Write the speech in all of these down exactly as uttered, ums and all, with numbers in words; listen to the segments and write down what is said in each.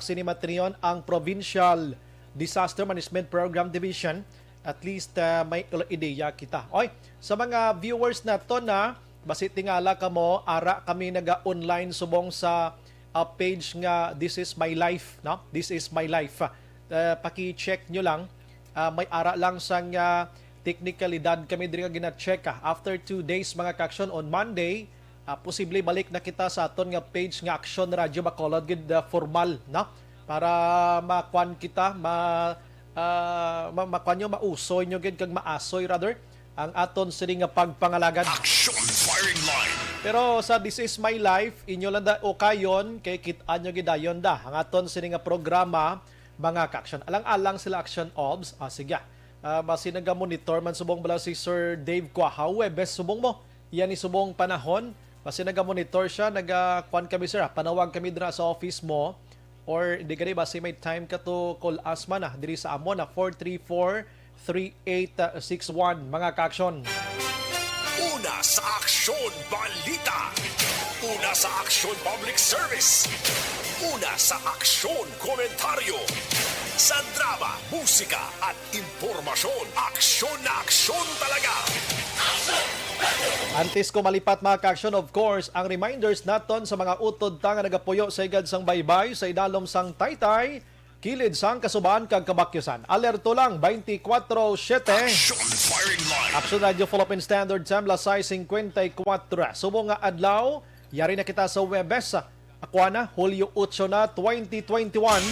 sini Matreon ang Provincial Disaster Management Program Division, at least, ah, may ul-, ideya kita. Oy, sa mga viewers nato na basi tingala kamo, ara kami naga-online subong sa, ah, page nga This Is My Life, no? This Is My Life. Ah, paki-check nyo lang. Ah, may ara lang sang, ah, teknikalidad kami diri nga gina-check, ah. After two days, mga ka-aksyon, on Monday, ah, posible balik na kita sa aton nga page nga Aksyon Radyo Bacolod gid, ah, formal, no? Para makuan kita, ma-, ah, ma-, makuan nyo, mausoy nyo gid kag maasoy rather ang aton sini nga pagpangalagad. Action Firing Line. Pero sa This Is My Life, inyo lang da ukayon kay kit-an nyo gid dayon da ang aton sini nga programa, mga ka-aksyon. Alang-alang sila, Action Obs. Ah, sige. Ah, basi naga-monitor man subong bala si Sir Dave Quahaw. Webes subong mo. Yan ni subong panahon. Basi naga-monitor siya, naga-, kuan kami, sir, ah, panawag kami dira sa office mo. Or di gani, basi may time ka to call us man, ah, diri sa amon, ah, four three four, three eight six one, mga ka-aksyon. Una sa aksyon, balita. Una sa aksyon, public service. Una sa aksyon, komentaryo. Sa drama, musika, at impormasyon, aksyon na aksyon talaga. Antes ko malipat, mga ka-aksyon, of course, ang reminders naton sa mga utod ta nga nagapuyo sa higad sang baybay sa idalom sang Taytay, kilid sang Kasuban kag Kabakyusan. Alerto lang, twenty-four seven. Action Firing Line. Action Radio Philippine Standard Time, las sais cincuenta y cuatro. Subong nga adlaw, yari na kita sa Huwebes. Ako na, Hulyo otso na, twenty twenty-one.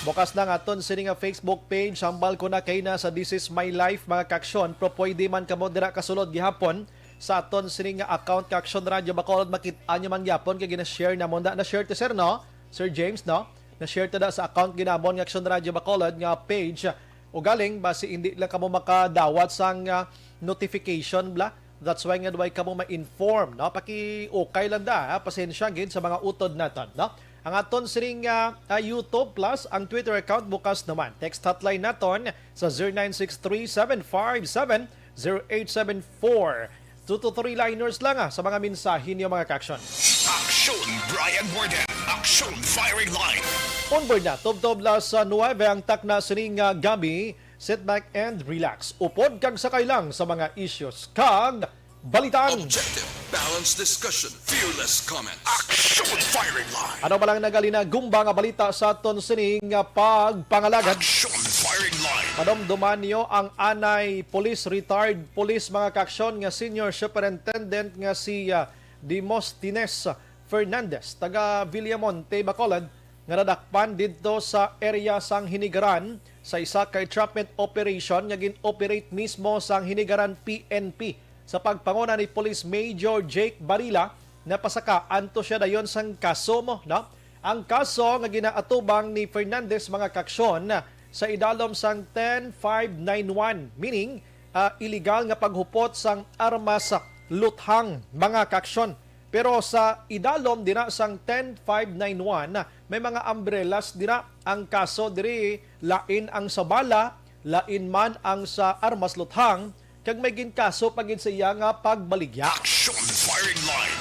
Bukas na nga aton sini nga Facebook page, hambal ko na kay na sa This Is My Life, mga ka-aksyon, pero pwede man kamo dira kasulod gihapon sa aton sini nga account, ka-aksyon Radyo Bacolod, makit-an nyo man gyapon kay gina-share namon da. Na-share to, sir, no? Sir James, no? Na-share to da sa account ginamon nga Aksyon Radyo Bacolod nga page. Ugaling, basi hindi lang kamo makadawat sang, ah, notification, bla. That's why nga duway kamo ma-inform, no? Pakiukay lang da, ha? Pasensya gid sa mga utod naton, no? Ang aton sining, ah, ah, YouTube plus ang Twitter account bukas naman. Text hotline naton sa zero nine six three seven five seven zero eight seven four. Two to three liners lang, ah, sa mga mensahe niyo, mga ka-aksyon. Aksyon Brian Warden. Aksyon Firing Line. Onboard na, tubtob las nuwebe ang takna sining, ah, gabi. Sit back and relax. Upod kag sakay lang sa mga issues kag balitaan. Objective, balanced discussion, fearless comment. Aksyon Firing Line. Ano ba lang nagalinagumba nga balita sa aton sining, ah, pagpangalagad? Aksyon Firing Line. Madumduman niyo ang anay police, retired police, mga ka-aksyon, nga senior superintendent nga si, ah, Demosthenes Fernandez, taga Villamonte, Bacolod, nga nadakpan didto sa area sang Hinigaran sa isa ka entrapment operation nga gin-operate mismo sang Hinigaran P N P sa pagpanguna ni Police Major Jake Barila. Napasakaan to siya dayon sang kaso mo, no? Ang kaso nga ginaatubang ni Fernandez, mga ka-aksyon, sa idalom sang ten five nine one, meaning, ah, illegal nga paghupot sang armas sa luthang, mga ka-aksyon. Pero sa idalom dina sang ten five nine one, may mga umbrellas dira. Ang kaso diri, lain ang sa bala, lain man ang sa armas luthang, kag may ginkaso pa gid sa iya nga pagbaligya. Action Firing Line.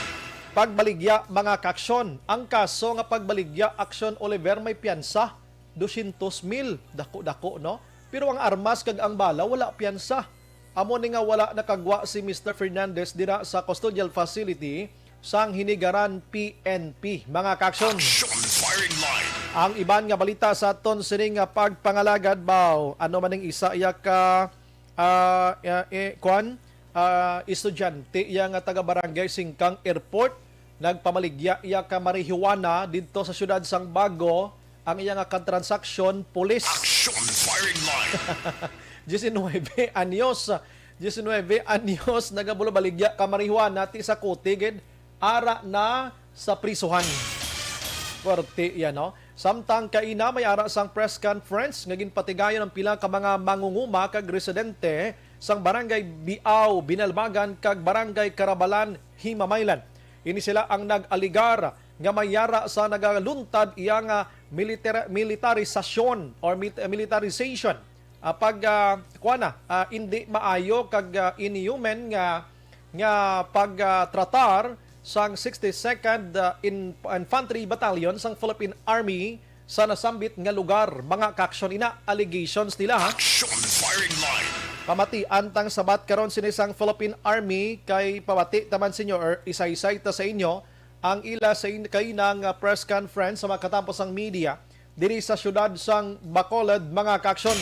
Pagbaligya, mga ka-aksyon. Ang kaso nga pagbaligya, Aksyon Oliver, may piyansa, dosyentos mil. Dako-dako, no? Pero ang armas kag ang bala, wala piyansa. Amo ni nga wala nakagwa si Mister Fernandez dira sa custodial facility sang Hinigaran P N P, mga ka-aksyon. Action Firing Line. Ang iban nga balita sa aton sining nga pagpangalagad, baw, ano man ning isa iya ka, ah, eh, eh, kwan? Ah, estudyante iya nga taga Barangay Singkang Airport, nagpamaligya iya ka marijuana didto sa siyudad sang Bago. Ang iya nga katransaksyon, pulis. Action Firing Line. Diecinuebe anyos. Diecinuebe anyos, nagabulo baligya ka marijuana ti sa kuti gid. Ara na sa prisuhan. Korte yan, no? Samtang kaina, may ara sang press conference nga ginpatigayon ang pila ka mga mangunguma kag residente sang Barangay Biao, Binalbagan, kag Barangay Carabalan, Himamaylan. Ini sila ang nag-aligar nga may ara sa nagaluntad iya nga militara-, militarisasyon or mit-, militarization. Ah, pag, ah, kuwan na, ah, indi maayo kag, ah, inhuman nga, nga pag, ah, tratar sang sixty-second, ah, In-, Infantry Battalion sang Philippine Army sa nasambit nga lugar. Mga kaaksyon, ina, allegations nila, ha? Action firing line. Pamatian tang sabat karon sini sang Philippine Army kay pamati taman senior, isaysay ta sa inyo ang ila sa in-, kaina nga press conference sa mga katampos sang media diri sa siyudad sang Bacolod, mga kaaksyon.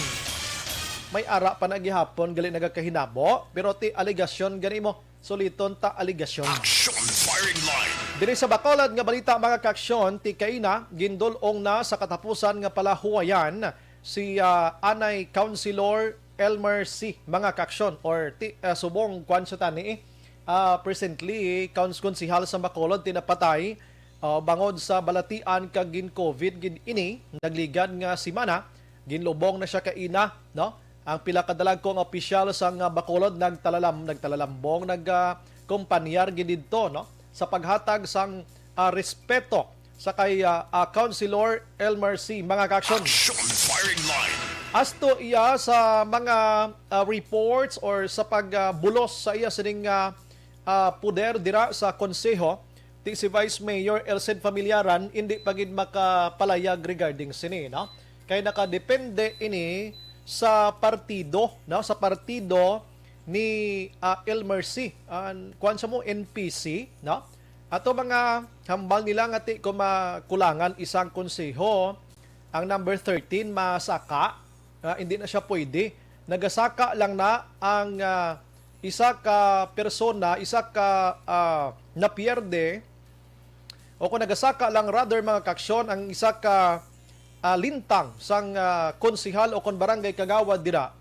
May ara pa na gihapon gali nagakahinabo, pero ti alegasyon gani mo. Suliton ta alegasyon. Action firing line. Diri sa Bacolod nga balita, mga kaaksyon, ti kaina gindul-ong na sa katapusan nga palahuwayan si, ah, anay Councilor Elmer C, mga kaaksyon, or ti, ah, subong kwan sa tani, eh. Ah, presently, couns-, konsehal sa Bacolod ti napatay, ah, bangod sa balatian kag gin-COVID gid ini, nagligad nga semana, ginlubong na siya kaina, no? Ang pila ka dalagko nga opisyal sang, ah, Bacolod nagtalalam-, nagtalalambong, nag, ah, kompanyar gid didto, no? Sa paghatag sang, ah, respeto sa kay, ah, ah, Councilor Elmer C, mga kaaksyon. Action firing line. As to iya sa mga, ah, reports or sa pag, ah, bulos sa iya sining, ah, ah, poder dira sa konseho, ti si Vice Mayor Elced Familiaran indi pa gid makapalayag regarding sini, no? Kay nakadepende ini sa partido, no? Sa partido ni, ah, Elmer C. An, kuwan sa mo, N P C, no? Ato mga hambal nila nga ti ko makulangan isang konseho, ang number thirteen masaka, ah, hindi na siya pwede. Nagasaka lang na ang, ah, isa ka persona, isa ka, ah, napierde, o kung nagasaka lang, rather, mga kaaksyon, ang isa ka, ah, lintang sang, ah, konsehal o kon barangay kagawad dira,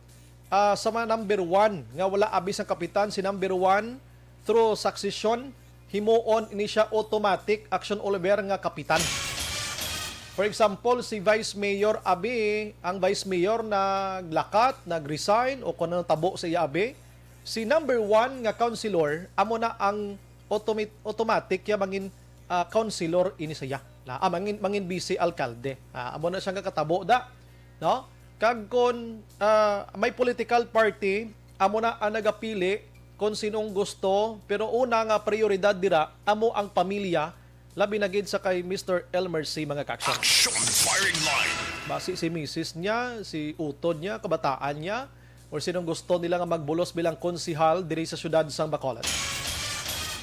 ah, sa mga number one nga wala abi sang kapitan, si number one, through succession, himuon ini siya automatic, Action Oliver, nga kapitan. For example, si Vice Mayor abi, ang Vice Mayor naglakat, nag-resign, o kung ano tabo sa iya abi, si number one nga councilor, amo na ang automat-, automatic ya mangin, ah, councilor ini sa iya. Na, ah, mangin, mangin vice alkalde. Ah, amo na siya nga katabo da, no? Kag kon, ah, may political party, amo na ang nagapili kon sinong gusto, pero una nga prioridad dira amo ang pamilya, labi na gid sa kay Mister Elmer C, mga kaaksyon. Action firing line. Basi si misis niya, si utod niya, kabataan niya, or sinong gusto nila nga magbulos bilang konsehal diri sa siyudad sang Bacolod.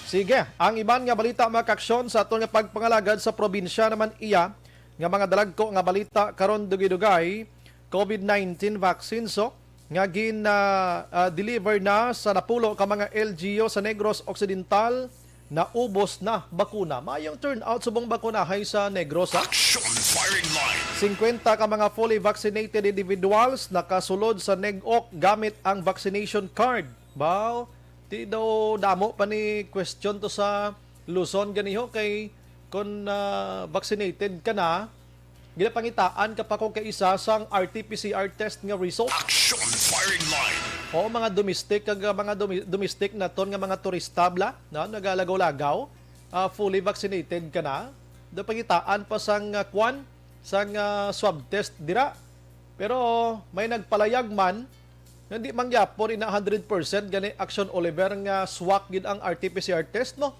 Sige, ang iban nga balita, mga kaaksyon, sa aton nga pagpangalagad sa probinsya naman iya nga mga dalagko nga balita karon, dugay-dugay, COVID nineteen vaccine, so, nga gin, ah, ah, deliver na sa napulo ka mga L G U sa Negros Occidental, naubos na bakuna. Mayong turnout subong bakunahay sa Negros, ha? Action firing line. Singkwenta ka mga fully vaccinated individuals nakasulod sa Neg-Oc gamit ang vaccination card. Baw, di daw damo pa ni question to sa Luzon ganiho kay kon, ah, vaccinated ka na, ginapangitaan ka pa kung kaisa sang R T P C R test nga result. Action firing line. O mga domestic kag, ah, mga domi-, domestic naton nga mga turista bla, no, nagalagaw-lagaw, ah, fully vaccinated ka na, do pangitaan pa sang, ah, kwan, sang, ah, swab test dira. Pero may nagpalayag man nga di man gyapon ina hundred percent gani, Action Oliver, nga swak gid ang R T P C R test, no?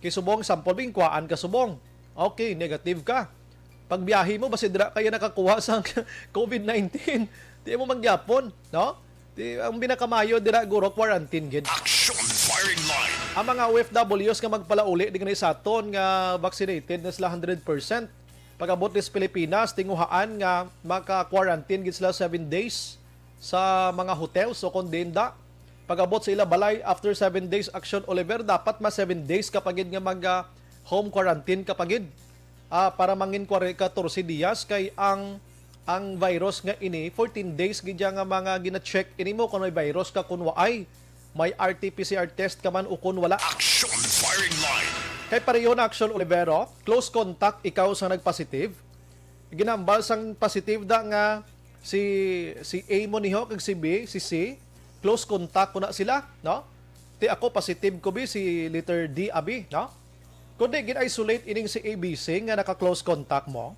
Kay subong, sample, bingkwaan ka subong. Okay, negative ka. Pagbiyahe mo, basi dira kaya nakakuha sa COVID nineteen. Di mo man gyapon, no? Di, ang pinakamayo dira, guro, quarantine gid. Action firing line. Ang mga O F Ws nga magpalauli di gani sa aton nga vaccinated na sila hundred percent, pag-abot ni sa Pilipinas, tinguhaan nga maka-quarantine gid sila seven days sa mga hotels o kon dinda. Pag-abot sa ila balay, after seven days, Action Oliver, dapat ma seven days ka pa gid nga mag, ah, home quarantine ka pa gid. Ah, para mangin kware-, katorse dias, kay ang, ang virus nga ini, fourteen days gid ya nga mga gina-check ini mo kung may virus ka, kung waay. May R T P C R test ka man o kung wala. Action firing line. Kay pareho na, Action Olivero, close contact ikaw sa nagpositive. Ginambal sang positive da nga si, si A mo niho kag si B, si C, close contact ko na sila, no? Ti ako positive ko bi, si letter D abi, no? Kundi gin-isolate ining si A B C nga naka-close contact mo.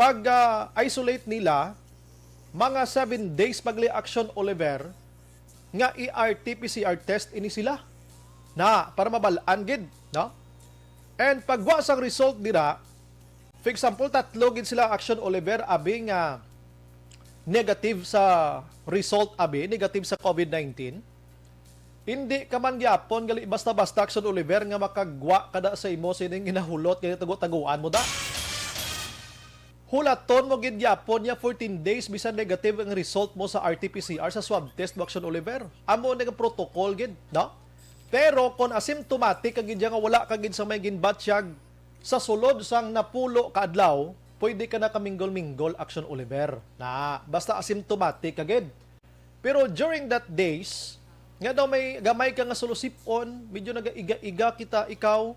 Pag, ah, isolate nila, mga seven days pag-reaction, Oliver, nga i-R T P C R test ini sila. Na, para mabal-an gid, no? And pagwa sang result dira, For example, tatlo gid sila, Action Oliver, abi nga negative sa result, abi, negative sa COVID nineteen. Hindi ka man gyapon gali basta-basta, Action Oliver, nga makagwa ka da sa imo sining ginahulot nga tago-taguan mo da. Hulaton mo gid gyapon niya fourteen days bisan negative ang result mo sa R T P C R, sa swab test mo, Action Oliver. Amo ni nga protocol gid, no? Pero kung asymptomatic ka gid nga wala ka gid sa may ginbatyag, sa sulod sang napulo ka adlaw, pwede ka na kaminggol-minggol, Action Oliver. Na, basta asymptomatic ka gid. Pero during that days, nga daw may gamay ka nga sulusipon, medyo nagaiga-iga kita ikaw,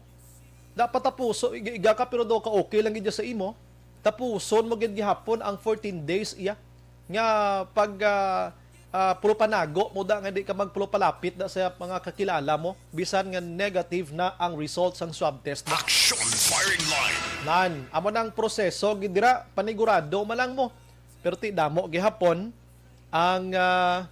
dapat tapuso, iga-iga ka, pero daw ka okay lang gid sa imo. Tapuson mo gid gihapon ang fourteen days iya nga pag, ah, ah, pulupanago mo da nga di ka magpulupalapit da sa mga kakilala mo, bisan nga negative na ang result sang swab test mo. Action firing line. Nan, amo nang proseso gid dira, panigurado man lang mo. Pero ti damo gihapon ang, ah,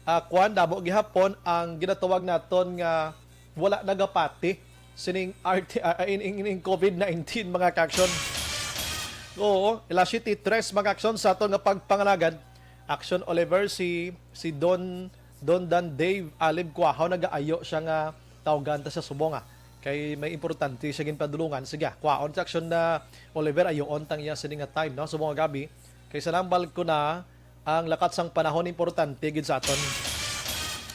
ah, kwan, damo gihapon ang ginatawag naton nga wala nagapati sining R T, ah, in, in, in COVID nineteen, mga ka-action. Oo, alas siyete tres, mga ka-action, sa aton nga pagpangalagad. Action Oliver, si, si Don, Don Dan Dave Alib Kuahaw, nagaayo siya nga tawgan ta sa subong, ah. Kay may importante siya ginpadulungan. Sige, ah, kwaon sa Action na Oliver, ayoon tang iya sini nga time, no? Subong nga gabi. Kay sa nambal ko na, ang lakat sang panahon importante gid sa aton.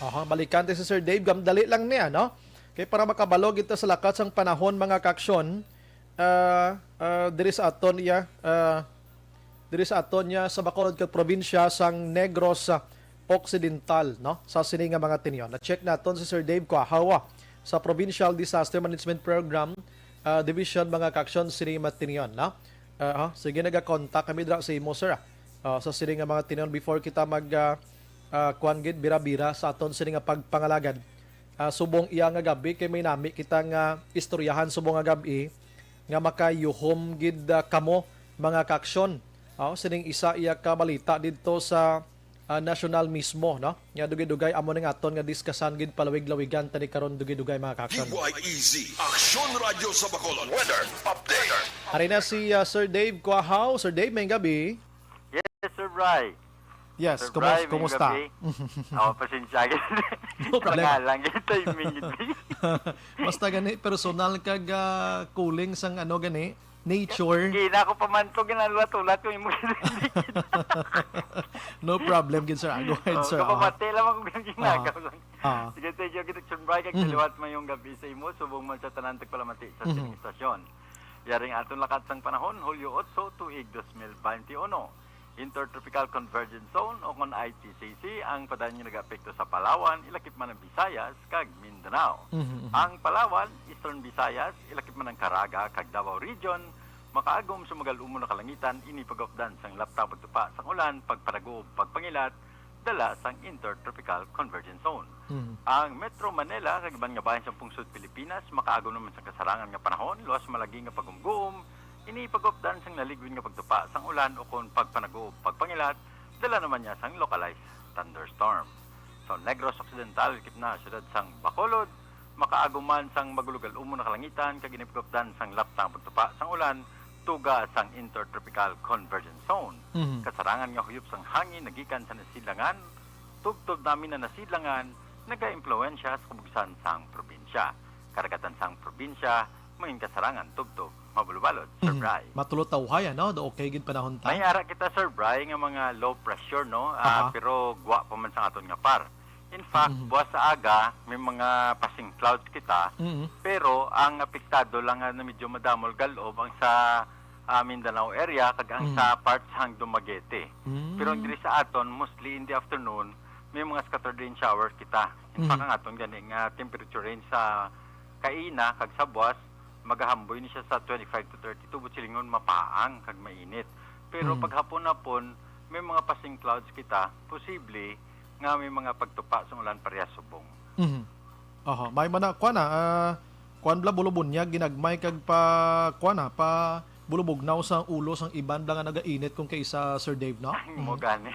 Aha, balikan ti si Sir Dave, gamdali lang niya, no? Kay para makabalo kita sa lakat sang panahon, mga ka-action, ah, ah, diri sa aton iya, ah, diri sa aton niya sa Bacolod kag probinsya sang Negros, ah, Occidental, no? Sa sini nga mga tinyon. Na-check naton si Sir Dave Kuahawa sa Provincial Disaster Management Program, ah, Division, mga ka-action, sini matinyon, no? Ah, ah, sige, nagakontak kami dira sa imo, sir, ah. Ah, sa sini nga mga tinyon, before kita mag, ah, ah, kuwan gid, bira-bira sa aton sini nga pagpangalagad. Ah, subong iya nga gabi, kay may nami kita nga istoryahan subong nga gabi nga makayuhom gid, ah, kamo, mga ka-action. Ah, sining isa iya ka balita didto sa, ah, national mismo, no? Nga dugay-dugay amo ning aton nga diskasan gid palawig-lawigan tani karon dugay-dugay, mga ka-action. D Y E Z, Aksyon Radyo sa Bacolod. Weather update. Ari na si, ah, Sir Dave Kuahaw. Sir Dave, may gabi. Yes, Sir Bry. Yes, Sir kumus-, Bry, may kumusta? Gabi. Oh, pasensya. No problem. Pangalan, yung timing, hindi. Basta gani, personal kag, ah, calling sang ano gani, nature. Hindi na ako pamanto, ginalulat-ulat ko yung mga No problem, gid, sir. Ah, go ahead, Oh, sir. Ah. Kapamati lang ako ng ginagawa. Ah. Sige, thank you, Gid Action Bry, kag Mhm. Liwat mayong gabi sa imo, subong man sa tanan tagpalamati sa Mhm. sining istasyon. Yaring aton lakat sang panahon, Hulyo otso, tuig dos mil bente uno. Intertropical Convergence Zone o kon I T C C ang padayon nga nagaapekto sa Palawan, ilakip man ang Visayas kag Mindanao. Mhm, mhm. Ang Palawan, Eastern Visayas, ilakip man ang Caraga kag Davao Region, makaagom sa magal-umon nga kalangitan, ini pag-updan sang laptang pagtupa sang ulan, pagpanagob, pagpangilat, dala sang Intertropical Convergence Zone. Mhm. Ang Metro Manila kag iban nga bahin sang pungsod Pilipinas makaagom naman sang kasarangan nga panahon, luwas malagi nga pagumguom, ini pag-updan sang naligwin nga pagtupa sang ulan ukon pagpanagob, pagpangilat, dala naman niya sang localized thunderstorm. Sa Negros Occidental, ilakip na siyudad sang Bacolod, makaagom man sang magulogal-umon nga kalangitan kag ini pag-updan sang laptang pagtupa sang ulan, tuga sang Intertropical Convergence Zone. Mhm. Kasarangan nga huyop sang hangin nagikan sa nasidlangan, tubtob namin na nasidlangan, nagaimpluwensya sa kabukisan sang probinsya. Karagatan sang probinsya, mangin kasarangan tubtob mabalubalod, Sir Mhm. Bry. Matulot ta uhay, ano? Do okay gid panahon ta? May ara kita, Sir Bry, nga mga low pressure, no? Ah, Aha. Pero gwa pa man sa aton nga par. In fact, Mhm. buwas sa aga, may mga passing clouds kita, Mhm. pero ang apektado lang nga na medyo madamo gal-ob ang sa, ah, Mindanao area kag ang Mhm. sa parts sang Dumaguete. Mhm. Pero ang diri sa aton, mostly in the afternoon, may mga scattered rain showers kita. In fact, Mhm. ang aton gani nga temperature range sa kaina kag sa buwas, magahamboy ni siya sa twenty-five to thirty-two, but silingon mapaang kag mainit. Pero Mhm. paghapon-hapon, may mga passing clouds kita, posible nga may mga pagtupa sang ulan parehas subong. Mhm. Aha, may man na, kuwan na, ah, kuwan bala, bulubunyag, ginagmay kag pa, kuwan na, pa, bulubugnaw sa ulo sang iban bala nga nagainit kung kay sa Sir Dave, no? Mo gani.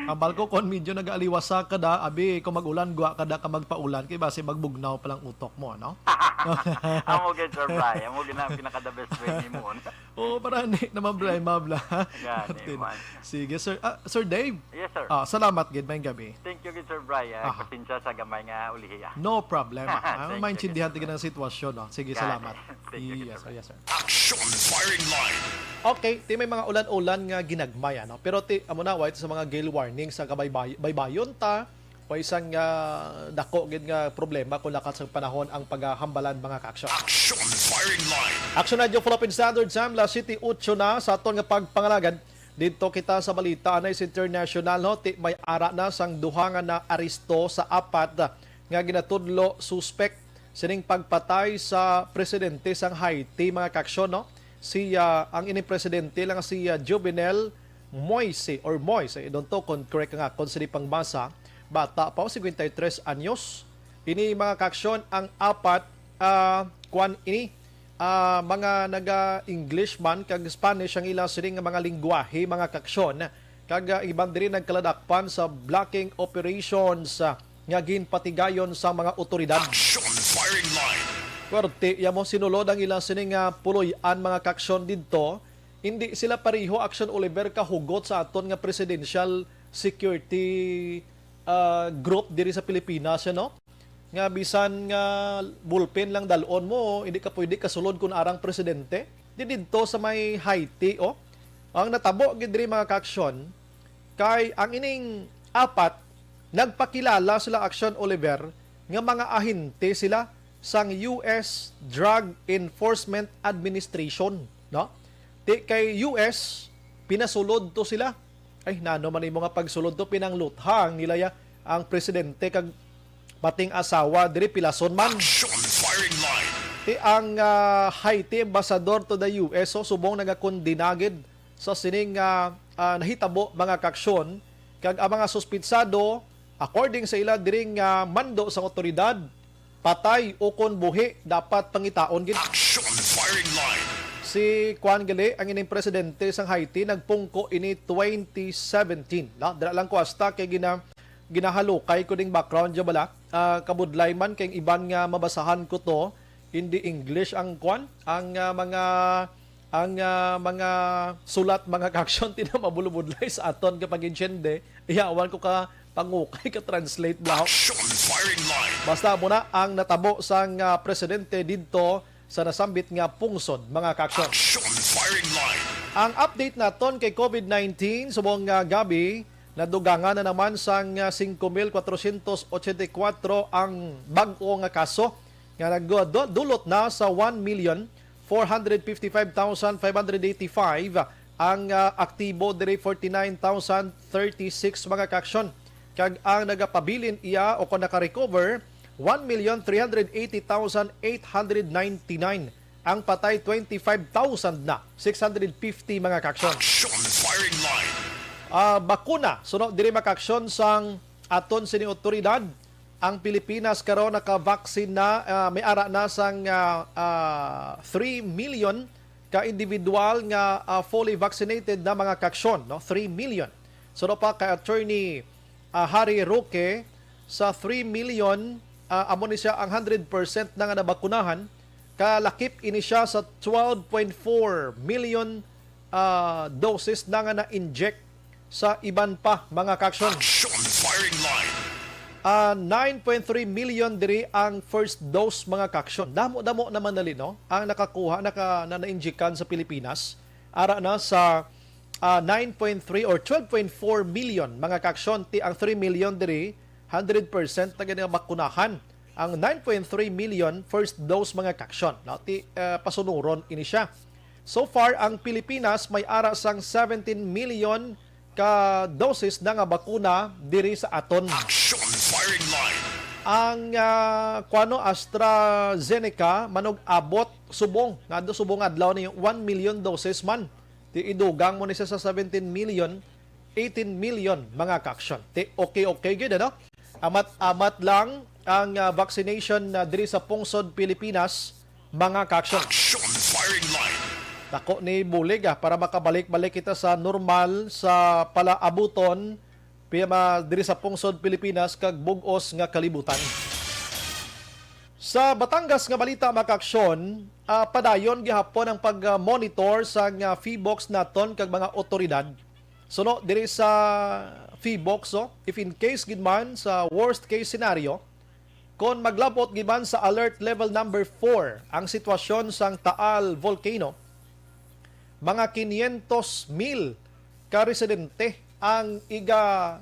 Ambal ko, kung medyo nagaaliwasa ka da, abi, kung mag-ulan, gwa ka da ka magpaulan, kay basi magbugnaw pa lang utok mo, no? Amo gid, Sir Bry. Amo gid na ang pinaka-the best way nimo. Oo, para hindi na mablay, mabla. Gani man. Sige, sir. Ah, Sir Dave, Yes, sir. ah, salamat gid, may gabi. Thank you gid, Sir Bry. Ah, Aha. Pasensya sa gamay nga ulihi, ah. No problem. Ah, Thank you, maintindihan Sir. Tignan ang sitwasyon, no? Sige, Gani. Salamat. Thank you, Yes, Sir. Oh, yes, sir. Action Firing Line. Okay, ti may mga ulan-ulan nga ginagmay, ano? Pero ti, amo na, wa ito sa mga gale warning sa kabaybay-, baybayon ta, wa isang ah, dako gid nga problema kung lakat sa panahon ang paghambalan, mga kaaksyon. Action Firing Line. Action Radio Philippine Standard Time, las siyete ocho na sa aton nga pagpangalagad. Dito kita sa balita, anay sa international, no? Ti may ara na sang duha nga naaresto sa apat nga ginatudlo suspek sining pagpatay sa presidente sang Haiti, mga kaaksyon, no? Si ah, ang ining presidente lang si ah, Jovenel Moise or Moise, I don't know kung correct nga kung sini pangbasa, bata pa, cincuenta y tres anyos. Ini, mga kaaksyon, ang apat, ah, kwan ini, ah, mga naga-English man kag Spanish ang ila sini nga mga lingwahe, mga kaaksyon. Kag ah, iban diri nagkaladakpan sa blocking operations ah, nga ginpatigayon sa mga otoridad. Action Firing Line. Kwerte, ya mo, sinulod ang ila sini nga puloy-an, mga kaaksyon, didto. Hindi sila pareho, Action Oliver, kahugot sa aton nga presidential security ah, group diri sa Pilipinas, ano? Nga bisan nga ballpen lang dalon mo, hindi ka pwede kasulod kun arang presidente. Di didto sa may Haiti, oh. Ang natabo gid diri, mga kaaksyon, kay ang ining apat nagpakilala sila, Action Oliver, nga mga ahente sila sang U S Drug Enforcement Administration, no? Ti kay U S, pinasulod to sila. Ay, nano man imo nga pagsulod to, pinangluthang nila ya ang presidente kag pating asawa diri, pilason man. Action Firing Line. Ti ang ah, Haiti ambassador to the U S, so, subong nagakondena gid sa sining ah, ah, nahitabo, mga kaaksyon, kag ang mga suspitsado, according sa ila diri nga mando sang otoridad, patay o kon buhi, dapat pangitaon gid. Action Firing Line. Si Juan Gali, ang ining presidente sang Haiti, nagpungko ini twenty seventeen. Na, dira lang ko hasta kay gina, ginahalukay ko ding background dyan bala. Ah, kabudlay man kay iban nga mabasahan ko to, hindi English ang kwan, ang ah, mga ang ah, mga sulat, mga kaaksyon, ti na mabulubudlay sa aton nga pag-intiende. Iyawan ko ka pangukay ka translate bala. Action Firing Line. Basta mo na ang natabo sang ah, presidente didto sa nasambit nga pungsod, mga kaaksyon. Action Firing Line. Ang update naton kay COVID nineteen, subong nga gabi, nadugangan na naman sang ah, singko mil kwatrosyentos otsenta y kwatro ang bag-o nga kaso nga nagdulot na sa one million four hundred fifty-five thousand five hundred eighty-five, ang ah, aktibo diri forty-nine thousand thirty-six, mga kaaksyon, kag ang nagapabilin iya o kon naka-recover one million three hundred eighty thousand eight hundred ninety-nine, ang patay twenty-five thousand na six hundred fifty, mga kaaksyon. Action Firing Line. Ah, bakuna, suno diri, mga kaaksyon, sang aton sini otoridad, ang Pilipinas karon nakabaksin na, ah, may ara na sang ah, ah, three million ka individual nga ah, fully vaccinated na, mga kaaksyon, no? Three million. Suno pa kay Attorney ah, Harry Roque, sa three million, ah, amo ni siya ang hundred percent na nga nabakunahan, kalakip ini siya sa twelve point four million ah, doses na nga na-inject sa iban pa, mga kaaksyon. Action Firing Line. Ah, nine point three million diri ang first dose, mga kaaksyon. Damo-damo naman dali, no? Ang nakakuha, naka, na nainjikan sa Pilipinas. Ara na sa ah, nine point three or twelve point four million, mga kaaksyon, ti ang three million diri, hundred percent na gani nga bakunahan. Ang nine point three million first dose, mga kaaksyon, no? Ti ah, pasunuron ini siya. So far, ang Pilipinas may ara sang seventeen million ka doses na nga bakuna diri sa aton. Action Firing Line. Ang ah, kuano, AstraZeneca manug-abot subong, nga do subong adlaw ni one million doses man. Ti idugang mo ni siya sa seventeen million, eighteen million, mga kaaksyon. Ti okay-okay gid, ano? Amat-amat lang ang ah, vaccination na diri sa pungsod Pilipinas, mga kaaksyon. Action Firing Line. Dako ni bulig, ah, para makabalik-balik kita sa normal sa palaabuton, piyama diri sa pungsod Pilipinas kag bug-os nga kalibutan. Sa Batangas nga balita, mga kaaksyon, ah, padayon gihapon ang pag-monitor sang, ah, PHIVOLCS naton kag mga otoridad. Suno diri sa PHIVOLCS, oh, if in case gid man sa worst case scenario, kon maglabot gid man sa alert level number four ang sitwasyon sang Taal Volcano, mga quinientos mil ka residente ang iga,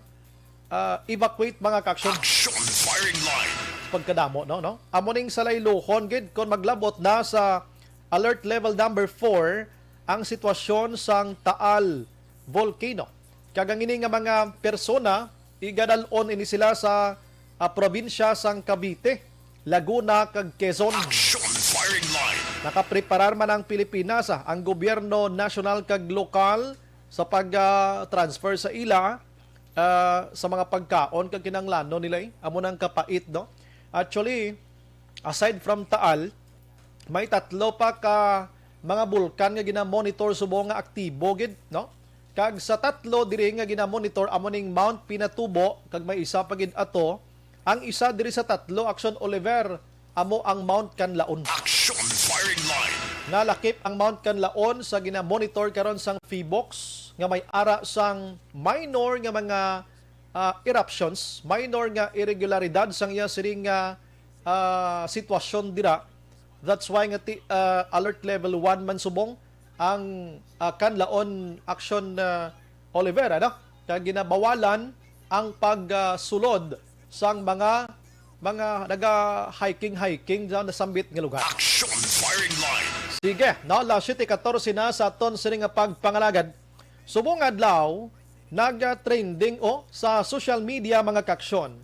ah, evacuate, mga kaaksyon. Action firing line. Pagkadamo, no, no? Amo ning salayluhon gid kon maglabot na sa alert level number four ang sitwasyon sang Taal Volcano. Kag ang ini nga mga persona, igadal-on ini sila sa, ah, probinsya sang Cavite, Laguna, kag Quezon. Action firing line. Nakapreparar man ang Pilipinas, ah, ang gobyerno nasyonal kag lokal sa pag, ah, transfer sa ila, ah, sa mga pagkaon kag kinahanglanon nila, eh. Amo nang kapait, no? Actually, aside from Taal, may tatlo pa ka mga bulkan nga gina-monitor subong nga aktibo gid, no? Kag sa tatlo diri nga gina-monitor, amo ning Mount Pinatubo, kag may isa pa gid ato. Ang isa diri sa tatlo, Action Oliver, amo ang Mount Kanlaon. Action firing line. Nalakip ang Mount Kanlaon sa gina-monitor karon sang PHIVOLCS nga may ara sang minor nga mga, ah, eruptions, minor nga irregularidad sang iya siring nga, ah, sitwasyon dira. That's why nga ti-, ah, alert level one man subong ang, ah, Kanlaon, Action, ah, Oliver, ano? Kag ginabawalan ang pagsulod sang mga, mga naga-hiking-hiking sa nasambit nga lugar. Action firing line. Sige, no, alas siyete katorse na sa aton sini nga pagpangalagad. Subong adlaw, nag-trending, oh, sa social media, mga kaaksyon.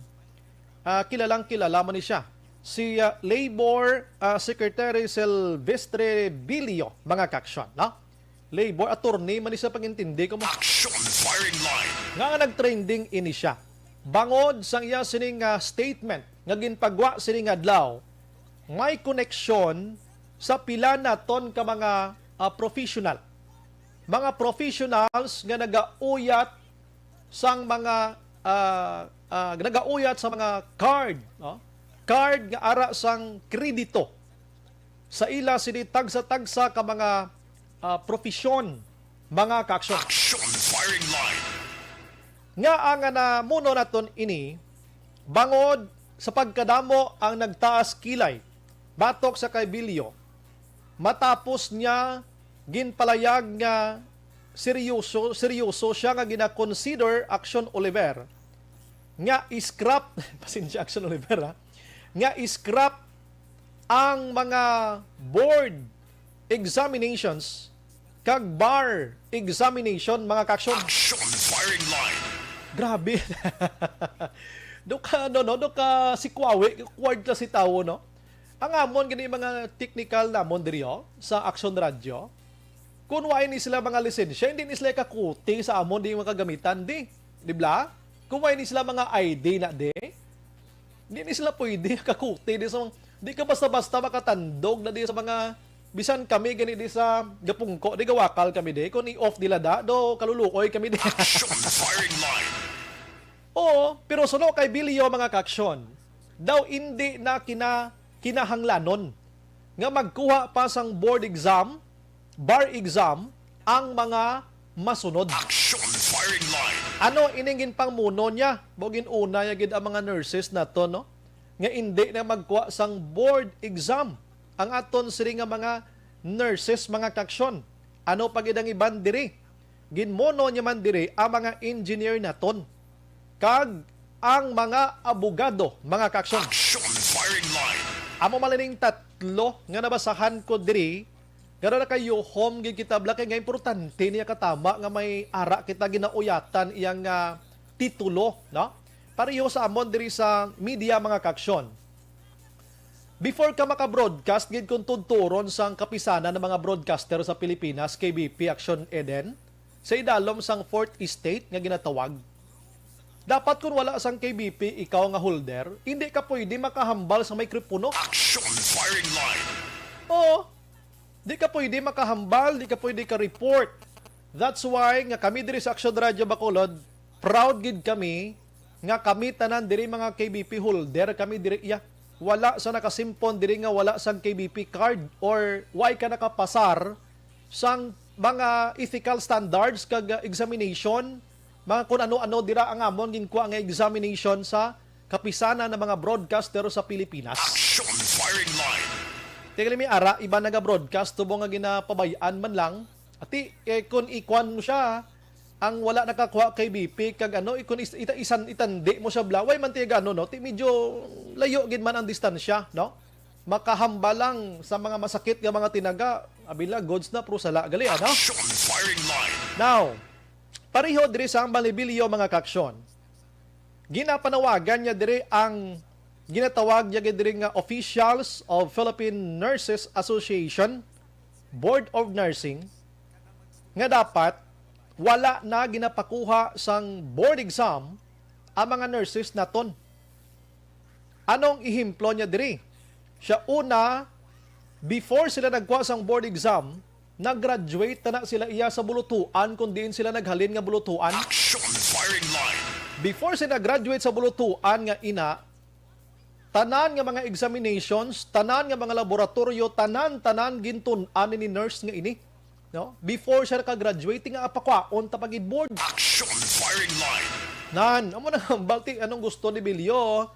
Ah, kilalang kilala man ni siya. Si, ah, Labor, ah, Secretary Silvestre Bilio, mga kaaksyon, no? Labor attorney man ni sa pag-intindi ko mo. Action firing line. Nga nga nag-trending ini siya. Bangod sang iya sining, ah, statement nga ginpagwa sining adlaw, may koneksyon sa pila naton ka mga, ah, professional. Mga professionals nga nagauyat sang mga, ah, ah, nagauyat sa mga card, no? Card nga ara sang kredito sa ila sini tagsa-tagsa ka mga, ah, profesyon, mga kaaksyon. Action firing line. Nga ang namuno naton ini, bangod sa pagkadamo ang nagtaas kilay batok sa kay Bilio, matapos niya ginpalayag nga seryoso, seryoso siya nga gina-consider, Action Oliver, nga i-scrap, pasensya, Action Oliver, ha, nga i-scrap ang mga board examinations kag bar examination, mga kaaksyon. Action firing line. Grabe. Do ka, ano, no? Do ka si Kuwawi, kuward ka si tawo, no? Ang amon gani mga technical namon diri, oh, sa Action Radio. Kung wa ni sila mga lisensya, hindi ni sila kakuti sa amon di makagamitan, di. Di ba? Kung wa ni sila mga I D na, di. Di ni sila pwede kakuti di sa mga, di ka basta-basta makatandog na di sa mga, bisan kami gani di sa Gapungko, di gawakal kami di. Kung i-off nila da, do kaluluoy kami di. Action firing line. Oo, pero suno kay Bilio, mga kaaksyon, daw indi na kina-, kinahanglanon nga magkuha pa sang board exam, bar exam, ang mga masunod. Action firing line. Ano ining ginpangmuno niya? Mo gin-una niya gid ang mga nurses nato, no? Nga indi na magkuha sang board exam ang aton sini nga mga nurses, mga kaaksyon. Ano pa gid ang iban diri? Ginmuno niya man diri ang mga engineer naton kag ang mga abogado, mga kaaksyon. Action firing line. Amo man ining tatlo nga nabasahan ko diri, nga nakayuhom gid kita, bla, kay nga importante niya katama nga may ara kita ginauyatan iyang, ah, titulo, no? Pareho sa amon diri sa media, mga kaaksyon. Before ka maka-broadcast, gid kung tudturon sang kapisanan ng mga broadcaster sa Pilipinas, K B P, Action Eden, sa idalom sang fourth estate nga ginatawag, dapat kung wala sang K B P ikaw nga holder, hindi ka pwede makahambal sa mikropono. Action firing line. Oo. Di ka pwede makahambal, di ka pwede ka-report. That's why nga kami diri sa Action Radio Bacolod, proud gid kami nga kami tanan diri mga K B P holder, kami diri iya. Wala sa nakasimpon diri nga wala sang K B P card or why ka nakapasar sang mga ethical standards kag, ah, examination, mga kun ano-ano dira ang amon ginkuha nga examination sa kapisanan nga mga broadcaster sa Pilipinas. Action Firing Line. Tingali mi ara, iba naga-broadcast, tubo nga ginapabay-an man lang. Ati, eh, kun ikuan mo siya, ang wala nakakuha kay B P, kag ano, eh, kun is-, ita-, isan, itandi mo siya, blaway man tiya gano, no? Ti medyo layo gid man ang distansya, no? Makahamba lang sa mga masakit nga mga tinaga, abila, goods na, pero sala gali, ano? Action Firing Line. Now, pareho diri sa hambal ni Bilyo, mga kaaksyon, ginapanawagan niya diri ang ginatawag niya gid diri nga officials of Philippine Nurses Association, Board of Nursing, nga dapat wala na ginapakuha sang board exam ang mga nurses naton. Anong ehemplo niya diri? Siya una, before sila nagkuha sang board exam, nag-graduate na, na sila iya sa bulutuan kung diin sila naghalin nga bulutuan. Action Firing Line. Before sila graduate sa bulutuan nga ina, tanan nga mga examinations, tanan nga mga laboratoryo, tanan, tanan gintun-an ni nurse nga ini. No? Before siya naka-graduate, nga apakwaon ta pagid board. Action Firing Line. Nan, amo na ang balti, anong gusto ni Bilyo?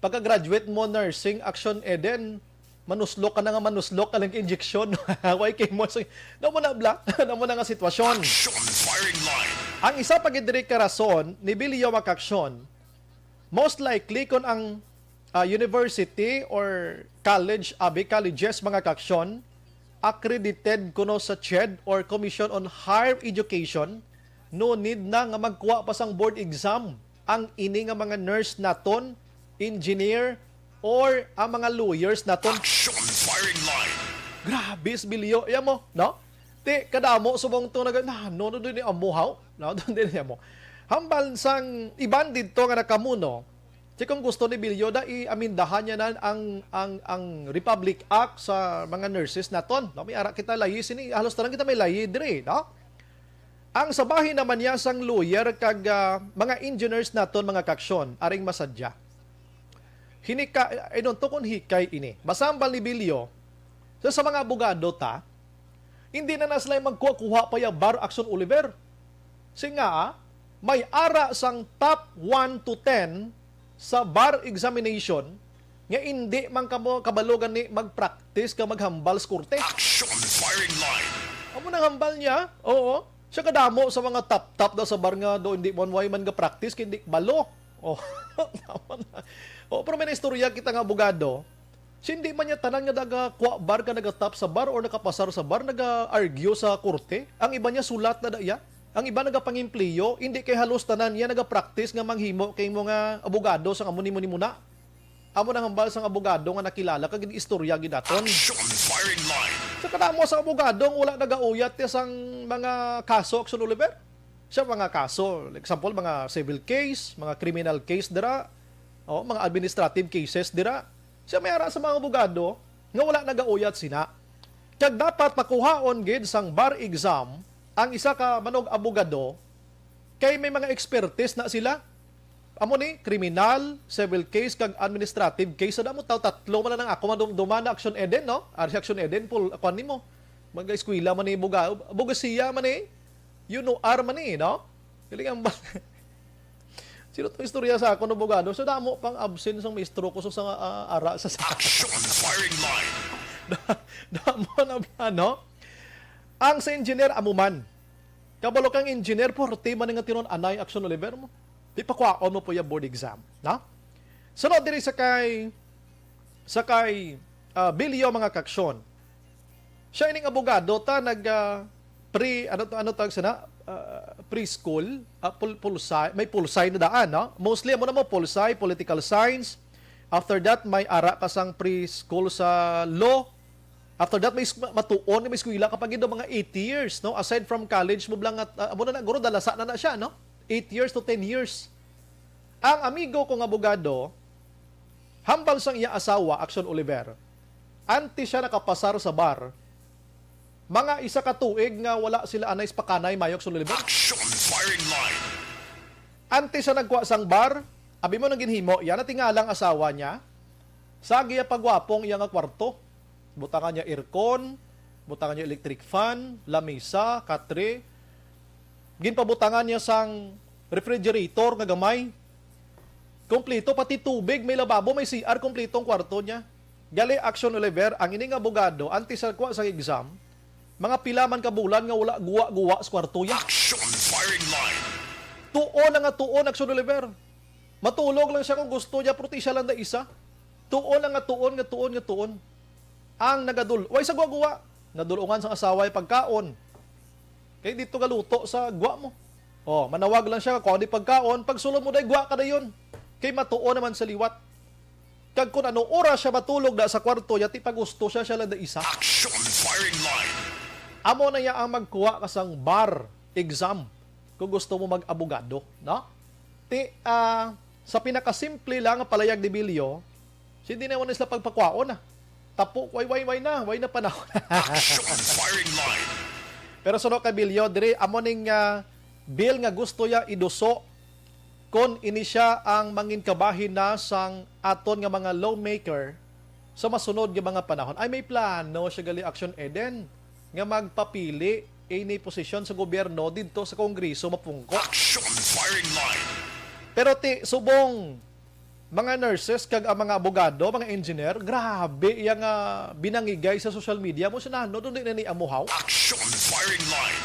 Pagka-graduate mo nursing, Action Eden, manuslok ka na nga manuslok ka lang injection. Why kay mo sa, na mo na bla, na mo na nga sitwasyon. Action Firing Line. Ang isa pa gid diri ka rason ni Bilyo, mga kaaksyon, most likely kon ang, ah, university or college, abi, colleges, mga kaaksyon, accredited kuno sa CHED or Commission on Higher Education, no need na nga magkuha pa sang board exam ang ini nga mga nurse naton, engineer, or ang mga lawyers naton. Action Firing Line. Grabe si Bilyo. Iya mo, no? Ti, kadamo subong to naga, na, no, no, din ni amo, haw? No, din ni amo. Hambal sang iban didto nga nakamuno, ti kung gusto ni Bilyo da, i-amindahan niya nan ang, ang, ang Republic Act sa mga nurses naton. No, may ara kita layi sini, halos tanan kita may layi diri, no? Ang sa bahin naman niya sang lawyer kag, ah, mga engineers naton, mga kaaksyon, aring masadya. Hinika, I don't know kung hikay ini. Basta ang balibilyo, sa, sa mga abogado ta, hindi na na sila magkuha-kuha pa ya bar, Action Oliver. Sing nga, ah, may ara sang top one to ten sa bar examination nga hindi man kamo kabalo gani mag-practice ka maghambal sa korte. Action Firing Line. Amo nang hambal niya. Oo. Siya kadamo sa mga top-top daw sa bar nga do hindi man, way man ga-practice kay hindi balo. Oh, tama na. Oh, pero may naistorya kita nga abogado. Si hindi man niya tanan nga naga-, kuha bar ka naga-top sa bar or nakapasar sa bar, naga-argue sa korte. Ang iba niya sulat na da iya. Ang iba nagapangimpliyo, hindi kay halos tanan niya naga-practice nga manghimo kay mga abogado sa amo nimo nimo na. Amo nang hambal sang abogado nga nakilala kag gin-istorya gid naton. Action Firing Line. Sa kadamo sa abogado nga wala nagauyat ya sang mga kaso, Action Oliver. Sa mga kaso, like example, mga civil case, mga criminal case dira, o, mga administrative cases dira. Siya may ara sa mga abogado nga wala nagauyat sina. Kag dapat pakuhaon gid sang bar exam ang isa ka manog abogado kay may mga expertise na sila. Amo ni, kriminal, civil case, kag administrative case. Sa damo tao, tatlo man lang ako madumduman na Action Eden, no? Ari si Action Eden, pul-, kuan nimo. Mag-eskwela man ni buga-, abogasiya man ni, you know, ar man ni, no? Galing ang ba-, sino to istorya sa ako, no, abogado? So, damo pang absent sang maestro ko sa, sa, ah, ara sa, sa Action Firing Line. Da-, damo na ba, no? Ang sa engineer, amo man. Kabalo kang engineer, forte man nga tinon anay, Action Oliver mo. Di pa kuhaon mo po yung board exam, no? Sunod diri sa kay, sa kay, ah, Bilyo, mga kaaksyon. Siya ining abogado ta nag, ah, pre, ano to, ano tawag sana? Ah, preschool, ah, pul-, pulsay, may pulsay na daan, no? Mostly amo na mo pulsay, political science. After that, may ara ka sang preschool sa law. After that, may is-, ma-, matuon nga may eskwela ka pa gid mga eight years, no? Aside from college mo lang at, ah, amo na na, guro, dalasa na na siya, no? Eight years to ten years. Ang amigo kong abogado, hambal sang iya asawa, Action Oliver, antes siya nakapasar sa bar, Mga isa ka tuig nga wala sila anay sa pakanay, Mayo, Action Oliver. Action Firing Line. Antes sa nagkuha sang bar, abi mo nang ginhimo, yan natingala ang asawa niya. Sa giya pagwapong iya nga kwarto. Butangan niya aircon, butangan niya electric fan, lamisa, katre. Ginpabutangan niya sang refrigerator nga gamay. Kompleto, pati tubig, may lababo, may C R, kompleto ang kwarto niya. Gali, Action Oliver, ang ining abogado, antes sa kuha sa exam, mga pila man ka bulan nga wala guwa-guwa sa kwarto niya. Action Firing Line. Tuon na nga tuon, Action Oliver. Matulog lang siya kung gusto niya, pero ti siya lang da isa. Tuon na nga tuon, nga tuon, nga tuon. Ang nagadul-, way sa guwa-guwa, nadulungan sang asawa yung pagkaon. Kay dito galuto sa gwa mo. Oh, manawag lang siya, kung ano yung pagkaon, pagsulod mo day, gwa ka dayon. Kay matuo naman sa liwat. Kag kung ano oras siya matulog na sa kwarto, yati pa gusto siya, siya lang na isa. Action Firing Line. Amo na iya ang magkuha ka sang bar exam kung gusto mo mag-abogado, no? Ti, ah, sa pinakasimple lang nga palayag ni Bilyo, hindi na wala sila pagpakwaon na. Tapo, way, way, way na, way na panahon. Action Firing Line. Pero suno kay Bilyo, diri, amo ning, ah, bill nga gusto ya iduso kon ini siya ang mangin kabahin na sang aton nga mga lawmaker sa masunod nga mga panahon. Ay, may plano siya gali, Action Eden, nga magpapili ini posisyon sa gobyerno didto sa Kongreso mapungko. Action Firing Line. Pero ti, subong mga nurses kag ang mga abogado, mga engineer, grabe iya nga binangigay sa social media mo, sinano, doon di na ni amuhaw? Action Firing Line.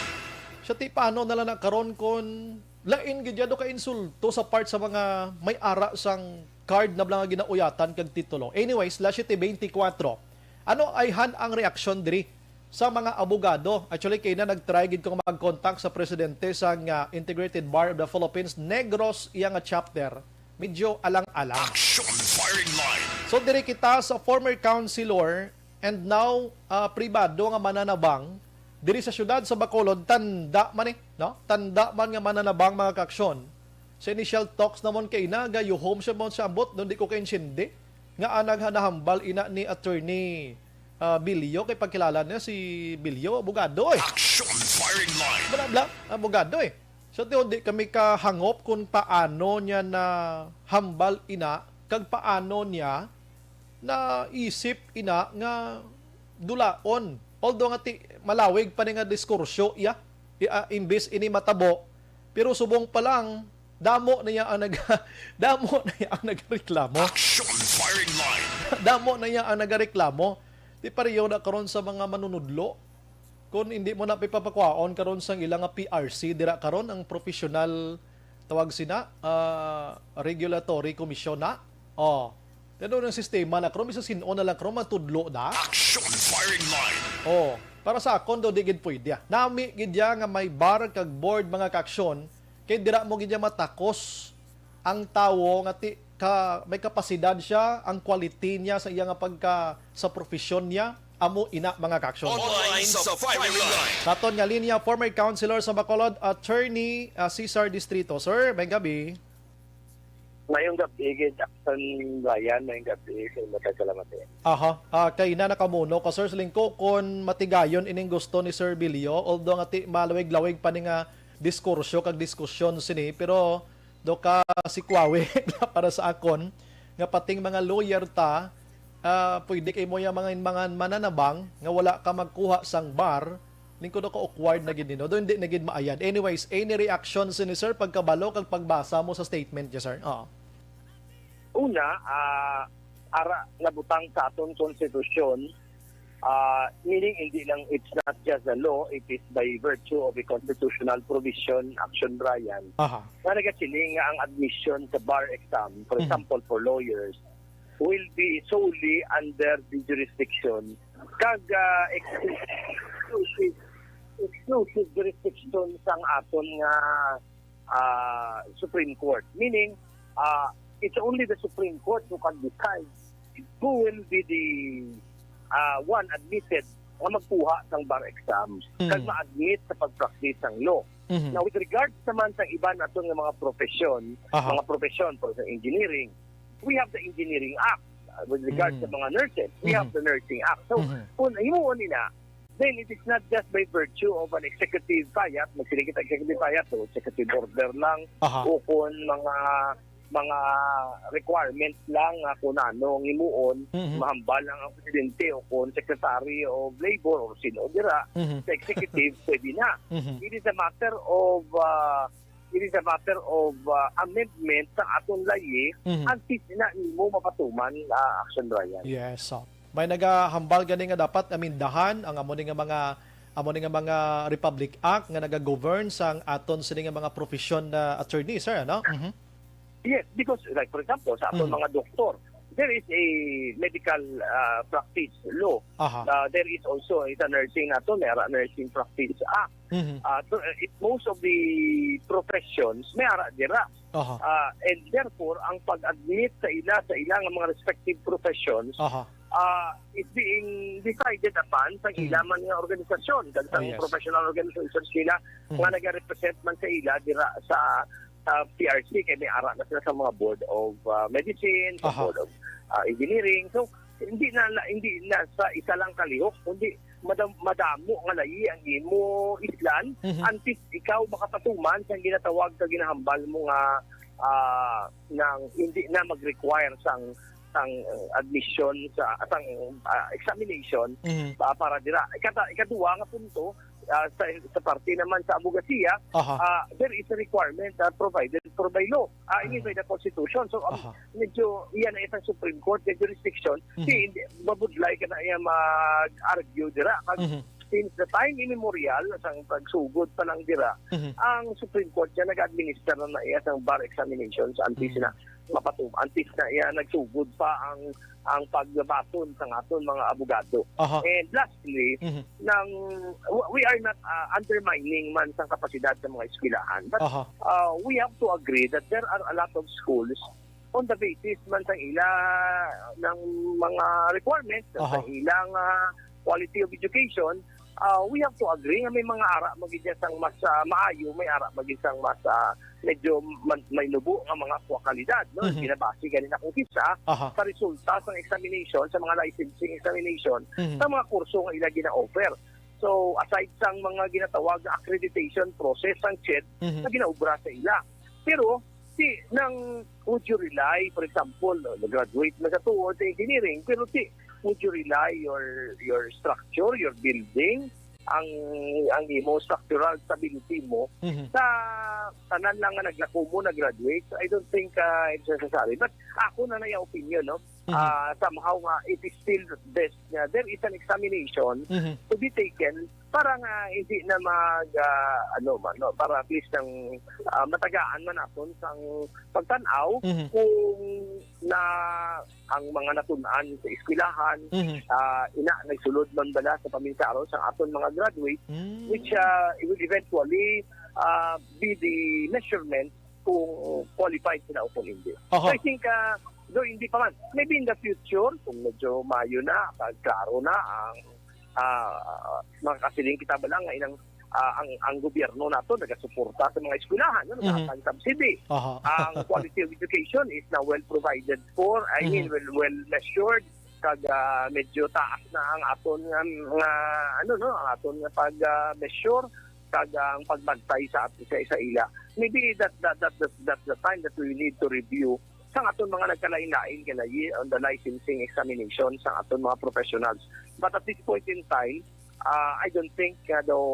Siya ti, paano na lang na karon kon lain gid ya do ka insulto sa part sa mga may ara sang card na lang nga ginauyatan kag titulo? Anyways, alas siyete beintikwatro. Ano ayhan ang reaksyon diri sa mga abogado? Actually, kay na nag-try gid kong mag-contact sa presidente sa nga Integrated Bar of the Philippines, Negros iya nga chapter. Medyo alang-alang. Action Firing Line. So, diri kita sa former councilor and now, ah, pribado nga mananabang diri sa siyudad sa Bacolod, tanda man eh, no? Tanda man nga mananabang, mga kaaksyon. Sa initial talks namon kay ina, gayuhom siya mo sa ambot, doon di ko kaintindi nga anag hanahambal ina ni Attorney, ah, Bilyo, kay pagkilala niya si Bilyo, abogado eh. Action Firing Line. Bla, bla, abogado eh. So, tiyon, di kami kahangop kung paano niya na hambal ina, kag paano niya naisip ina nga dulaon. Although nga ti, malawig pa ni nga diskurso iya, i-, ah, imbis ini matabo, pero subong pa lang, damo na iya ang nag-, damo na iya ang nagreklamo. Action Firing Line. Damo na iya ang nagareklamo. Di pareho na karon sa mga manunudlo. Kung hindi mo na pipapakwaon karon sang ila nga P R C, dira karon ang professional, tawag sina, ah, regulatory commission na. Oh. Pero ang sistema na karon, bisa sin-o na lang karon matudlo na. Action Firing Line. Oh, para sa akon daw, di gid pwede, ah. Nami gid ya nga may bar kag board, mga kaaksyon, kay dira mo gid ya matakos ang tawo nga ti-, ka, may kapasidad siya, ang quality niya sa iya nga pagka, sa profesyon niya, amo ina, mga kaaksyon. Online sa Firing Line. Sa aton nga linya, former councilor sa Bacolod, Attorney, ah, Cesar Distrito. Sir, may gabi. Mayong gabi, gid, Action Ryan. Mayong gabi, sa inyo, salamat, eh. Aha. Ah, kay na nakamuno ka, sir, sa lingko, kung matigayon ining gusto ni Sir Bilyo, although nga ti-, malawig-lawig pa ni nga diskurso kag diskusyon sini, pero do ka si Kwawe para sa akon, nga pating mga lawyer ta, ah, pwede kay mo yung mga, mga mananabang nga wala ka magkuha sang bar, lingkod ako awkward na gid nino. Do hindi na gid maayad. Anyways, any reaction sini, sir, pagkabalo kag pagbasa mo sa statement niya, sir? Oo. Una, ah, ara nabutang sa aton konstitusyon, ah, meaning hindi lang, it's not just a law, it is by virtue of a constitutional provision, Action Ryan, Aha. nga nagasiling nga ang admission sa bar exam, for Mhm. example, for lawyers, will be solely under the jurisdiction kag, ah, ex-, exclusive, exclusive jurisdiction sang aton nga, ah, Supreme Court. Meaning, ah, it's only the Supreme Court who can decide who will be the, ah, one admitted nga magkuha sang bar exams Mm. kag ma-admit sa pag-practice sang law. Mhm. Now, with regards naman sa iban naton nga mga profesyon, Aha. mga profesyon, for example, engineering, we have the Engineering Act. Uh, with regards Mm. sa mga nurses, we have Mhm. the Nursing Act. So, Mhm. kung himuon nila, then it is not just by virtue of an executive fiat, magsiling kita executive fiat, so executive order lang, Aha. o kung mga mga requirements lang nga kung ano ang himuon, Mhm. mahambal lang ang presidente o kung secretary of labor or sino dira Mhm. sa executive, pwede na. Mhm. It is a matter of, ah, it is a matter of, ah, amendment sa aton layi Mhm. antes na nimo mapatuman, ah, Action Ryan. Yes, so, may nagahambal gani nga dapat amindahan ang amo ni nga mga, amo ni nga mga Republic Act nga nagagovern sang aton sini nga mga profesyon na attorney, sir, ano? Mhm. Yes, because like for example, sa aton Mhm. mga doktor, there is a medical, ah, practice law. Aha. Ah, there is also, sa nursing nato, may ara nursing practice act. Mhm. Ah, so, uh, it, most of the professions may ara dira. Aha. Ah, and therefore, ang pag-admit sa ila, sa ila nga mga respective professions, Aha. ah, is being decided upon sa Mhm. ila man nga organisasyon, kag sa Ah, yes. professional organizations nila Mhm. nga nagarepresent man sa ila dira sa, sa P R C, kay may ara na sila sa mga board of, ah, medicine, sa Aha. board of, ah, engineering. So, hindi na, na hindi na sa isa lang kalihok, kundi madam-, madamo nga layi ang imo islan Mhm. antes ikaw makapatuman sang ginatawag sa ginahambal mo nga, ah, nang hindi na mag-require sang, sang, uh, admission sa, sang, ah, examination Mhm. pa-, para dira. Ikata-, ikaduha nga punto, ah, sa, sa parte naman sa abogasiya, Aha. ah, there is a requirement, ah, provided for by law. Ah, ini Mhm. by the Constitution. So, ang Aha. medyo iya na isang Supreme Court nga jurisdiction, Mhm. si, hindi, mabudlay ka na iya mag-argue dira. Kag Mhm. since the time immemorial, sang pagsugod pa lang dira, Mhm. ang Supreme Court siya nag-administer na iya sang bar examinations antes Mhm. na mapatum-, antes na iya nagsugod pa ang, ang pagbaton sang aton mga abogado. Aha. And lastly, Mhm. nang, w-, we are not, ah, undermining man sang kapasidad sa mga eskwelahan, but, Aha. ah, we have to agree that there are a lot of schools on the basis man sang ila ng mga requirements, Aha. sa ilang, ah, quality of education, ah, we have to agree nga may mga ara man gid sang mas, ah, maayo, may ara man gid sang mas, ah, medyo man-, may nubo nga mga kwa-, kalidad, no? Mhm. Ginabase gani na kung kisa Aha. sa resulta sang examination, sa mga licensing examination, Mhm. sa mga kurso nga ila gina-offer. So, aside sang mga ginatawag nga accreditation process sang ched Mhm. na ginaobra sa ila. Pero, si, nang, would you rely, for example, no, nag-graduate na sa tuod sa engineering, pero si, would you rely your, your structure, your building, ang, ang imo structural stability mo Mhm. sa tanan lang nga naglako mo, nag-graduate? So, I don't think, ah, it's necessary. But ako na na yung opinion, no? Mhm. Ah, somehow nga, it is still best nga there is an examination Mhm. to be taken para nga hindi na mag, ah, ano man, no? Para at least nang, ah, matagaan man naton sang pagtan-aw Mhm. kung na ang mga natun-an sa eskwelahan, Mhm. ah, ina, nagsulod man bala sa paminsaro sang aton mga graduate, Mm. which, ah, will eventually, ah, be the measurement kung qualified sila o kung hindi. Aha. So, I think, ah, though hindi pa man, maybe in the future, kung medyo mayo na, ah, klaro na ang, ah, makakasiling kita ba lang nga inang, ah, ang, ang gobyerno nato nagasuporta sa mga eskwelahan, no? Mhm. Nagahatag subsidy. Aha. Ang quality of education is now well provided for, I mean, Mhm. well, well measured, kag, ah, medyo taas na ang aton nga, nga, ano, no, ang aton nga pag, ah, measure, kag ang pagbantay sa at-, sa, sa ila. Maybe that, that, that, that, that's the time that we need to review sang aton mga nagkalain-lain nga layi on the licensing examination sang aton mga professionals. But at this point in time, ah, I don't think, ah, daw,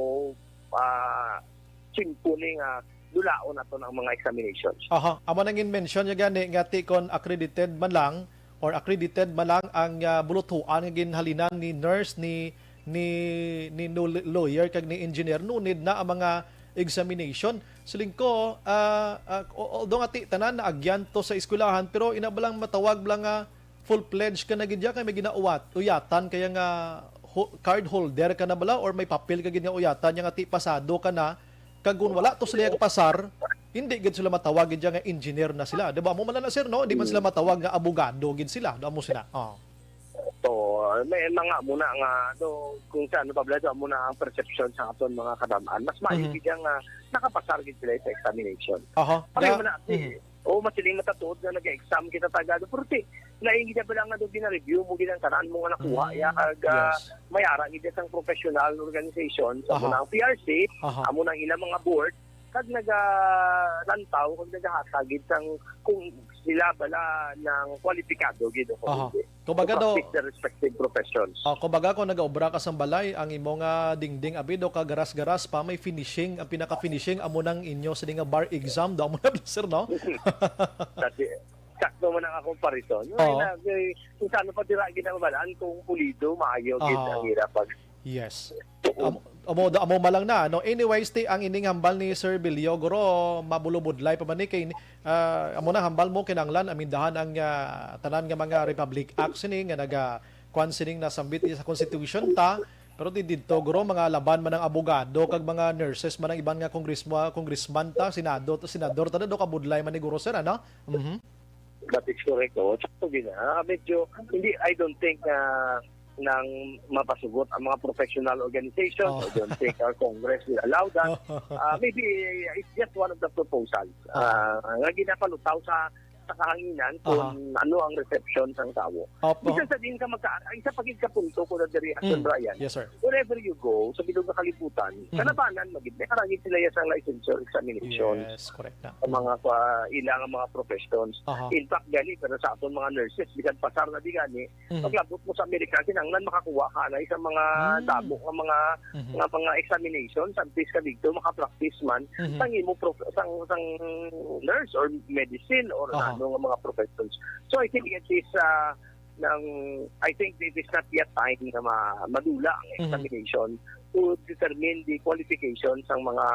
ah, tsimpo ni nga dulaon naton ang mga examinations. Aha, amo nang in-mention niya gani nga ti kon accredited man lang or accredited man lang ang, ah, buluthuan nga ginhalinan ni nurse, ni, ni, ni no-, lawyer kag ni engineer, no need na ang mga examination. Siling ko, ah, ah, o-, although nga ti tanan naagyan to sa eskwelahan, pero ina ba lang matawag lang nga full-fledged ka na gid ya kay may ginauwat-, uyatan kaya nga ho-, card holder ka na bala or may papel ka gid nga uyatan ya nga ti pasado ka na, kag kung wala to sila pasar, hindi gid sila matawag gid ya nga engineer na sila. Di ba? Amo man na, sir, no? Di man sila matawag nga abogado gid sila. Do amo sila. Oh. To, may mga muna nga, do, kung sa ano, Pablo, do, muna ang perception sa aton mga kadam-an. Mas maayo Mhm. gid ya nga nakapasar gid sila sa examination. Aha. Pareho Da-, man na, mhm. O, masiling matatuod nga nag-exam kita tagado, pero ti, Lain gid bala nga daw gina-review mo gid ang tanan mo nga nakuha, mm, ya, kag, ah, yes, may ara gid sang professional organization, sa, aha, amo na ang P R C, aha, amo na ang ilang mga board, kag nagalantaw, kag nagahatag gid sang kung sila bala nang kwalipikado gid o kung, aha, hindi, kumbaga to daw, practice their respective professions. Oh, kumbaga, kung nagaobra ka sa balay, ang imo nga dingding abi daw kagaras-garas pa, may finishing, ang pinaka-finishing amo nang inyo sini nga bar exam daw, amo na, sir, no? Dati, sakto man ang akong parison. Oo. Ay, na, kay, kung saan pa dira ginabalaan kung pulido, maayo gid, aha, ang ira pag, yes, tuon. Am-, amo, amo man lang na, no? Anyways, ti, ang ining hambal ni Sir Bilyo, guro, mabulobudlay pa man ni kay, ah, amo na hambal mo, kinahanglan amendahan ang, ah, tanan nga mga Republic Act sini nga naga, kuan, sining nasambit sa Constitution ta, pero di didto, guro, mga laban man ang abogado kag mga nurses man ang iban nga kongresma-, congressman ta, senado, senador ta, do kabudlay man ni guro, sir, ano? Mhm. That is correct, oh. Sakto gid, ah. Medyo, hindi, I don't think, ah, nang mapasugot ang mga professional organizations. Oh. I don't think our Congress will allow that. Ah, maybe it's just one of the proposals, ah, nga ginapalutaw sa, sa kahanginan kung, aha, ano ang reception sang tawo. Opo. Bisan sa din ka magka-, ang isa pa gid ka punto ko na diri, Sir, mm, Brian. Yes, sir. Wherever you go, sa bilog nga kalibutan, mhm, kalabanan magid may karangit sila ya sang licensure examination. Yes, correct na. Ang mga, ah, ilang mga professions. Aha. In fact, gani, pero sa aton mga nurses, bisan pasar na di gani, mhm, paglabot mo sa Amerika, kinahanglan makakuha ka na sa mga, mm, damo nga mga, mhm, nga mga examinations, antes ka dito makapractice man, mhm, sang imo prof-, sang, sang nurse or medicine or, aha, ano nga mga professions. So, I think it is, ah, nang, I think it is not yet time nga ma-, madula ang, mhm, examination to determine the qualification sang mga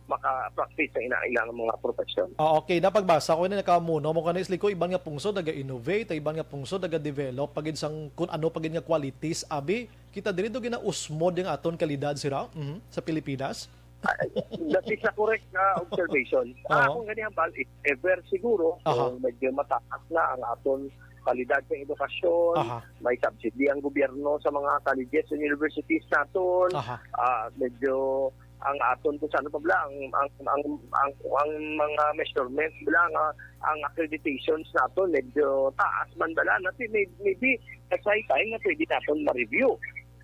maka-practice sa ina-, ilang mga profesyon. Ah, okay. Napagbasa ko na nakamuno mo kanang isli ko, iban nga pungsod naga-innovate, iban nga pungsod naga-develop, pagid sang kun ano pagid nga qualities, abi, kita diri do ginausmod ang aton kalidad, sira, mhm, sa Pilipinas. Ah, that is a correct na observation. Ang, oo, akong gani hambal, if ever siguro, aha, kung medyo mataas na ang aton kalidad sa edukasyon, aha, may subsidy ang gobyerno sa mga colleges and universities naton, aha, ah, medyo ang aton kung saan pa bala, ang, ang, ang, ang, ang mga measurements bala, ang, ang accreditations naton medyo taas man bala, na may, maybe, that's high time na pwede naton ma-review.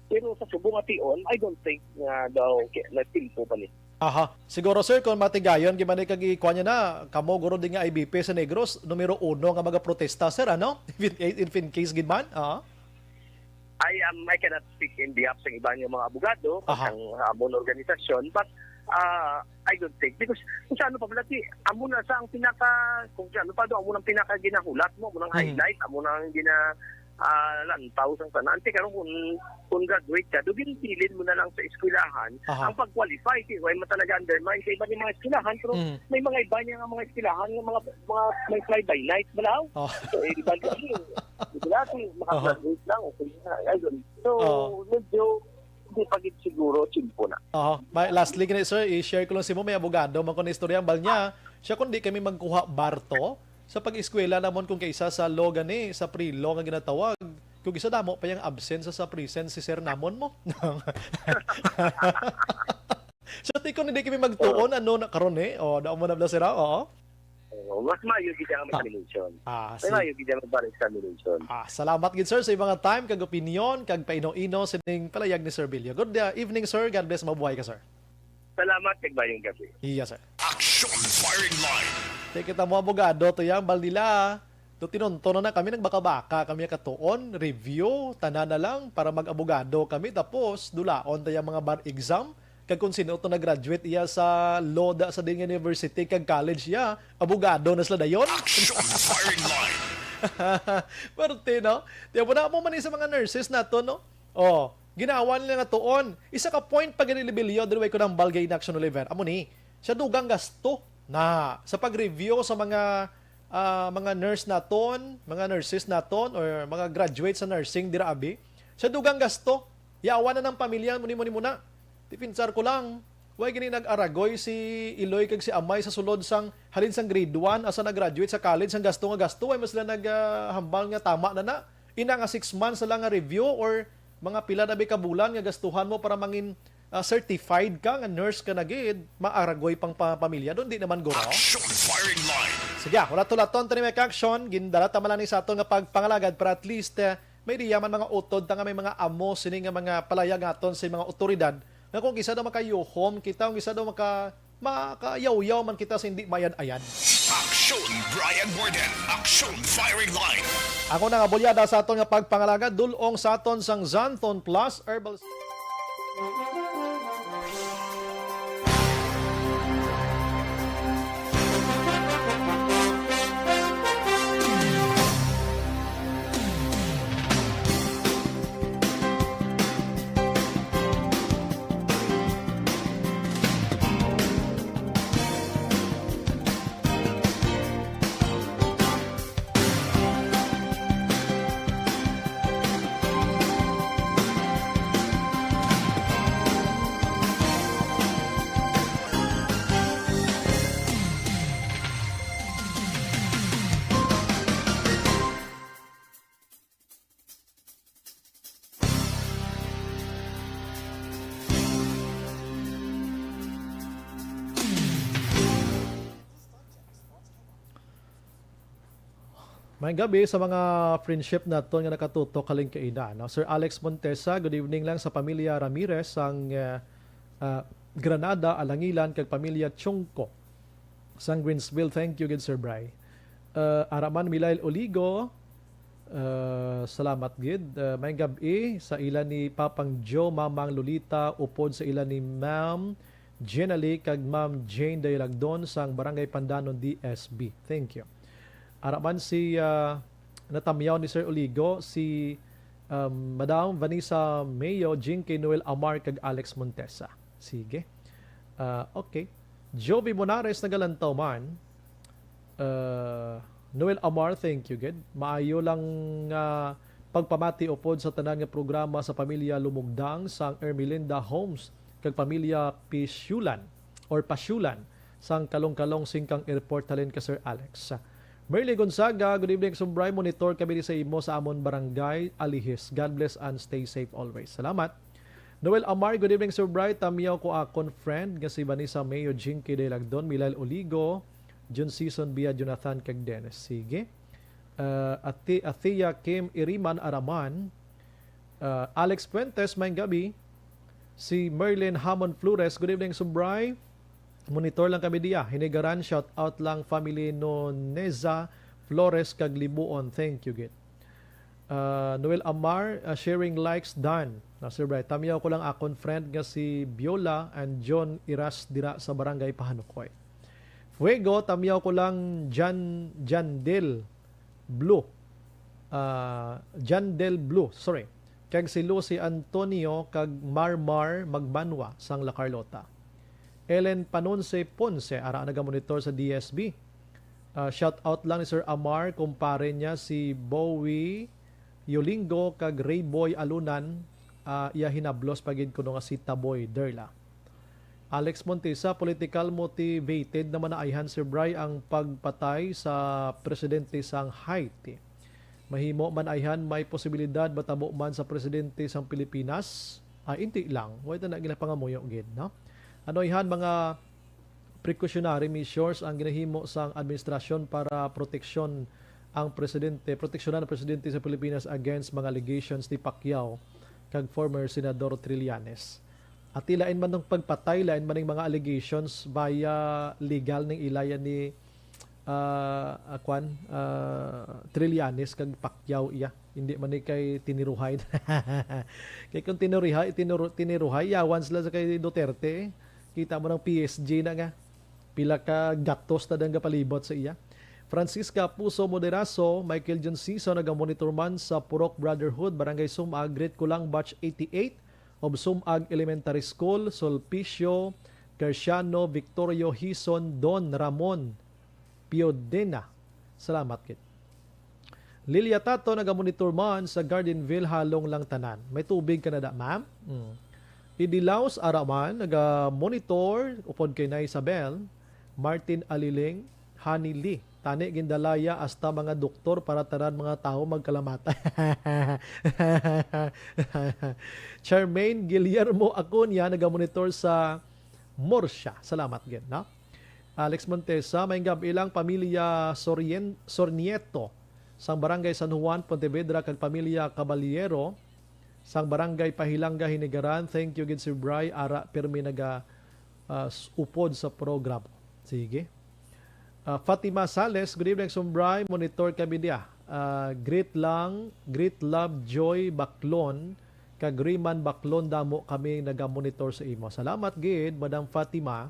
Pero sa subong nga tion, I don't think nga daw ki-, na timpo pa ni. Aha. Siguro, sir, kung matigayon, gid man kag ikuan niya na, kamo, guro, di nga I B P sa Negros, numero uno nga magaprotesta, sir, ano? If in, if in case, gid man, aha. I, um, I cannot speak in behalf sa iba nga mga abogado, aha, sa amon organisasyon, but, ah, I don't think, because kung sa ano pa pala, ti, amo na sa ang pinaka, kung sa ano pa do, amo nang pinaka ginahulat mo, amo nang, mhm, highlight, amo nang gina-, ah, lantaw sang tanan. Ti karon kung, kung graduate ka, do ginbilin mo na lang sa eskwelahan, aha, ang pag-qualify, ti, way mo talaga undermine sa iba nga mga eskwelahan, pero, mhm, may mga iba niya nga mga eskwelahan, nga mga, mga may fly by night, balaw. Oh. So, eh, iba din, eh. Di ba, ti, aha, makagraduate lang, okay na. Ayun. So, oh, medyo, hindi pa gid siguro, tsimpo na. Aha. May, lastly, gani, sir, i-share ko lang sa imo, may abogado man ko na istorya, ang bal niya, siya, kung di kami magkuha barto, sa pag-eskwela namon kung kaisa sa law gani, sa pre-law nga ginatawag, kung isa damo pa yang absent sa, sa present si sir namon mo. So, ti, kung hindi kami magtuon, oo, ano na karon, eh? O, damo na bala sila, oo. Oo, mas maayo gid ang, ah, examination. Ah, mas si-, maayo gid ang bar examination. Ah, salamat gid, sir, sa imong time, kag opinyon, kag paino-ino sining palayag ni Sir Bilyo. Good, uh, evening, sir. God bless. Mabuhay ka, sir. Salamat, kag maayong gabi. Yes, sir. Action Firing Line. Ti kita mo, abogado, to yang bal nila. To tinunto na na kami, nagbaka-baka kami katuon, review, tanan na lang para mag-abogado kami. Tapos, dulaon ta yang mga bar exam. Kag kung sino to nag-graduate iya sa law da sa din nga university kag college iya, abogado na sila dayon. Action Firing Line. Perte, no? Tiyan mo na mo man sa mga nurses nato, no? Oh, ginawa nila nga tuon. Isa ka point pa gani ni Bilyo, diri way ko nang balgay in action, Oliver. Amo ni, siya dugang gasto na sa pag-review sa mga, ah, mga nurse naton, mga nurses naton, or mga graduate sa nursing dira abi. Siya dugang gasto. Yawa na ng pamilya mo ni, mo ni muna. Ti pinsar ko lang, way gani nag-aragoy si Iloy kag si Amay sa sulod sang, halin sang grade one, asa nag-graduate sa college, sang gasto nga gasto, way man sila nag, ah, hambal nga tama na na. Ina nga six months na lang nga review or mga pila na bi ka bulan nga gastuhan mo para mangin, ah, certified ka nga nurse ka na gid, maaragoy pang pa-, pamilya doon, di naman, guro? Action firing line. Sige, ah, wala tulaton tani may action, gindala ta man lang ni sa aton nga pagpangalagad para at least, eh, may diya man mga utod ta nga may mga amo sini nga mga palayag naton sa mga otoridad nga kung kisa daw makayuhom kita, kung kisa daw maka-, makayawyaw man kita sa hindi mayan-ayan. Action, Brian Warden. Action firing line. Ako na nga bulyada sa aton nga pagpangalagad, dulong sa aton sang Xanthone Plus Herbal. May gabi sa mga friendship naton nga nakatutok halin kaina, no? Sir Alex Montesa, good evening lang sa pamilya Ramirez sang, eh, ah, Granada, Alangilan, kag pamilya Chungko sang Greensville. Thank you gid, Sir Bry. Uh, Araman Milail Oligo, uh, salamat gid. Uh, may gab-i sa ila ni Papang Joe, Mamang Lolita, upod sa ila ni Ma'am Jenali kag Ma'am Jane Daylagdon sang Barangay Pandanon, D S B. Thank you. Araman si, uh, natamyaw ni Sir Oligo, si, um, Madam Vanessa Mayo, Jinky Noel Amar, kag Alex Montesa. Sige. Ah, okay. Jovi Monares nagalantaw man. Ah, Noel Amar, thank you gid. Maayo lang nga pagpamati upod sa tanan nga programa sa pamilya Lumugdang sang Ermelinda Homes kag pamilya Pisulan or Pasulan sang Kalong-Kalong, Singkang Airport, halin ka Sir Alex. Merly Gonzaga, good evening, Sir Bry. Monitor kami sa imo sa amon barangay, Alihis. God bless and stay safe always. Salamat. Noel Amar, good evening, Sir Bry. Tamyaw ko akon friend nga si Vanessa Mayo, Jinky Delagdon, Milail Oligo, Jun Season Bia, Jonathan, kag Dennis. Sige. Uh, Ati-, Athea Kim Iriman Araman, uh, Alex Fuentes, maayong gabi. Si Merlin Hamon Flores, good evening, Sir Bry. Monitor lang kami diya. Hinigaran, shout out lang family Noneza Flores kag Libuon. Thank you, gid. Ah, Noel Amar, ah, sharing likes done. Na, Sir Bright, tamyaw ko lang akon friend nga si Biola and John Iras dira sa Barangay Pahanukoy. Fuego, tamyaw ko lang Jan-, Jandel Blue. Ah, Jandel Blue, sorry. Kag si Lucy Antonio kag Marmar Magbanwa sang La Carlota. Ellen Panonse Ponce, ara nagamonitor sa D S B. Ah, shout out lang ni Sir Amar, kumpare niya si Bowie Yolingo kag Rayboy Alunan, ah, iya hinablos pa gid kuno nga si Taboy Derla. Alex Montesa, political motivated naman na ayhan, Sir Bry, ang pagpatay sa presidente sang Haiti. Mahimo man ayhan may posibilidad matabo man sa presidente sang Pilipinas? Ah, inti lang. Way ta na ginapangamuyo gid, no? Ano ayhan mga precautionary measures ang ginahimo sang administrasyon para proteksyon ang presidente, proteksyonan ang presidente sa Pilipinas against mga allegations ni Pacquiao kag former Senador Trillanes. At lain man ang pagpatay, lain man ang mga allegations via legal ning ilaya ni, ah, ah, kwan, ah, Trillanes kag Pacquiao iya. Hindi man ni kay tiniruhay. Kay kung tiniruhay, tinuru-, tiniruhay, yawan sila sa kay Duterte. Kita mo ng P S G na nga. Pila ka gatos na dang gapalibot sa iya. Francisca Puso Moderaso, Michael John Sison, nagamonitor man sa Purok Brotherhood, Barangay Sumag, greet ko lang batch eighty-eight of Sumag Elementary School, Sulpicio, Garciano, Victorio, Hison, Don Ramon, Piodena. Salamat gid. Lilia Tato, nagamonitor man sa Gardenville, halong lang tanan. May tubig ka na da, ma'am? Mm. Idilaos Araman, nagamonitor upod kay na Isabel, Martin Aliling, Honey Lee. Tani gindalaya hasta mga doktor para tanan mga tawo magkalamata. Charmaine Guillermo Acuña nagamonitor sa Murcia. Salamat gid, no? Alex Montesa, may gab-i lang pamilya Sorien-, Sornieto sang Barangay San Juan, Pontevedra, kag pamilya Caballero sang Barangay Pahilanga, Hinigaran. Thank you gid, Sir Bry, ara pirmi naga, ah, s-, upod sa program. Sige. Ah, Fatima Sales, good evening, Sir Bry. Monitor kami diya. Ah, greet lang, greet love, Joy Baclon, kag Riman Baclon, damo kami naga-monitor sa imo. Salamat gid, Madam Fatima.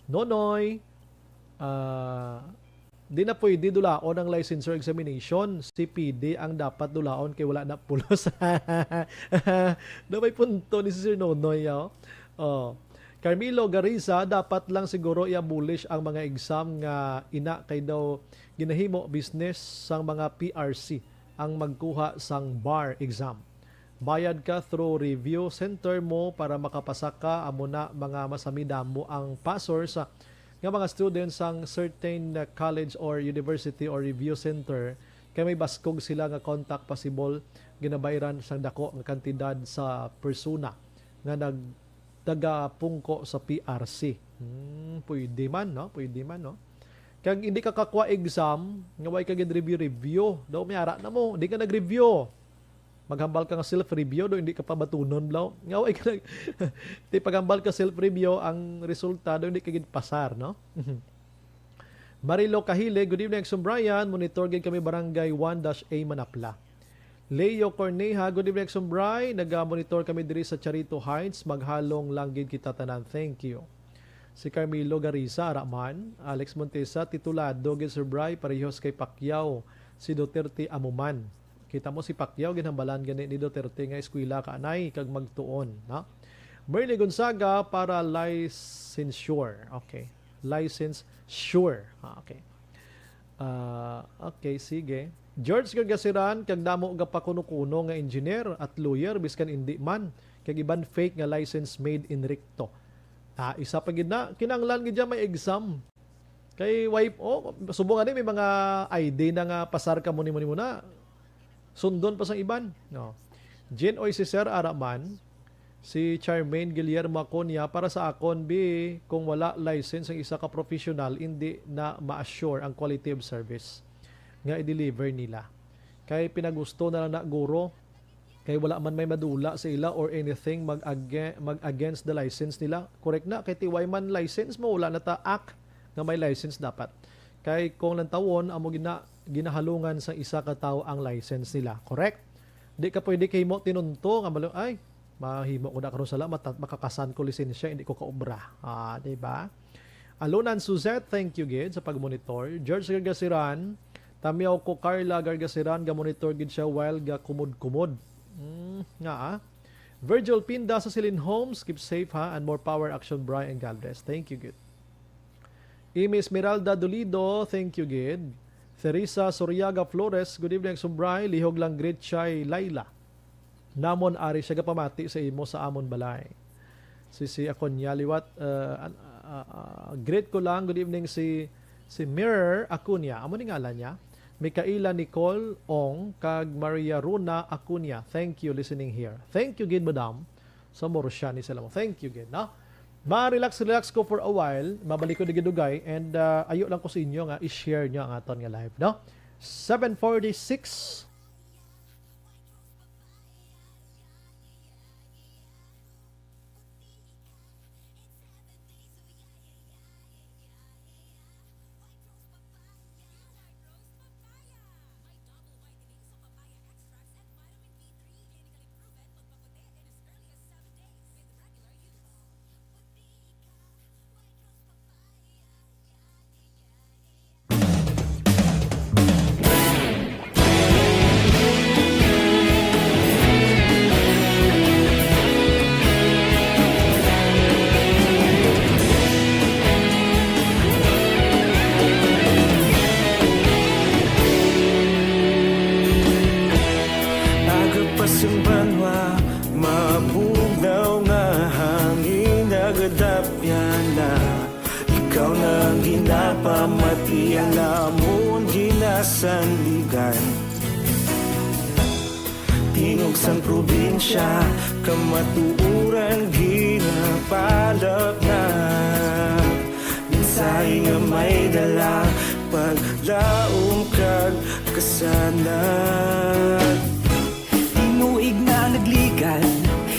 Nonoy, ah, di na pwede dulaon ang licensure examination. Si P D ang dapat dulaon kay wala na pulos. Daw may punto ni Sir Nonoy, oh. Oh. Carmelo Gariza, dapat lang siguro i-abolish ang mga exam nga ina kay daw ginahimo business sang mga P R C ang magkuha sang bar exam. Bayad ka through review center mo para makapasa ka, amo na mga masami damo ang pasors, ah, nga mga students sang certain, ah, college or university or review center kay may baskog sila nga contact possible ginabayran sang dako nga kantidad sa persona nga nag-, nagapungko sa P R C. Hmm, pwede man, no? Pwede man, no? Kag hindi ka kakwa exam, nga way ka gid review-review. Daw may ara na mo, di ka nag-review. Maghambal ka nga self-review, do hindi ka pabatunon, blaw. Nga way ka nag-, ti paghambal ka self-review, ang resulta, do hindi ka gid pasar, no? Marilo Kahile, good evening, Exum Brian. Monitor gid kami Barangay one dash A Manapla. Leo Corneja, good evening, Exum Bry. Naga-monitor kami diri sa Charito Heights. Maghalong lang gid kita tanan. Thank you. Si Carmelo Garisa, ara man. Alex Montesa, titulado gid, Sir Bry, parehos kay Pacquiao, si Duterte amo man. Kita mo si Pacquiao, ginhambalan gani ni Duterte nga eskwela ka anay kag magtuon, no? Merly Gonzaga para licensure. Okay. License sure. Ah, okay. Ah, okay, sige. George Gargasiran, kag damo gapakuno-kuno nga engineer at lawyer, biskan indi man. Kag iban fake nga license made in recto. Ah, isa pa gid na, kinahanglan gid dyan may exam. Kay way, oh, subong ani may mga I D na nga pasar ka muni-muni muna. Sundon pa sang iban. No. Jen Oy si Sir Araman, si Charmaine Guillermo Acuña, para sa akon, bi, kung wala license ang isa ka professional, hindi na ma-assure ang quality of service nga i-deliver nila. Kay pinagusto na lang na guro, kay wala man may madula sa ila or anything mag-, mag-against the license nila. Correct na, kay ti way man license mo, wala na ta act nga may license dapat. Kay kung lantawon, amo gina-, ginahalungan sa isa ka tawo ang license nila. Correct? Di ka pwede kahimo tinunto nga malo, ay, mahimo ko na karon sala, mata-, makakasan ko lisensya, hindi ko kaobra. Ah, di ba? Alunan Suzette, thank you gid sa pag-monitor. George Gargasiran, tamiaw ko Carla Gargasiran, ga-monitor gid siya while ga-kumod-kumod. Mm, nga ah. Virgil Pinda sa Celine Homes, keep safe ha, and more power, Action Bry and God bless. Thank you gid. Amy Esmeralda Dolido, thank you gid. Theresa Soriaga Flores, good evening, Exum Bry. Lihog lang greet kay Laila. Namon ari siya gapamati sa imo sa amon balay. Si, si Acuña liwat, uh, an-, uh, uh, greet ko lang, good evening, si, si Mirror Acuña. Amo ni ngalan niya. Micaela Nicole Ong kag Maria Runa Acuña. Thank you, listening here. Thank you gid, madam. Sa Murcia ni sila mo. Thank you gid, no? Ma-relax, relax ko for a while. Mabalik ko digidugay and, uh, ayo lang ko sa inyo nga i-share nyo ang aton nga live, no? Seven forty-six. Pamati ang amon ginasandigan. Tingog sang probinsya, kamatuoran ginapalapnag. Mensahe nga may dala, paglaom kag kasanag. Tinuig na nagligan,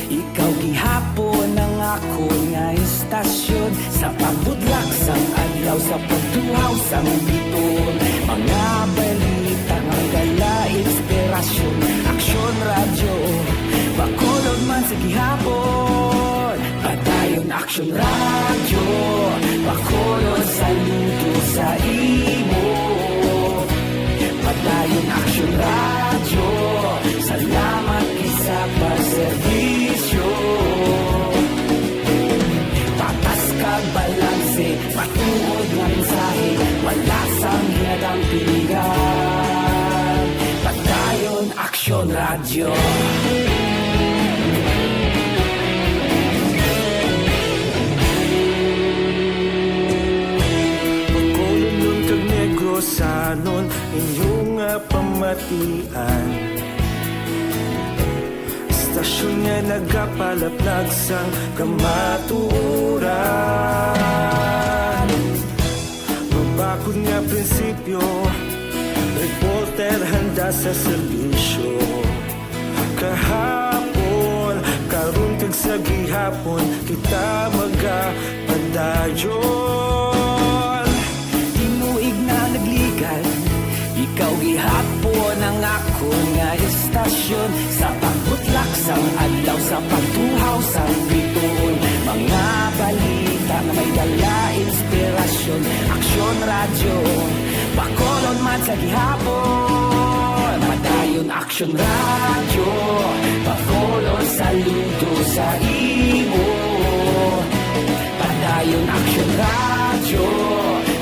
ikaw gihapon ang akon nga istasyon. Sa pagbudlak sang adlaw, sa pagtuhaw sang bituon, mga balita nga dala inspirasyon. Aksyon Radyo, Bacolod man sa gihapon. Padayon Aksyon Radyo, Bacolod, saludo sa imo. Padayon Aksyon Radyo, salamat gid sa pagserbisyo. Patas kag balanse, matuod nga mensahe, wala sang ginadampigan. Padayon Aksyon Radyo. Bacolodnon kag Negrosanon, inyo nga pamatian. Istasyon nga nagapalapnag sang kamatuoran. Mabakod nga prinsipyo, reporter handa sa serbisyo. Kahapon, karon kag sa gihapon, kita magapadayon. Tinuig na nagligan, ikaw gihapon ang akon nga istasyon. Sa pagbutlak sang adlaw, sa pagtuhaw sang bituon, mga balita nga may dala inspirasyon. Aksyon Radyo, Bacolod man sa gihapon. Padayon Aksyon Radyo, Bacolod, saludo sa imo. Padayon Aksyon Radyo,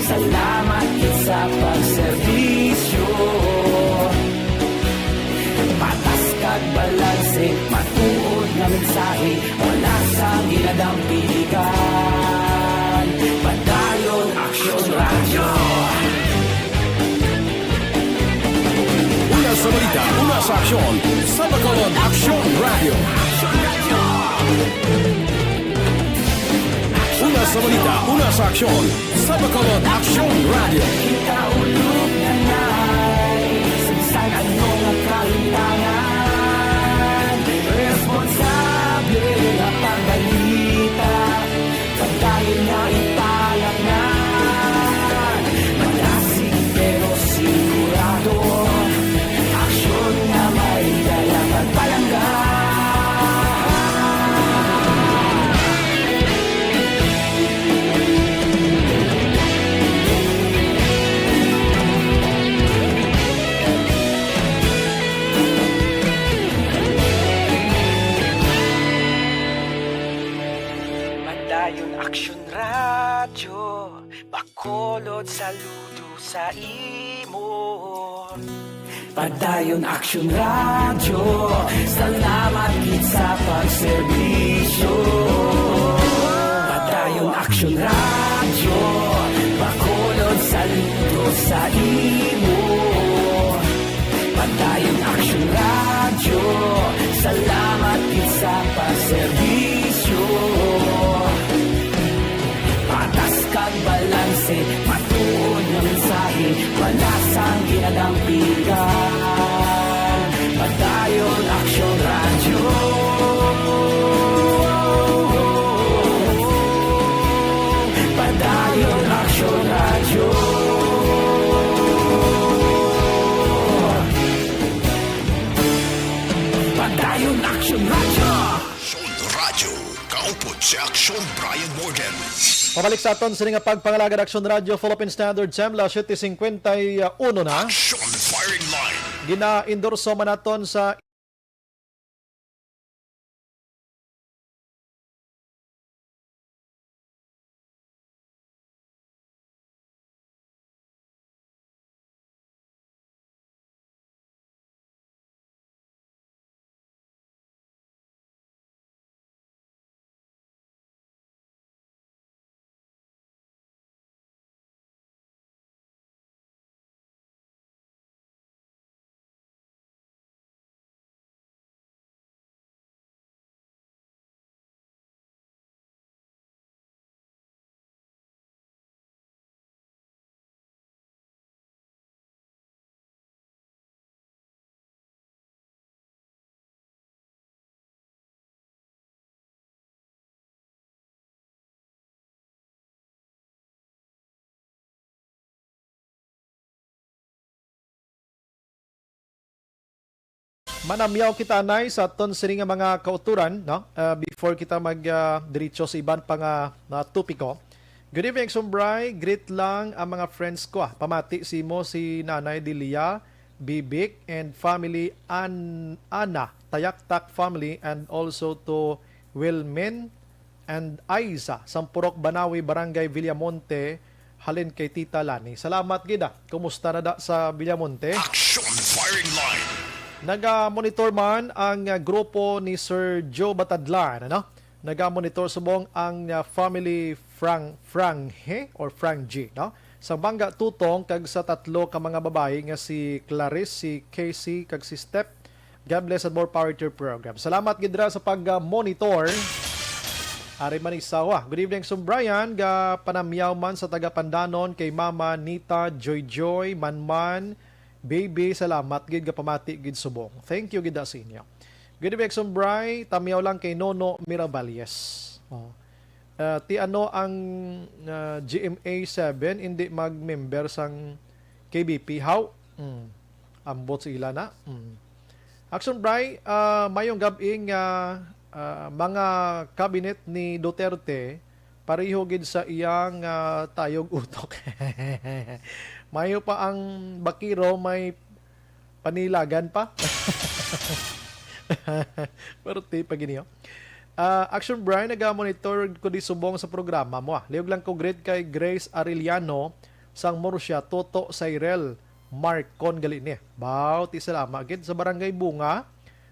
salamat gid sa pagserbisyo. Patas kag balanse, matuod nga mensahe, wala sang ginadampigan. Padayon Aksyon Radyo. Una sa balita, una sa aksyon, sa Bacolod Aksyon Radyo. Una sa balita, una sa aksyon, sa Bacolod Aksyon Radyo. Kita ulog na nai, sa bisan ano nga kahintangan, responsable nga pagbalita. Padayon nga ipalapngan, malasig pero sigurado. Aksyon nga may dala pagpalangga. Padayon Aksyon Radyo, Bacolod, saludo sa imo. Padayon Aksyon Radyo, salamat gid sa pagserbisyo. Padayon Aksyon Radyo, Bacolod, saludo sa imo. Padayon Aksyon Radyo, salamat gid sa pagserbisyo. Patas kag balanse, matuod nga mensahe, wala sang ginadampigan. Padayon Aksyon Radyo. Padayon Aksyon Radyo. Padayon Aksyon Radyo. Aksyon Radyo, kaupod sa Aksyon Brian Morden. Pabalik sa aton sini nga pagpangalagad, Aksyon Radyo, Philippine Standard, SEMLA, siyete cincuenta y uno na. Aksyon Firing Line. Gina-endorso man naton sa Manamyaw kita, anay, sa aton sini nga mga kauturan, no? Ah, before kita mag, ah, diretso sa iban pa nga, ah, topiko. Good evening, Sumbray. Greet lang ang mga friends ko, ah. Pamati si mo si Nanay Delia, Bibik, and family, An-, Ana, Tayaktak family, and also to Wilmin and Aiza, Sampurok Banawi, Barangay Villamonte, halin kay Tita Lani. Salamat gid, ah. Kumusta na da sa Villamonte? Action firing line. Naga-monitor man ang, ah, grupo ni Sir Joe Batadlan, ano? Naga-monitor subong ang, ah, family Frang-, Franghe or Frangji, no? Sa Bangga Tutong kag sa tatlo ka mga babayi nga si Clarice, si Casey, kag si Step. God bless and more power to your program. Salamat gid ra sa pag-monitor. Ari man isawa. Good evening, Sumbrayan. Ga panamyaw man sa taga Pandanon kay Mama Nita, Joy Joy, Manman, Baby, salamat gid, ga pamati gid subong. Thank you gid sa inyo. Good evening, Sumbray. Tamyaw lang kay Nono Miravalles. Oh. Ah, ti ano ang, ah, G M A seven hindi mag-member sang K B P? How? Mm. Ambot sa ila na. Mm. Action Bray, ah, mayong gab-i nga, ah, mga cabinet ni Duterte, pareho gid sa iyang, ah, tayog utok. Mayo pa ang bakiro, may panilagan pa. Pero ti pa gini, oh. Ah, Action Brian, naga-monitor ko di subong sa programa mo, ah. Liog lang ko greet kay Grace Arellano sang Murcia, Toto Cyril Marcon gali ni. Baw, ti salama gid sa Barangay Bunga,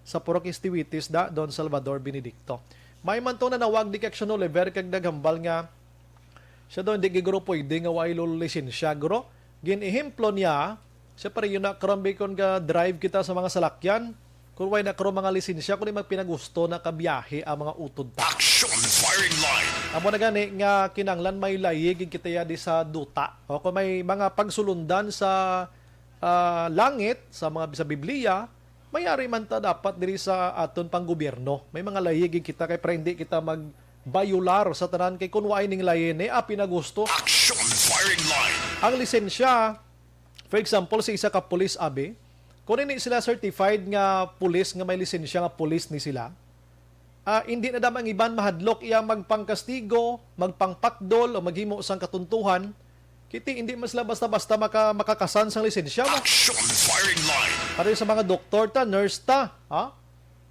sa Purok Estivitis da, Don Salvador Benedicto. May man tong nanawag di kay Action Oliver kag naghambal nga siya daw hindi gid guro pwede nga way lo-, lisensya, guro. Gin-ehemplo niya, siya pa rin yun na, karon, bikon ga drive kita sa mga salakyan, kung way na karon mga lisensya, kung di magpinagusto na kabiyahe ang mga utod ta. Action firing line. Amo na gani nga kinanglan may layig gid kita ya di sa duta. O kung may mga pagsulundan sa, ah, langit, sa mga, sa Biblia, mayari man ta dapat diri sa aton panggobyerno. May mga layig gid kita kay para hindi kita magbayular sa tanan kay kung waay ning layini, ah, pinagusto. Action firing line. Ang lisensya, for example, sa isa ka pulis, abi, kung hindi sila certified nga pulis nga may lisensya nga pulis ni sila, ah, hindi na dam ang iban mahadlok iya magpangkastigo, magpangpakdol, o maghimo sang katuntuhan. Kiti, hindi man sila basta-basta maka-, makakasan sang lisensya mo. Action firing line. Pati sa mga doktor ta, nurse ta, ha?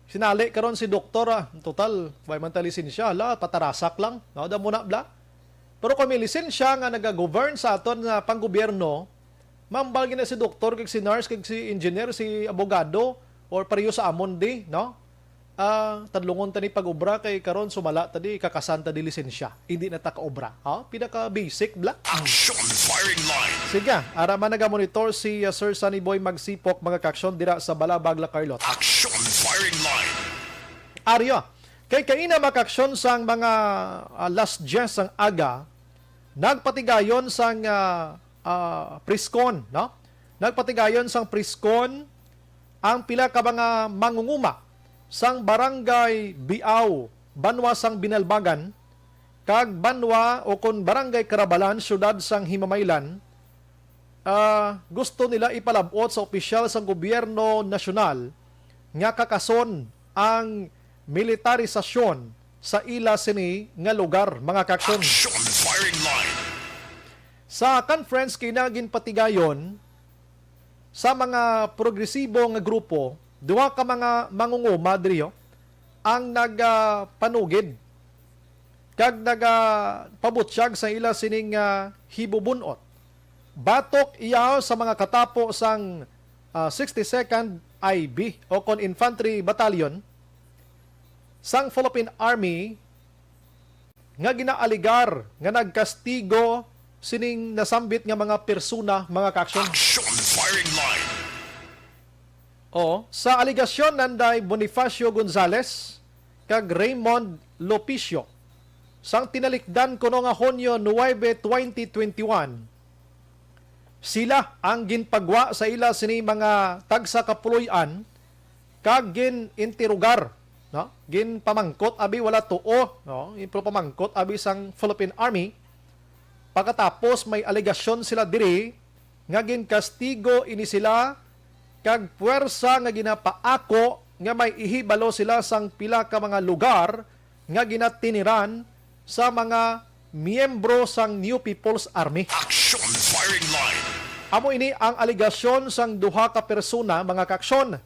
Sinali karon si doktor, ah, total, way man ta lisensya, hala, patarasak lang. No, da mo na, bla. Pero kung may lisensya nga nagagovern sa aton nga panggobyerno, mambal gina si doktor, kag si nurse, kag si engineer, si abogado, or pareho sa amon di, no? Ah, tadlungon ta ni pag-obra kay karon sumala ta di, kakasan ta di lisensya. Hindi na ta ka-obra. Ha? Pinaka-basic, bla. Action firing line. Sige, ara man nagamonitor si, ah, Sir Sunny Boy Magsipok, mga kaaksyon, dira sa Balabag, La Carlota. Action firing line. Aryo, kay kaina, mga kaaksyon, sang mga, ah, alas diyes sang aga, nagpatigayon sang, ah, ah, priskon, no? Nagpatigayon sang priskon ang pila ka mga mangunguma sang Barangay Biao, banwa sang Binalbagan, kag banwa o kon Barangay Carabalan, siyudad sang Himamaylan, ah, gusto nila ipalab-ot sa opisyal sang gobyerno nasyonal nga kakason ang militarisasyon sa ila sini nga lugar, mga kaaksyon. Action firing line. Sa conference kay na ginpatigayon sa mga progresibo nga grupo, duha ka mga mangunguma diri, oh, ang nagapanugid kag nagapabutyag sa ila sining, ah, hibubun-ot batok iya sa mga katapo sang, ah, sixty-second I B o kon Infantry Battalion sang Philippine Army nga ginaaligar nga nagkastigo sining nasambit nga mga persona, mga kaaksyon. Action firing line. O, sa alegasyon nanday Bonifacio Gonzales kag Raymond Lopicio, sang tinalikdan kuno nga Hunyo nuebe, twenty twenty-one, sila ang ginpagwa sa ila sini mga tagsa ka puloy-an kag gin-interogar, no? Ginpamangkot abi wala tuo, no? Ginpamangkot abi sang Philippine Army. Pagkatapos may alegasyon sila diri nga ginkastigo ini sila kag puwersa nga ginapaako nga may ihibalo sila sang pila ka mga lugar nga ginatiniran sa mga miyembro sang New People's Army. Action Firing Line. Amo ini ang alegasyon sang duha ka persona, mga kaaksyon.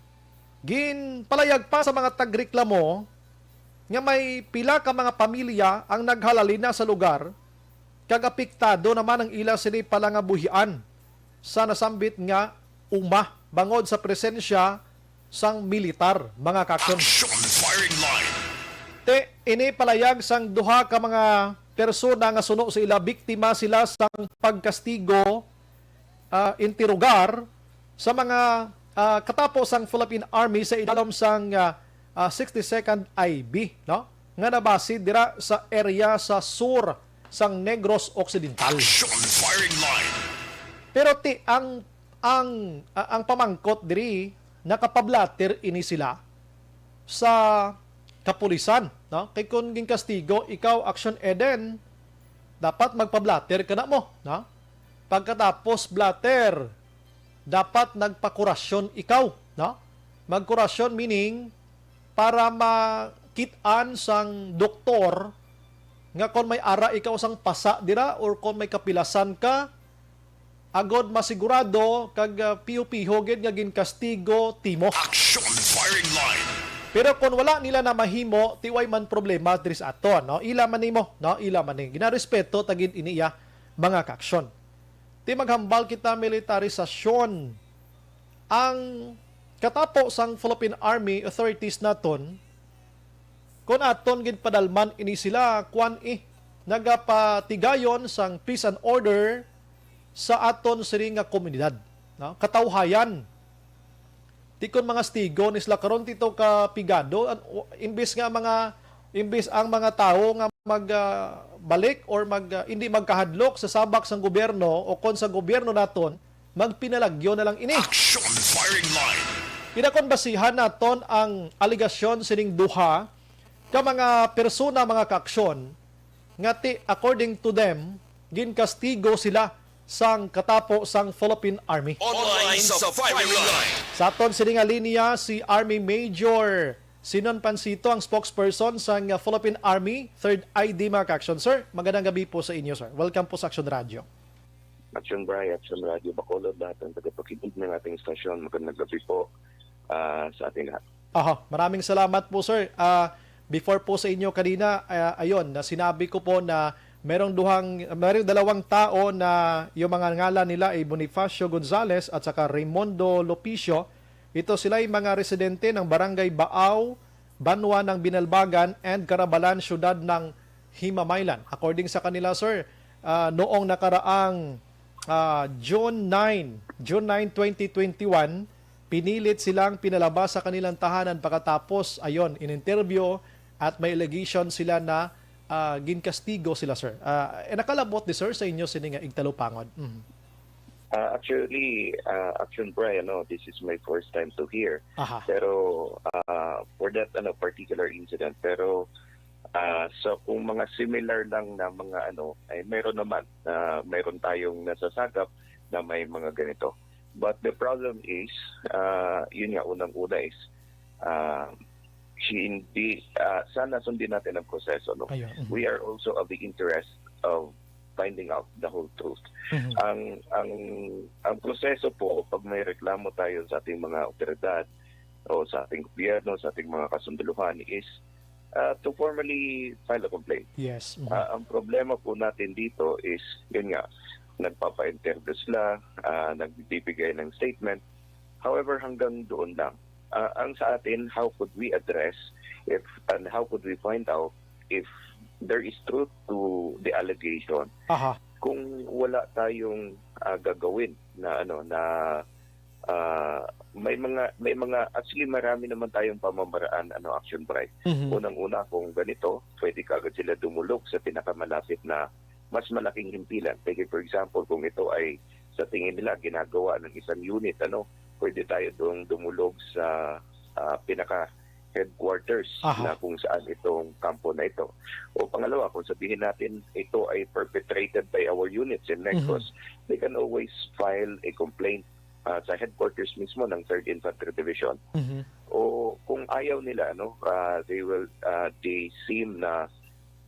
Ginpalayag pa sa mga tagreklamo nga may pila ka mga pamilya ang naghalalin na sa lugar, kag apektado naman ang ila sini palangabuhian sa nasambit nga uma bangod sa presensya sang militar, mga kaaksyon. Action Firing Line. Ti, ini palayag sang duha ka mga persona nga suno sa ila, biktima sila sang pagkastigo, ah, interogar sa mga, ah, katapo sang Philippine Army sa idalom sang, ah, ah, sixty-second I B, no? Nga nabase dira sa area sa sur sang Negros Occidental. Action Firing Line. Pero ti ang ang ah, ang pamangkot diri, nakapablatter ini sila sa kapulisan, no? Kay kung ginkastigo ikaw, Action Eden, dapat magpablatter ka na mo, no? Pagkatapos blatter, dapat nagpakurasyon ikaw, no? Magkurasyon meaning para makit-an sang doktor nga kon may ara ikaw sang pasa dira or kon may kapilasan ka, agod masigurado kag, ah, piho-piho gid nga ginkastigo timo. Action Firing Line. Pero kon wala nila na mahimo, ti way man problema diri sa aton, no? Ila man nimo, no? Ila man ni. Ginarespeto ta gid ini iya, mga kaaksyon. Ti maghambal kita militarisasyon. Ang katapo sang Philippine Army authorities naton, kon aton ginpadalman ini sila, kuan, eh, nagapatigayon sang peace and order sa aton sini nga komunidad, no? Katawhayan. Ti kon mga stigo ni sila karon, ti to ka pigado, an-, o, imbis nga mga, imbis ang mga tawo nga mag, ah, balik or mag, ah, hindi magkahadlok sa sabak sang gobyerno o kon sa gobyerno naton, magpinalagyo na lang ini. Action Firing Line. Ina kon basihan naton ang alegasyon sining duha ka mga persona, mga kaaksyon, nga ti, according to them, ginkastigo sila sang katapo sang Philippine Army. Online sa Firing Line. Sa aton sini nga linya, si Army Major Sinon Pansito, ang spokesperson sang Philippine Army, Third I D, mga kaaksyon. Sir, magandang gabi po sa inyo, sir. Welcome po sa Action Radio. Action Bri, Action Radio Bacolod, lahat ng tagapakinig ng ating istasyon, magandang gabi po, ah, sa ating lahat. Aha, maraming salamat po, sir. Ah, before po sa inyo kanina, ah, ayun, na sinabi ko po na merong duhang, merong dalawang tao na yung mga ngalan nila ay Bonifacio Gonzales at saka Raymundo Lopicio. Ito sila ay mga residente ng Barangay Baaw, Banwa ng Binalbagan and Carabalan, Siyudad ng Himamaylan. According sa kanila, sir, ah, noong nakaraang, ah, June nine, June nine, twenty twenty-one, pinilit silang pinalabas sa kanilang tahanan pagkatapos, ayon, in-interview at may allegation sila na, ah, ginkastigo sila, sir. Ah, eh, nakalabot di, sir, sa inyo sini nga igtalupangod? Mhm. Ah, actually, ah, Action Bri, ano, this is my first time to hear. Aha. Pero, ah, for that, ano, particular incident, pero, ah, so kung mga similar lang na mga, ano, ay meron naman, ah, meron tayong nasasagap na may mga ganito. But the problem is, ah, yun nga, unang-una is, ah, hindi, ah, sana sundin natin ang proseso, no? Ayun, mhm. We are also of the interest of finding out the whole truth. Mhm. Ang, ang, ang proseso po, pag may reklamo tayo sa ating mga otoridad o sa ating gobyerno, sa ating mga kasundaluhan, is, ah, to formally file a complaint. Yes. Mhm. Ah, ang problema po natin dito is, yun nga, nagpapa-interview sila, ah, nagbibigay ng statement. However, hanggang doon lang. Ah, ang sa atin, how could we address if, and how could we find out if there is truth to the allegation? Aha. Kung wala tayong, ah, gagawin na, ano, na, ah, may mga, may mga, actually, marami naman tayong pamamaraan, ano, Action Bri. Mhm. Unang-una, kung ganito, pwede kaagad sila dumulog sa pinakamalapit na mas malaking himpilan. Like, for example, kung ito ay sa tingin nila ginagawa ng isang unit, ano, pwede tayo doon dumulog sa, ah, pinaka headquarters Aha. na kung saan itong kampo na ito. O pangalawa, kung sabihin natin ito ay perpetrated by our units in Negros, Mhm. they can always file a complaint ah, sa headquarters mismo ng Third Infantry Division. Mhm. O kung ayaw nila, ano, ah, they will, ah, they seem na,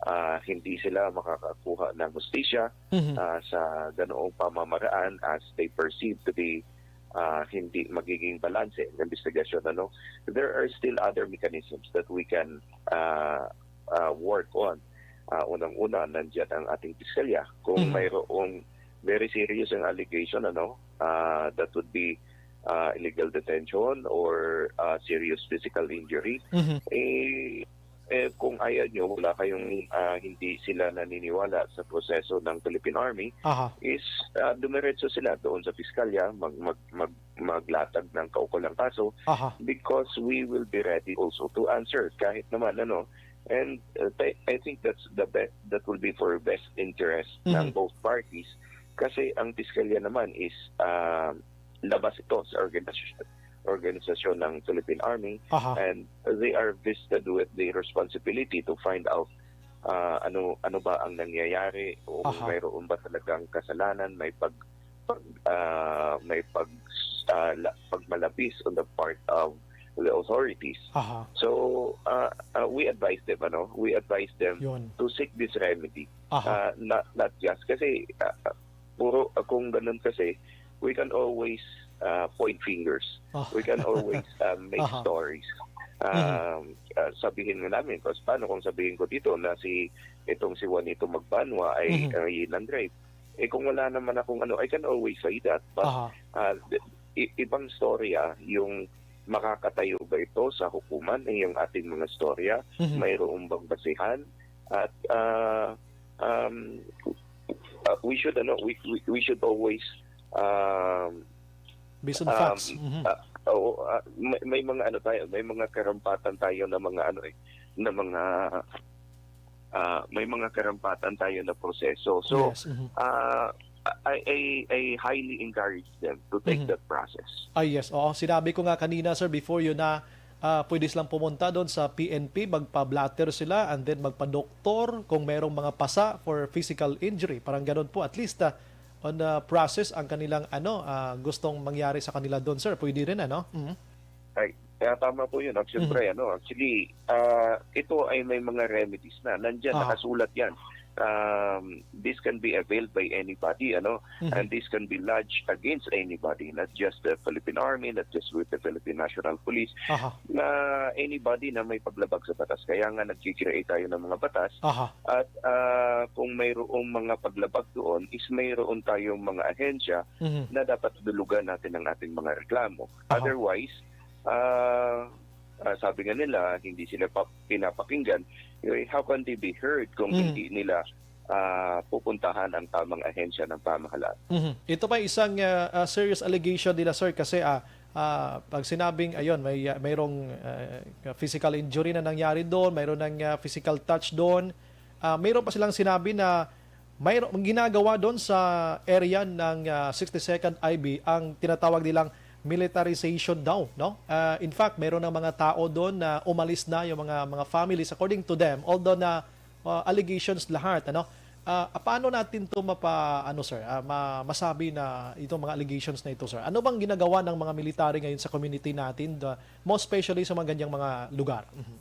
ah, hindi sila makakakuha ng hustisya, Mhm. ah, sa ganoong pamamaraan as they perceive to be, ah, hindi magiging balanse ang investigasyon, ano. There are still other mechanisms that we can, ah, ah, work on. Ah, unang-una, nandiyan ang ating piskalya. Kung Mhm. mayroong very serious ang allegation, ano, ah, that would be, ah, illegal detention or, ah, serious physical injury, Mhm. eh, eh, kung ayaw nyo, wala kayong, ah, hindi sila naniniwala sa proseso ng Philippine Army, Aha. is, ah, dumiretso sila doon sa piskalya, mag, mag, mag, maglatag ng kaukulang kaso Aha. because we will be ready also to answer kahit naman ano. And, uh, I, I think that's the best, that will be for best interest ng Mhm. both parties kasi ang piskalya naman is, ah, labas ito sa organisasyon, organisasyon ng Philippine Army Aha. and they are vested with the responsibility to find out, ah, ano ano ba ang nangyayari o Aha. mayroon ba talagang kasalanan, may pag, pag, ah, may pag, ah, la- pagmalabis on the part of the authorities. Aha. So, ah, ah, we advise them, ano, we advise them Yun. to seek this remedy. Aha. Ah, not not just kasi, ah, puro, ah, kung ganun kasi, we can always, ah, point fingers. Oh. We can always, ah, make Aha. stories. Mhm. Um, ah, sabihin nga namin, kasi paano kung sabihin ko dito na si, itong si Juanito Magbanwa ay, Mhm. ay nandrape? Eh, kung wala naman akong ano, I can always say that. But, Aha. ah, i- ibang storya yung makakatayo ba ito sa hukuman, eh, yung ating mga storya? Mhm. Mayroon bang basihan? At, ah, um, uh, we should, ano, we, we, we should always, um, Based on um, facts. Mhm. ah, oo, ah, may, may mga ano tayo, may mga karampatan tayo na mga ano eh, na mga, ah, may mga karampatan tayo na proseso. So, Yes, mhm. ah, I, I, I highly encourage them to take Mhm. that process. Ah, yes. Oo, sinabi ko nga kanina, sir, before yun na, ah, pwede silang pumunta doon sa P N P, magpa-blotter sila, and then magpa-doktor kung merong mga pasa for physical injury. Parang ganun po, at least, ah, on the process ang kanilang, ano, ah, gustong mangyari sa kanila doon, sir. Pwede rin, ano? Mhm. Ay, kaya tama po yun. Actually, Mhm. ano, actually, ah, ito ay may mga remedies na. Nandyan, Aha. nakasulat yan. Um, this can be availed by anybody, ano, Mhm. and this can be lodged against anybody, not just the Philippine Army, not just with the Philippine National Police, Aha. na anybody na may paglabag sa batas. Kaya nga nagki-create tayo ng mga batas. Aha. At, ah, kung mayroong mga paglabag doon, is mayroon tayong mga ahensya Mhm. na dapat dulugan natin ang ating mga reklamo. Aha. Otherwise, ah, ah, sabi nga nila, hindi sila pa pinapakinggan. Eh, how can they be heard kung Mm. hindi nila, ah, pupuntahan ang tamang ahensya ng pamahalaan? Mhm. Ito pa isang, ah, ah, serious allegation nila, sir, kasi, ah, ah, pag sinabing, ayun, may, ah, mayroong, ah, physical injury na nangyari doon, mayroon ng, ah, physical touch doon, ah, mayroon pa silang sinabi na mayroong ginagawa doon sa area ng, ah, sixty-second I B ang tinatawag nilang militarization daw, no? Ah, in fact, mayroon ng mga tao doon na umalis na yung mga, mga families, according to them, although na, ah, allegations lahat, ano? Ah, paano natin to mapa-, ano, sir, ah, ma-, masabi na itong mga allegations na ito, sir? Ano bang ginagawa ng mga military ngayon sa community natin, the, most especially sa mga ganyang mga lugar? Mhm.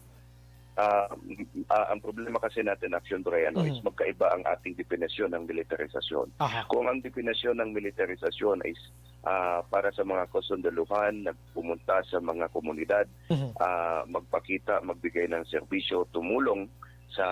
Ah, m-, ah, ang problema kasi natin, Action Brian, no, is Mhm. magkaiba ang ating definisyon ng militarisasyon. Aha. Kung ang definisyon ng militarisasyon is, ah, para sa mga kasundaluhan na pumunta sa mga komunidad, Mhm. ah, magpakita, magbigay ng serbisyo, tumulong sa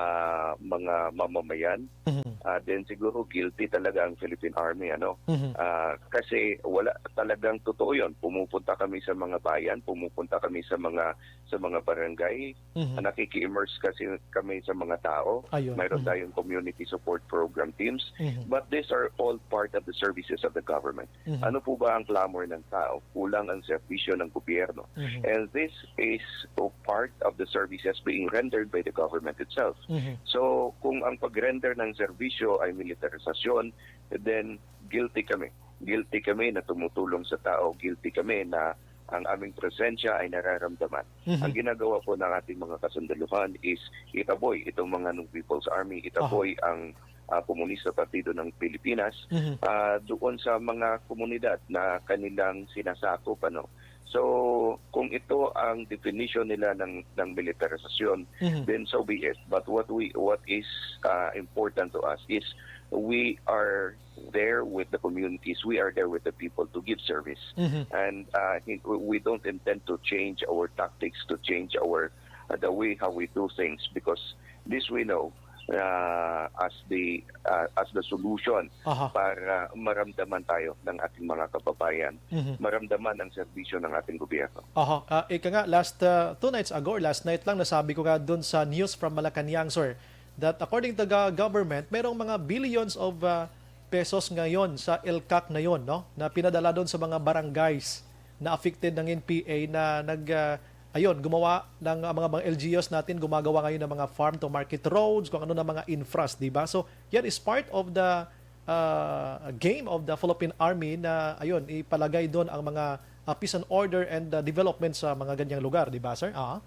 mga mamamayan, Mhm. ah, then siguro guilty talaga ang Philippine Army, ano? Mhm. Ah, kasi wala talagang totoo 'yon. Pumupunta kami sa mga bayan, pumupunta kami sa mga, sa mga barangay, Mhm. nakiki-immerse kasi kami sa mga tao. Ayun. Mayroon Mhm. tayong community support program teams. Mhm. But these are all part of the services of the government. Mhm. Ano po ba ang clamor ng tao? Kulang ang serbisyo ng gobyerno. Mhm. And this is, oh, part of the services being rendered by the government itself. Mhm. So, kung ang pag-render ng serbisyo ay militarisasyon, then guilty kami. Guilty kami na tumutulong sa tao. Guilty kami na ang aming presensya ay nararamdaman. Mhm. Ang ginagawa po ng ating mga kasundaluhan is itaboy itong mga New People's Army, itaboy Aha. ang ah, Komunista Partido ng Pilipinas, Mhm. ah, doon sa mga komunidad na kanilang sinasakop, ano. So, kung ito ang definition nila ng, ng militarisasyon, Mhm. then so be it. But what we, what is, ah, important to us is we are there with the communities, we are there with the people to give service. Mhm. And, ah, hi-, we don't intend to change our tactics, to change our, uh, the way how we do things, because this we know, uh, as the, uh, as the solution Aha. para maramdaman tayo ng ating mga kababayan, Mhm. maramdaman ang serbisyo ng ating gobyerno. Aha. Ah, ika nga, last, ah, two nights ago or last night lang, nasabi ko nga dun sa News from Malacañang, sir, that according to the government, merong mga billions of, ah, pesos ngayon sa ELCAC na yon, no, na pinadala doon sa mga barangays na affected ng N P A na nag, ah, ayun, gumawa ng, ah, mga, mga L G Us natin, gumagawa ngayon ng mga farm to market roads, kung ano na mga infras, di ba? So, yan is part of the, ah, game of the Philippine Army na, ayun, ipalagay doon ang mga, ah, peace and order and, ah, development sa mga ganyang lugar, di ba, sir? Ah.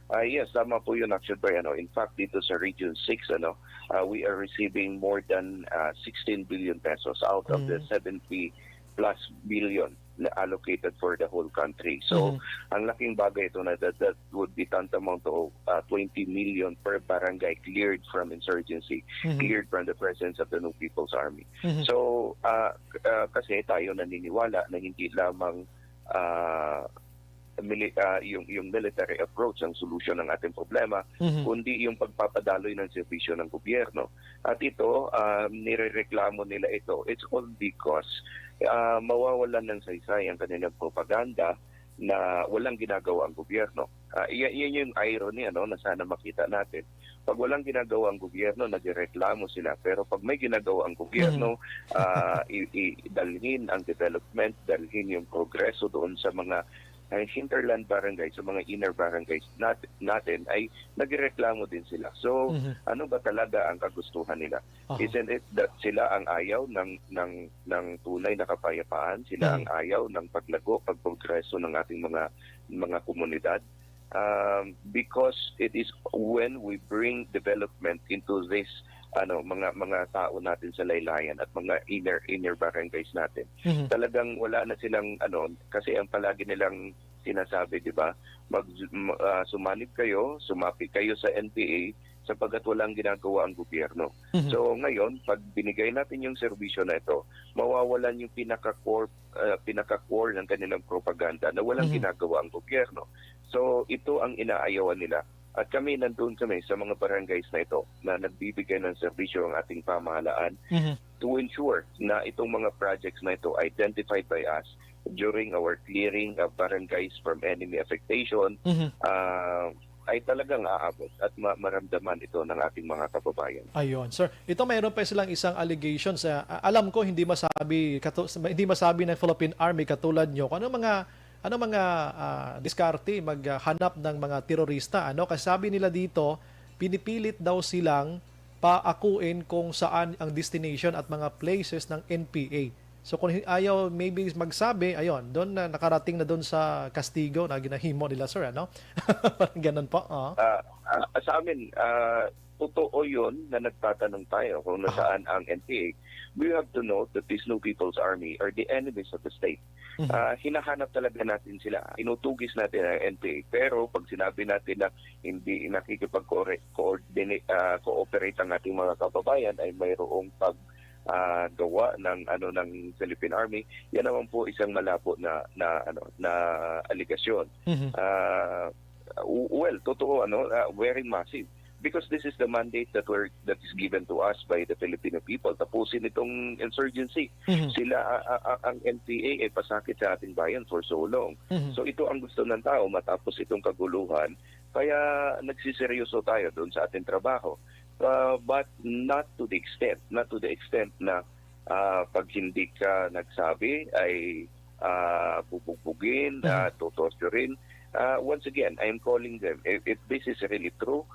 Ah, yes, tama po yun, Action Brian. No? In fact, dito sa Region six, ano, ah, we are receiving more than, ah, sixteen billion pesos out of the Mm. seventy plus billion na allocated for the whole country. So, Mhm. ang laking bagay ito na that, that would be tantamount to, ah, twenty million per barangay cleared from insurgency, Mhm. cleared from the presence of the New People's Army. Mhm. So, ah, ah, kasi tayo naniniwala na hindi lamang, ah, mili-, ah, yung, yung military approach ang solusyon ng ating problema, Mhm. kundi yung pagpapadaloy ng serbisyo ng gobyerno. At ito, ah, nirereklamo nila ito. It's all because, ah, mawawalan ng saysay ang kanilang propaganda na walang ginagawa ang gobyerno. Ah, iya-, yan yung irony, ano, na sana makita natin. Pag walang ginagawa ang gobyerno, nagrereklamo sila. Pero pag may ginagawa ang gobyerno, Mhm. ah, i-, i-, dalhin ang development, dalhin yung progreso doon sa mga, ah, hinterland barangay, sa mga inner barangays nat-, natin, ay nagrereklamo din sila. So, Mhm. ano ba talaga ang kagustuhan nila? Aha. Isn't it that sila ang ayaw ng, ng, ng tunay na kapayapaan? Sila Mhm. ang ayaw ng paglago, pagprogreso ng ating mga, mga komunidad? Um, because it is when we bring development into this, ano, mga, mga tao natin sa laylayan at mga inner, inner barangays natin. Mhm. Talagang wala na silang, ano, kasi ang palagi nilang sinasabi, di ba, mag-, m-, ah, sumanib kayo, sumapi kayo sa N P A sapagkat walang ginagawa ang gobyerno. Mhm. So, ngayon, pag binigay natin yung serbisyo na ito, mawawalan yung pinaka-core, ah, pinaka-core ng kanilang propaganda na walang Mhm. ginagawa ang gobyerno. So, ito ang inaayawan nila. At kami, nandun kami sa mga barangays na ito na nagbibigay ng serbisyo ang ating pamahalaan Mhm. to ensure na itong mga projects na ito identified by us during our clearing of barangays from enemy affectation, Mhm. ah, ay talagang aabot at ma-, maramdaman ito ng ating mga kababayan. Ayun, sir. Ito, mayroon pa silang isang allegation sa, a-, alam ko hindi masabi katu-, hindi masabi ng Philippine Army katulad nyo kung ano mga, ano mga, ah, diskarte maghanap ng mga terorista, ano? Kasi sabi nila dito, pinipilit daw silang paakuin kung saan ang destination at mga places ng N P A. So, kung hi-, ayaw maybe magsabi, ayun, doon na nakarating na doon sa kastigo na ginahimo nila, sir, ano? Parang ganun po, oo. Ah, ah, sa amin, ah, totoo yun na nagtatanong tayo kung Aha. nasaan ang N P A. We have to note that these New People's Army are the enemies of the state. Mhm. Ah, hinahanap talaga natin sila. Tinutugis natin ang N P A. Pero pag sinabi natin na hindi nakikipag-coordinate, ah, cooperate ang ating mga kababayan, ay mayroong pag, ah, gawa ng, ano, ng Philippine Army, yan naman po isang malabo na, na, ano, na aligasyon. Mhm. Ah, w-, well, totoo, ano, ah, very massive. Because this is the mandate that we're, that is given to us by the Filipino people. Tapusin itong insurgency. Mhm. Sila, ah, ah, ah, ang N P A ay pasakit sa ating bayan for so long. Mhm. So, ito ang gusto ng tao, matapos itong kaguluhan. Kaya nagsiseryoso tayo doon sa ating trabaho. Ah, but not to the extent, not to the extent na, ah, pag hindi ka nagsabi ay, ah, bubugbugin, Mhm. ah, tutorturin. Ah, once again, I am calling them. If, if this is really true,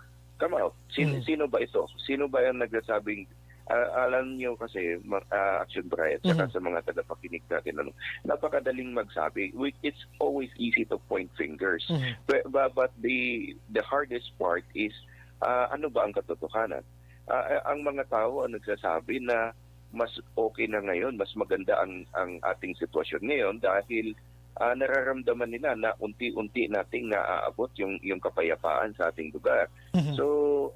come out. Sin-, Mhm. sino ba ito? Sino ba yung nagsasabing, ah, alam niyo kasi, ma-, ah, Action Brian, saka Mhm. sa mga tagapakinig natin, ano, napakadaling magsabi. We, it's always easy to point fingers. Mhm. But, but, but the, the hardest part is, ah, ano ba ang katotohanan? ah, ang mga tao ang nagsasabi na mas okay na ngayon, mas maganda ang, ang ating sitwasyon ngayon dahil, ah, nararamdaman nila na unti-unti nating naaabot yung, yung kapayapaan sa ating lugar. Mhm. So,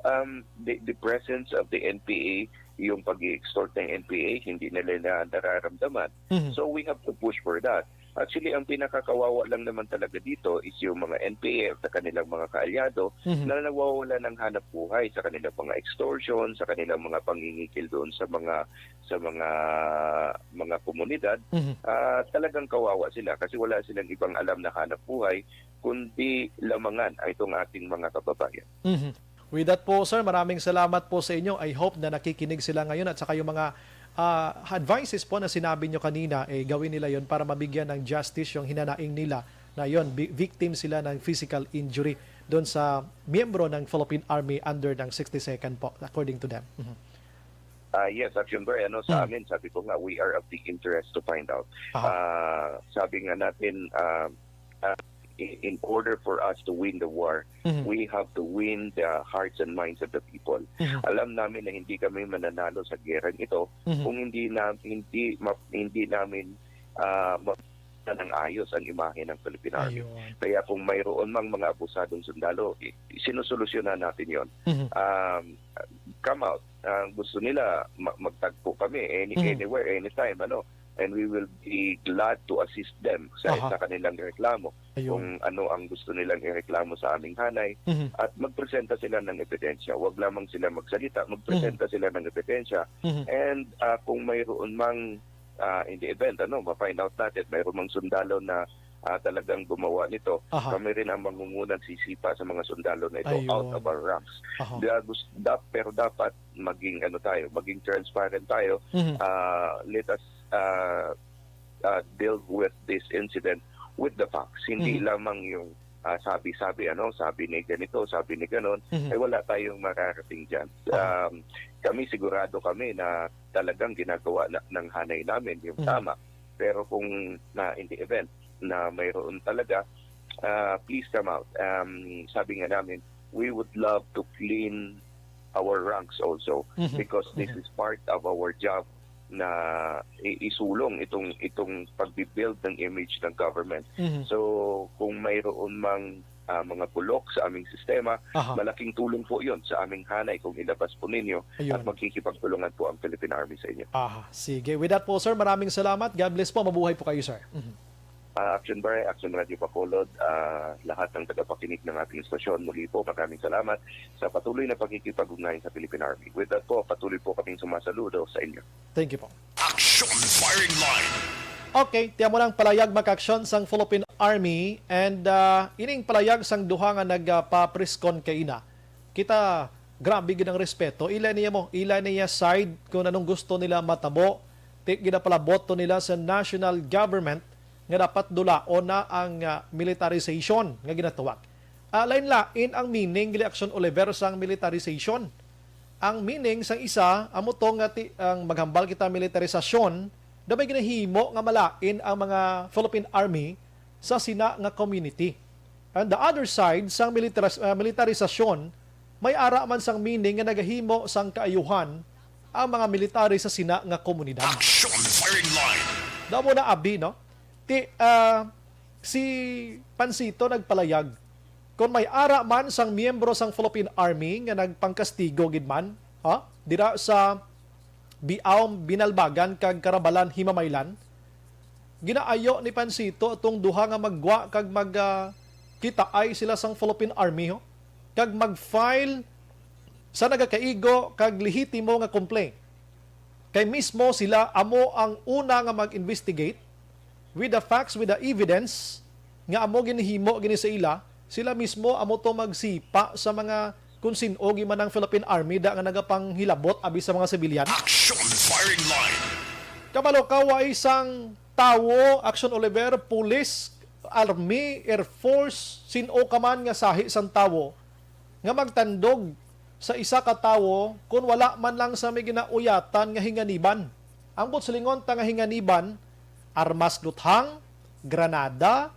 um, the, the presence of the N P A, yung pag-i-extort ng N P A, hindi nila na nararamdaman. Mhm. So, we have to push for that. Actually, ang pinakakawawa lang naman talaga dito is yung mga N P A at kanilang mga kaalyado Mhm. na nawawala ng hanap buhay sa kanilang mga extortion, sa kanilang mga pangingikil doon sa mga, sa mga, mga komunidad. Mhm. Ah, talagang kawawa sila kasi wala silang ibang alam na hanap buhay kundi lamangan ang itong ating mga kababayan. Mhm. With that po, sir, maraming salamat po sa inyo. I hope na nakikinig sila ngayon at saka yung mga, ah, advices po na sinabi nyo kanina, eh, gawin nila yon para mabigyan ng justice yung hinanaing nila na yon, bi-, victim sila ng physical injury doon sa miyembro ng Philippine Army under ng sixty-second po, according to them. Mhm. Ah, yes, Action Bar, ano, sa Mm. amin, sabi ko nga, we are of the interest to find out. Aha. Ah, sabi nga natin, ah, ah, in, in order for us to win the war, Mhm. we have to win the hearts and minds of the people. Mhm. Alam namin na hindi kami mananalo sa gerang ito Mhm. kung hindi na, hindi ma-, hindi namin, ah, ma-, ng ayos ang imahe ng Philippine Army. Ayun. Kaya kung mayroon mang mga abusadong sundalo, i-, sinusolusyonan natin yon. Mhm. Um, come out. Ang gusto nila, ma-, magtagpo kami any-, Mhm. anywhere, anytime, ano. And we will be glad to assist them sa, Aha. sa kanilang reklamo. Ayun. Kung ano ang gusto nilang ireklamo sa aming hanay, Mhm. at magpresenta sila ng ebidensya. Huwag lamang sila magsalita, magpresenta Mhm. sila ng ebidensya. Mhm. And, ah, kung mayroon mang, ah, in the event, ano, ma-find out natin, mayroon mang sundalo na, ah, talagang gumawa nito, Aha. kami rin ang mangungunang sisipa sa mga sundalo na ito Ayun. out of our ranks. Aha. Da-, gus-, dap-, pero dapat maging, ano tayo, maging transparent tayo. Mhm. Ah, let us, ah, ah, deal with this incident with the facts. Hindi Mhm. lamang yung, ah, sabi-sabi, ano, sabi ni ganito, sabi ni ganon, Mhm. ay wala tayong mararating dyan. Aha. Um, kami, sigurado kami na talagang ginagawa na, ng hanay namin yung Mhm. tama. Pero kung na in the event na mayroon talaga, ah, please come out. Um, sabi nga namin, we would love to clean our ranks also Mhm. because this Mhm. is part of our job na i-, isulong itong, itong pagbi-build ng image ng government. Mhm. So, kung mayroon mang, ah, mga bulok sa aming sistema, Aha. malaking tulong po yun sa aming hanay kung ilabas po ninyo Ayun. at magkikipagtulungan po ang Philippine Army sa inyo. Aha. Sige. With that po, sir, maraming salamat. God bless po. Mabuhay po kayo, sir. Mhm. Ah, Action Bar, Action Radio Bacolod, ah, lahat ng tagapakinig ng ating istasyon, muli po, maraming salamat sa patuloy na pakikipag-ugnayan sa Philippine Army. With that po, patuloy po kaming sumasaludo sa inyo. Thank you po. Action Firing Line. Okay, tiyan mo lang palayag makaaksyon sang Philippine Army and, ah, ining palayag sang duha nga nagpapriskon kaina. Kita, grabe gid ang respeto. Ila niya mo, ila niya side kung anong gusto nila matabo. Ti-, ginapalabot to nila sa national government nga dapat dulaon na ang, ah, militarization nga ginatawag. Ah, lain-lain ang meaning, Gili Action Oliver, sang militarization. Ang meaning sang isa, amo to nga ti-, ang maghambal kita militarisasyon, daw may ginahimo nga malain ang mga Philippine Army sa sina nga community. And the other side, sang militaris-, ah, militarisasyon, may ara man sang meaning nga nagahimo sang kaayuhan ang mga military sa sina nga komunidad. Action Firing Line. Daw mo na abi, no? Ti, ah, si Pansito nagpalayag, kon may ara man sang miyembro sang Philippine Army nga nagpangkastigo gid man, ha? Dira sa Biao, Binalbagan kag Karabalan, Himamaylan, ginaayo ni Pansito atong duha nga maggwa kag mag, ah, kitaay sila sang Philippine Army, ho, kag mag-file sa nagakaigo kag lehitimo nga complaint. Kay mismo sila amo ang una nga mag-investigate with the facts, with the evidence nga amo ginhimo gini sa ila, sila mismo amo to magsipa sa mga kung sin-o gid man ang Philippine Army da nga nagapanghilabot abi sa mga sibilyan. Action Firing Line. Kabalo ka, wa isang tawo, Action Oliver, pulis, army, air force, sin-o ka man nga sahi sang tawo nga magtandog sa isa ka tawo kon wala man lang sa may ginauyatan nga hinganiban. Ang buot silingon ta nga hinganiban, armas, luthang, granada,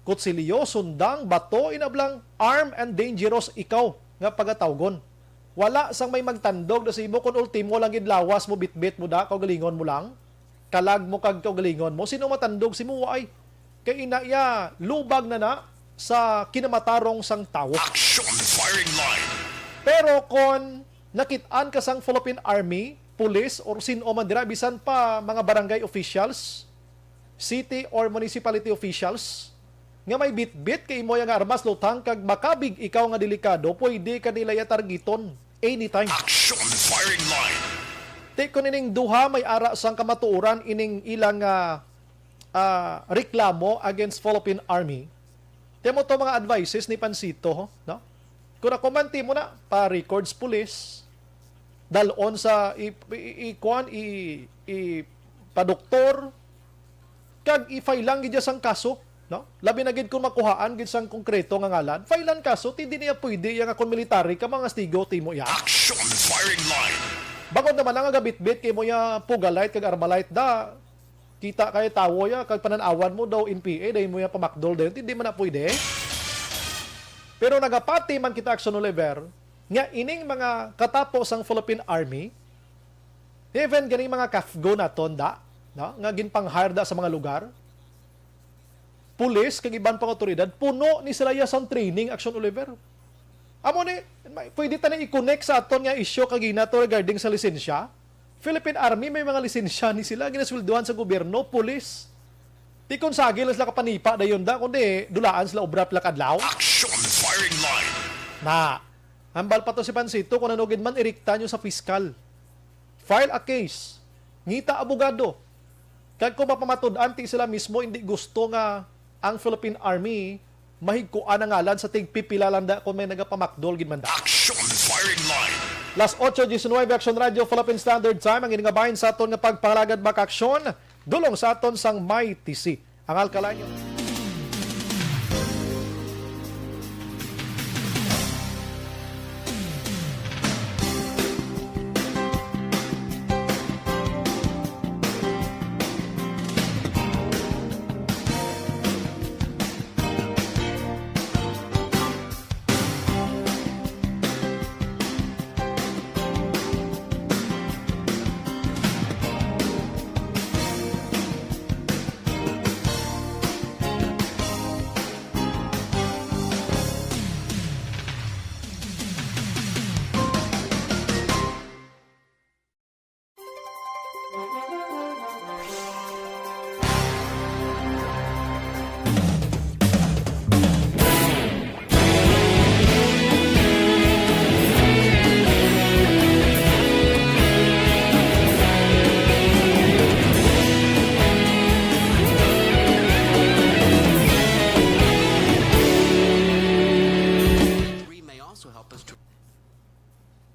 kutsilyo, sundang, bato, inablang arm and dangerous ikaw nga pagatawgon. Wala sang may magtandog na sa imo, kun ultimo lang gid lawas mo, bitbit mo da, kaugalingon mo lang. Kalag mo kag kaugalingon mo. Sino matandog sa imo? Ay, kay ina iya, lubag na na sa kinamatarong sang tawo. Action firing line. Pero kon nakit-an ka sang Philippine Army, police, or sin-o man dira, bisan pa mga barangay officials, city or municipality officials, nga may bitbit kay imo nga armas, lutang kag makabig ikaw nga delikado, pwede ka nila iya targeton anytime. Action firing line. Ti kon ining duha may ara sang kamatuoran ining ilang, ah, ah, reklamo against Philippine Army. Ti mo to mga advices ni Pansito, no? Kung ako man, ti mo na pa records police, dalon sa i, i, i, kuwan, i, i, pa doktor, kag i-file lang gid sang kaso, no? Labi na gid kung makuhaan gid sang konkreto nga ngalan, file lang kaso, ti di niya pwede iya nga kung military ka, mga stigo, ti mo iya. Action firing line. Bangod naman ang gabitbit kay mo iya pugalite kag armalite da, kita kay tawo ya, kag panan-awan mo daw N P A, dahil mo iya pamakdol dayon, ti di man na pwede. Pero nagapati man kita, Action Oliver, nga ining mga katapo sang Philippine Army, even ganing mga kafgo naton da, no, nga ginpang-hire da sa mga lugar, pulis kag iban pang awtoridad, puno ni sila ya sang training, Action Oliver. Amo ni, may, pwede ta na i-connect sa aton nga issue kagina to regarding sa lisensya. Philippine Army, may mga lisensya ni sila, ginasweldohan sa gobyerno, pulis. Ti kon sagi lang sila kapanipa dayon da, kundi dulaan sila obra pila ka adlaw. Action firing line. Na, hambal pa to si Pansito, kung ano gid man, irikta nyo sa piskal. File a case. Ngita abogado. Kag kung mapamatud-an, ti sila mismo hindi gusto nga ang Philippine Army mahigkuan ang ngalan sa tigpipila lang da kung may nagapamakdol gid man da. Action firing line. Las ocho diecinueve, Action Radio, Philippine Standard Time, ang iningabahin sa aton nga pagpangalagad, mga ka-aksyon, dulong sa aton sang May T C. Ang alkaline.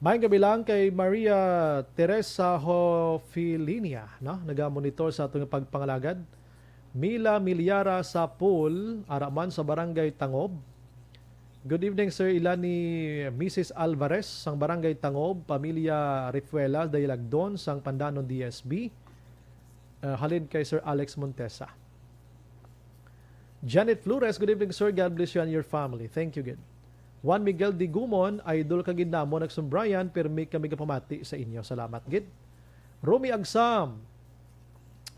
May gabi lang kay Maria Teresa Hofilinia, no? Nagamonitor sa aton nga pagpangalagad. Mila Milyara Sapul, ara man sa Barangay Tangob. Good evening, sir. Ila ni Missus Alvarez sang Barangay Tangob, pamilya Rifuela, Dayalagdon, sang Pandanon D S B. Uh, halin kay Sir Alex Montesa. Janet Flores, good evening, sir. God bless you and your family. Thank you, gid. Juan Miguel Digumon, idol ka gid namon, Action Brian, pirmi kami gapamati sa inyo. Salamat, gid. Romy Agsam,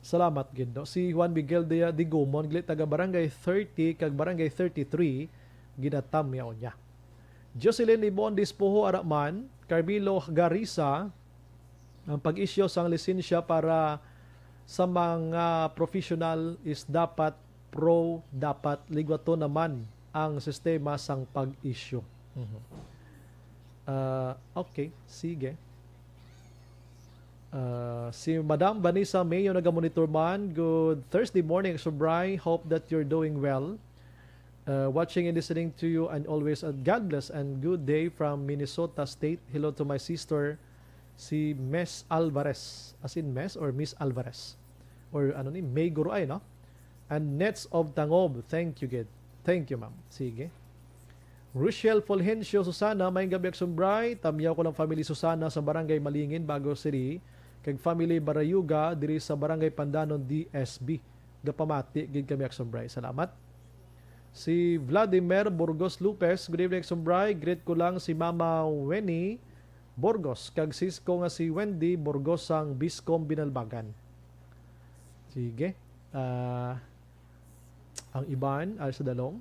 salamat, gid, no? Si Juan Miguel Dia Digumon, gili taga Barangay thirty kag Barangay thirty-three, ginatamyaw niya. Jocelyn Ibon Dispoho, ara man. Carmelo Garisa, ang pag-issue sang lisensya para sa mga professional is dapat pro, dapat ligwaton naman ang sistema sang pag-issue. Mhm. Ah, okay, sige. Ah, si Madam Vanessa Mayo nagamonitor man. Good Thursday morning, Action Bri. Hope that you're doing well. Uh, watching and listening to you and always, uh, God bless and good day from Minnesota State. Hello to my sister, si Miss Alvarez. As in Miss or Miss Alvarez? Or ano ni? May Guruay, no? And Nets of Tangob. Thank you, gid. Thank you, ma'am. Sige. Rochelle Fulgencio Susana, may gabi, Action Bri. Tamyaw ko lang family Susana sa Barangay Malingin, Bago City. Kag family Barayuga, diri sa Barangay Pandanon, D S B. Gapamati gid kami, Action Bri. Salamat. Si Vladimir Burgos Lopez, good evening, Action Bri. Greet ko lang si Mama Winnie, Burgos, kag sis ko nga si Wendy Burgos sang Biscom Binalbagan. Sige. Ah, ang iban, ah, sa dalong.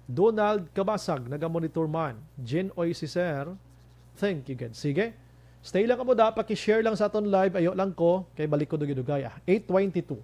Donald Kabasag, naga-monitor man. Jen Oy si Sir. Thank you, God. Sige. Stay lang kamo da, paki-share lang sa aton live. Ayo lang ko, kay balik ko dugay-dugay, ah. Eight twenty-two.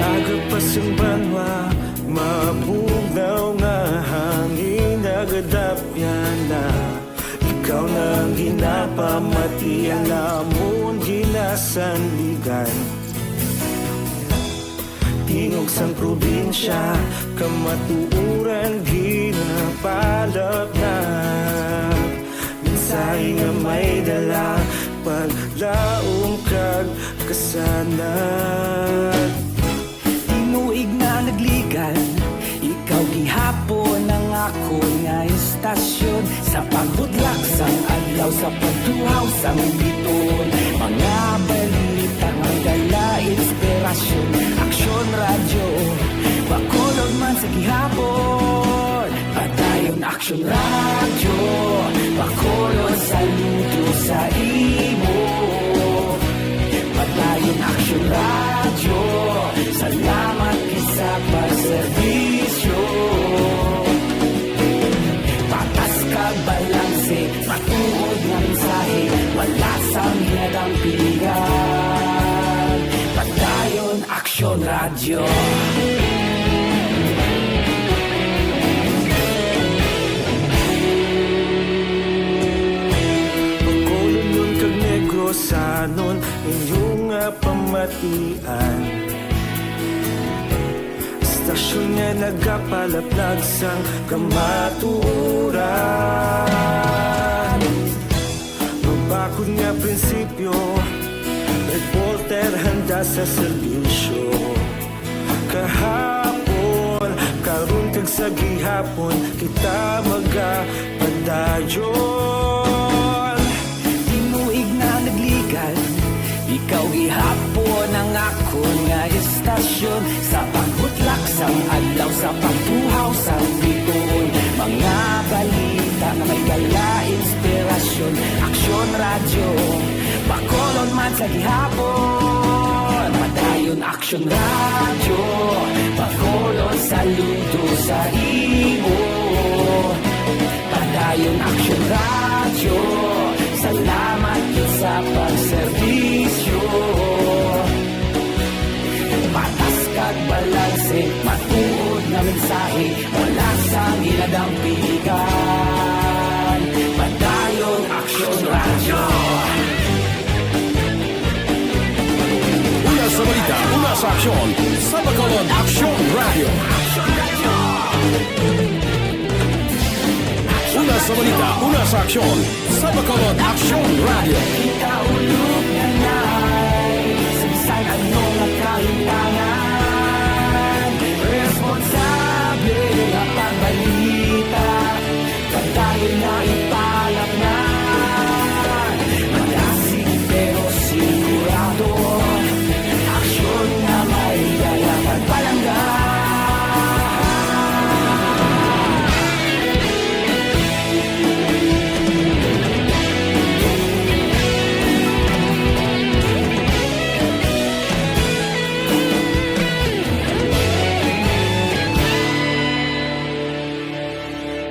Aga pa sang banwa, mabugnaw nga hangin, nagadapyan na. Ikaw na ang ginapamati, ang amon ginasandigan. Tingog sang probinsya, kamatuoran ginapalapnag. Mensahe nga may dala, paglaom kag kasanag. Tinuig na nagligan, ikaw gihapon ang akon nga istasyon. Sa pagbutlak sang adlaw, sa pagtuhaw sang biton, mga balita nga dala inspirasyon. Aksyon Radyo, Bacolod man sa gihapon. Padayon Aksyon Radyo, Bacolod, saludo sa imo. Padayon Aksyon Radyo, salamat gid sa pagserbisyo. Patas kag balanse, matuod nga mensahe, wala sang ginadampigan. Padayon Aksyon Radyo. Bacolodnon kag Negrosanon, inyo nga pamatian. Istasyon nga nagapalaplag sang kamatuoran. Mabakod nga prinsipyo, reporter handa sa serbisyo. Kahapon, karon kag sa gihapon, kita magapadayon. Tinuig na nagligan, ikaw gihapon ang akon nga istasyon. Sa pagbutlak sang adlaw, sa pagtuhaw sang biton, mga balita nga may dala inspirasyon. Aksyon Radyo, Bacolod man sa gihapon. Padayon Aksyon Radyo, Bacolod, saludo sa imo. Padayon Aksyon Radyo, salamat gid sa pagserbisyo. Patas kag balanse, matuod nga mensahe, wala sang ginadampigan. Padayon Aksyon Radyo. Una sa balita, una sa aksyon, sa Bacolod Aksyon Radyo. Una sa balita, una sa aksyon, sa Bacolod Aksyon Radyo. Ikaulo nga nay, sa bisan ano nga kahitangan, responsable nga pagbalita, padayon na ipalapnan. Madasig pero sigurado, aksyon nga may dala pagpalangga.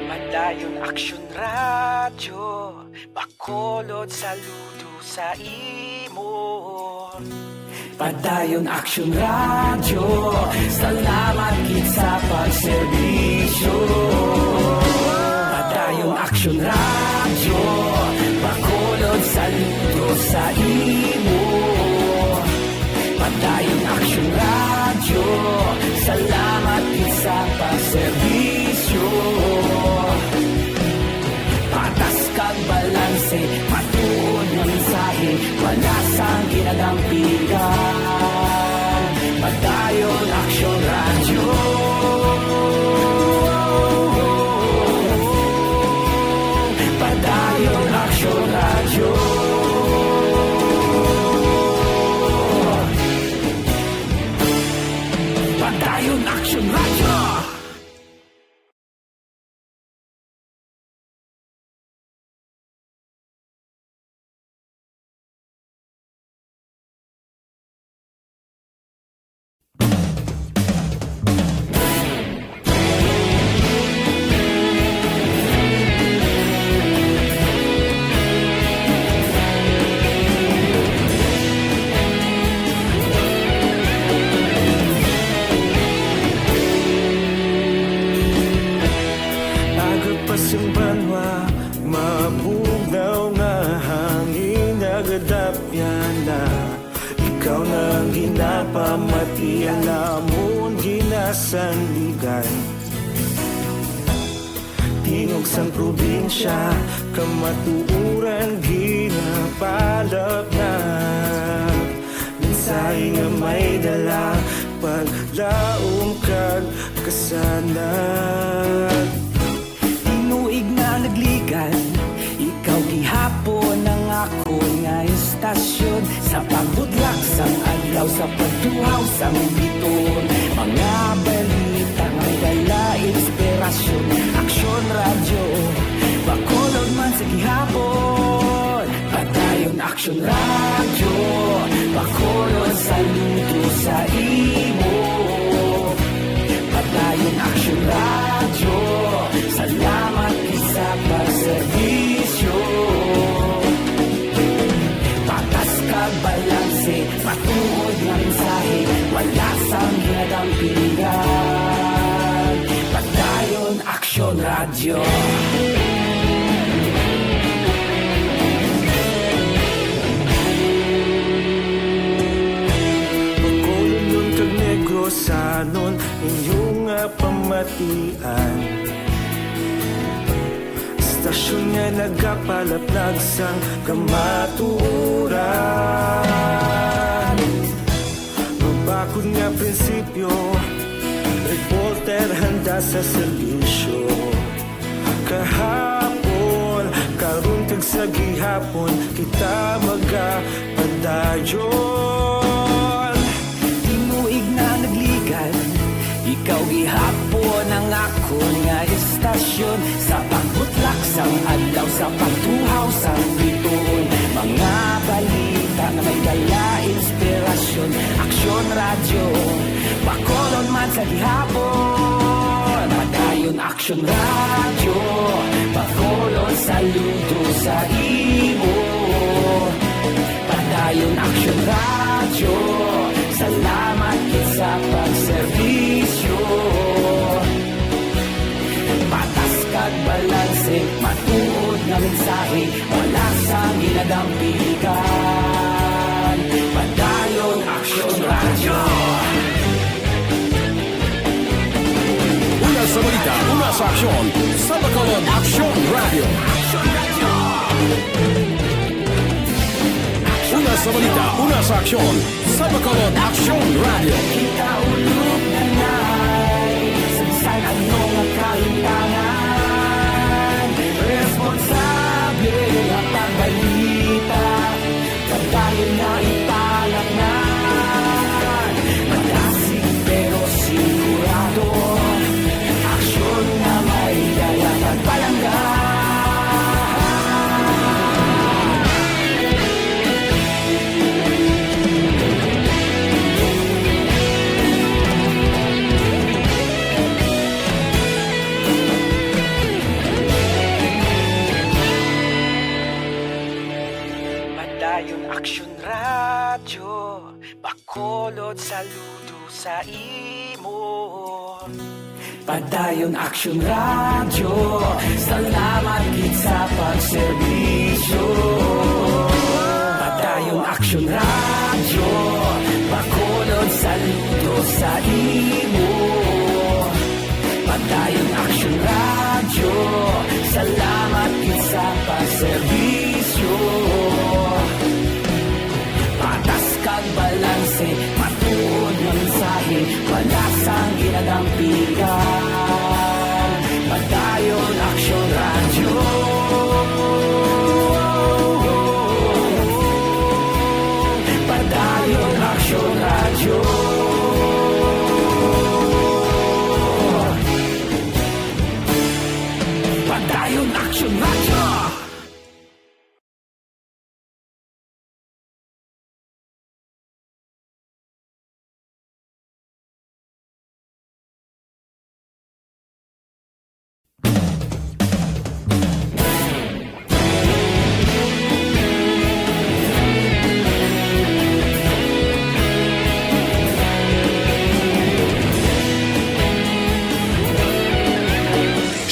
Padayon Aksyon Radyo, Bacolod, saludo sa imo. Padayon Aksyon Radyo, salamat gid sa pagserbisyo. Padayon Aksyon Radyo, Bacolod, saludo sa imo. Padayon Aksyon Radyo, salamat gid sa pagserbisyo. Patas kag balanse, matuod nga mensahe, wala sang ginadampigan. Padayon Aksyon Radyo. Iya namon ginasandigan. Tingog sang probinsya, kamatuoran ginapalapnag. Mensahe nga may dala, paglaom kag kasanag. Tinuig na nagligan, ikaw gihapon ang akon nga istasyon. Sa pagbutlak sang adlaw, sa pagtuhaw sang biton, mga balita nga may dala inspirasyon. Aksyon Radyo, Bacolod man sa gihapon. Padayon Aksyon Radyo, Bacolod, saludo sa imo. Padayon Aksyon Radyo, salamat gid sa pagserbisyo. Patas kag balanse, matuod nga mensahe, wala sang ginadampigan. Padayon Aksyon Radyo. Bacolodnon kag Negrosanon, inyo nga pamatian. Istasyon nga nagapalaplag sang kamatuoran. Mabakod nga prinsipyo, reporter handa sa serbisyo. Kahapon, karon kag sa gihapon, kita magapadayon. Tinuig na nagligan, ikaw gihapon ang akon nga istasyon. Sa pagbutlak sang adlaw, sa pagtuhaw sang bituon, mga balita nga may dala inspirasyon. Aksyon Radyo, Bacolod man sa gihapon. Padayon Aksyon Radyo, Bacolod, saludo sa imo. Padayon Aksyon Radyo, salamat gid sa pagserbisyo. Patas kag balanse, matuod nga mensahe, wala sang ginadampigan. Padayon Aksyon Radyo. Una sa balita, una sa aksyon, sa Bacolod Aksyon Radyo. Una sa balita, una sa aksyon, sa Bacolod Aksyon Radyo. Kita ulog na nay, sa bisan ano nga kahitangan, responsable nga pagbalita, padayon nga ipalapngan. Malasig pero sigurado, aksyon nga may dala kag palangga. Padayon Aksyon Radyo, Bacolod, saludo sa imo. Padayon Aksyon Radyo, salamat gid sa pagserbisyo. Padayon Aksyon Radyo, Bacolod, saludo sa imo. Padayon Aksyon Radyo, salamat gid sa pagserbisyo. Patas kag balanse, matuod nga mensahe, wala sang ginadampigan. Padayon Aksyon Radyo. Padayon Aksyon Radyo. Padayon Aksyon Radyo.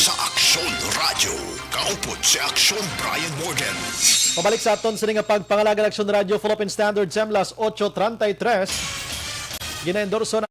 Sa Aksyon Radyo, kaupod si Aksyon Brian Morgan. Pabalik sa aton sini nga pagpangalaga, Aksyon Radyo, full up in standard time, las ocho treinta y tres. Gina-endorso na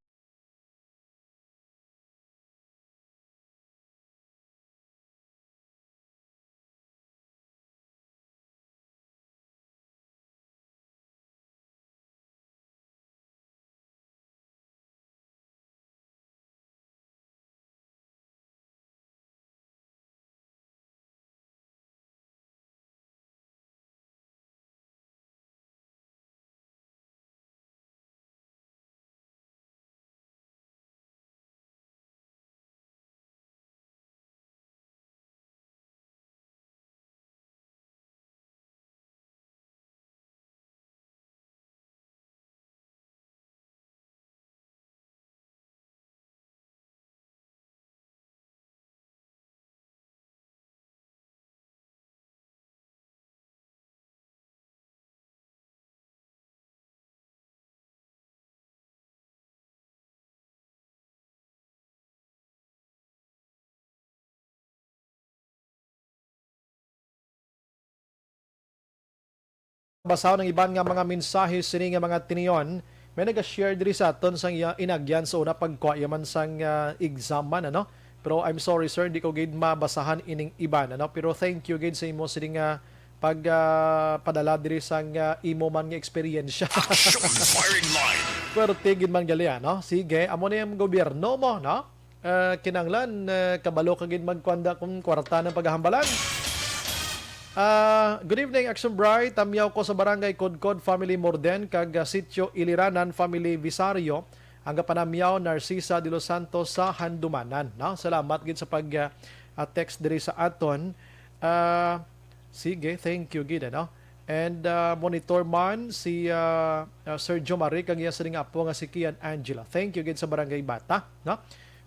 Basahon ang iban nga mga mensahe sini nga mga tinion. May naga-share diri sa aton sang iya inagyan sa una pagkuha iya man sang, ah, exam man, ano? Pero I'm sorry, sir, di ko gid mabasahan ining iban, ano? Pero thank you gid sa imo sini nga pag, ah, padala diri sang, ah, imo man nga eksperyensya. Action firing line. Swerte gid man gali, ano? Sige, amo na yung gobyerno mo, no? Ah, kinahanglan, ah, kabalo ka gid magkuan da kung kwarta ng paghahambalan. Ah, good evening, Action Bright. Tamyaw ko sa Barangay Kodkod, Family Morden, kag, ah, Sitio Iliranan, Family Visario. Ang kapanamyaw, Narcisa de los Santos sa Handumanan. No? Salamat gid sa pag, ah, ah, text diri sa aton. Ah, sige, thank you gid, ano? And, ah, monitor man si, ah, ah, Sir Jomari kag iya sining apo nga si Kian Angela. Thank you gid sa Barangay Bata, no?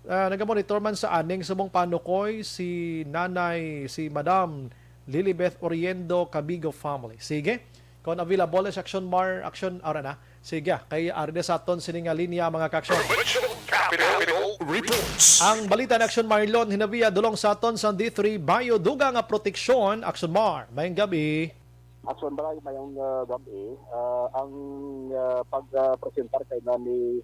Ah, nagamonitor man sa aning subong panukoy si Nanay, si Madam Lilibeth Oriendo Cabigo family. Sige. Kung available sa Action Mar, Action, ara na. Sige, kay ari na sa aton sini nga linya, mga ka-action. Provincial Capital Reports. Ang balita ni Action Marlon Hinabia dulong sa aton sa D three Bayo Duga nga proteksyon. Action Mar, mayong gabi. Action Bright, mayong, ah, gabi. Ah, ang, ah, pag, ah, presentar kay na ni,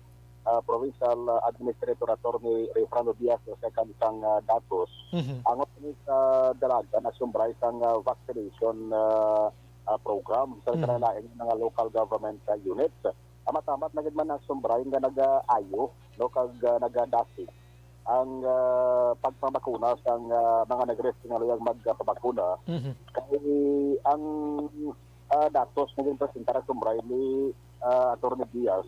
ah, Provincial, ah, Administrator Attorney Rayfrando Diaz sa kantang, ah, datos, Mhm. ang sa dalagan, Action Bright, ang, ah, vaccination, ah, ah, program sa Mhm. karalaing mga local government, ah, units. Amat-amat na gid man ang sumbray nga nagaayo, no, kag, ah, nagadasig ang, ah, pagpabakuna sang, ah, mga nag-risk nga luyag magpabakuna. Mhm. Kay ang, ah, datos nga ginpresentar ang sumbray ni, ah, Attorney Diaz,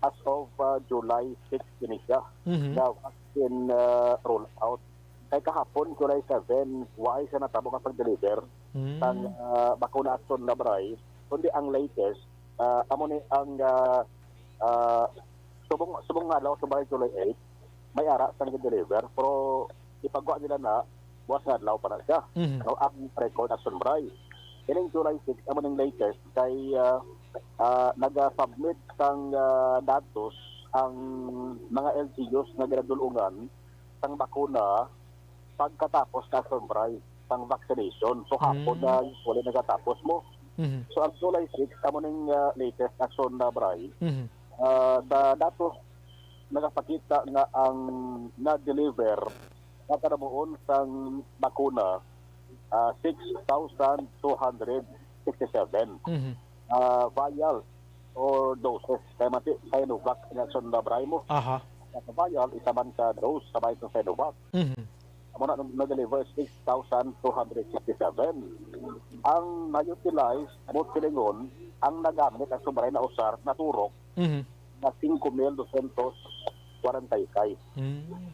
as of, ah, July six kini siya, Mhm. nga vaccine, ah, rollout. Kay kahapon, July seven, wa ay siya natabo nga pag-deliver Mm. sang, ah, bakuna Action Labray, kundi ang latest, ah, amo ni ang, ah, ah, subong, subong nga adlaw, subong July eight, may ara sang gi-deliver, pero ipagwa nila na buwas nga adlaw pa na siya. Mhm. Ano ang record Action Bray? Ining July six, amo ning latest kay, ah, ah, naga-submit sang, ah, datos ang mga L G Us nga ginadul-ungan sang bakuna pagkatapos ka sumbray sang vaccination. So, hapon Mm. na usually nagatapos mo. Mhm. So, ang July six, amo ning, ah, latest Action Labray. Mhm. Ah, sa datos, nagapakita nga ang na-deliver nga kanabuon sang bakuna, ah, six thousand two hundred sixty-seven. Mhm. Ah, vial or doses. Kay mati, Sinovac nga Action Labray mo. Aha. Sa vial, isa man ka dose sa bahin sa Sinovac. Mhm. Amo na, na-deliver six thousand two hundred sixty-seven. Ang na-utilize, mo silingon, ang nagamit ang sumbray na usar, naturok, Mhm. na cinco mil doscientos cuarenta y seis. Mm.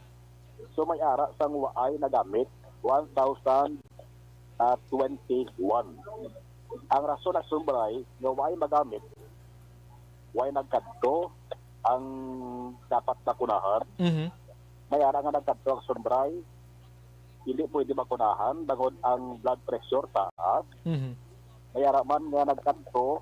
So, may ara sang waay nagamit, one thousand twenty-one. Ang rason na sumbray nga waay magamit, waay nagkadto ang dapat bakunahan. Mhm. May ara nga nagkadto ang sumbray, hindi pwede bakunahan bangod ang blood pressure taas. Mhm. May ara man nga nagkadto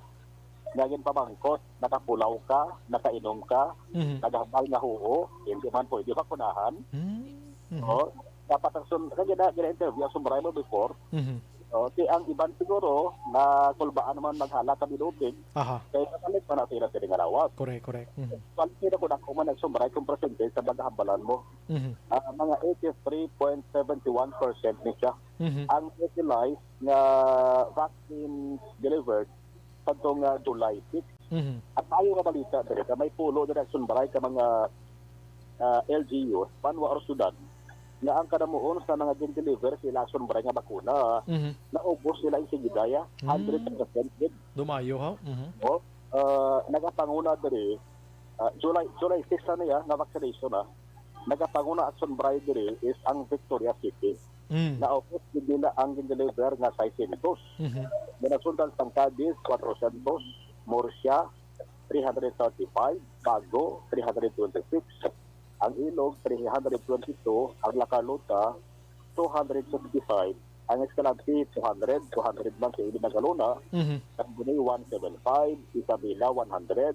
nga ginpamangkot, nakapulaw ka, nakainom ka, Mhm. naghambal nga huo, hindi man pwede bakunahan. Mm. Mhm. O, dapat ang sun-, kaya gina-, gina-interview ang sumbray mo before, Mhm. So, ti ang iban siguro, nakulbaan naman maghala ka binuting, Aha. kay nakalit man na sila sila nga lawas. Correct, correct. Mhm. Balik sila kung ako man nagsumbray kung percentage sa paghambalan mo. Mhm. Ah, mga eighty-three point seven one percent ni siya. Mhm. Ang utilized nga vaccine delivered kadtong, ah, July six. Mhm. At ayo nga balita diri ka may pulo diri sa sumbray ka mga, ah, L G Us, banwa or syudad, nga ang kadamuon sa mga gin-deliver sila sumbray nga bakuna, Mhm. naubos nila insigida ya, Mm. hundred percent gid. Dumayo, ha? Mhm. O, ah, nagapanguna diri, ah, July, July six na niya nga vaccination, ah. Nagapanguna at sumbray diri is ang Victoria City. Mm. Naubos gid nila ang gin-deliver nga seiscientos. Mhm. Nga nasundan sang Cadiz, quatrocientos, Murcia, three hundred thirty-five, Bago, three hundred twenty-six, ang Ilog, three hundred twenty-two, ang La Carlota, two hundred sixty-five, ang Escalante, two hundred, two hundred man sa Iloilo, Magalona, Mhm. Sangguniang, one seven five, Isabela, one hundred,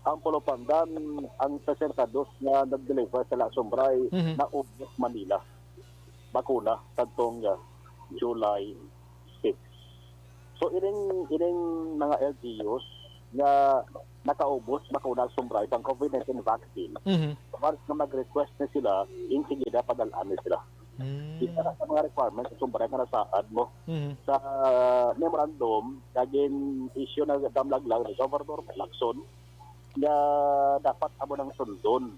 ang Pulupandan, ang sesenta dos nga nag-deliver sa Lasumbray Mhm. naubos man nila bakuna kadtong, ah, July six. So, ining, ining mga L G Us nga nakaubos bakuna sumbray sang covid nineteen vaccine, Mhm. once nga mag-request na sila, insigida padal-an na sila. Mm. Isa na sa mga requirements sa sumbray nga nasaad mo Mhm. sa memorandum nga gin-issue na damlag lang ni Governor Lacson nga dapat amo nang sundon,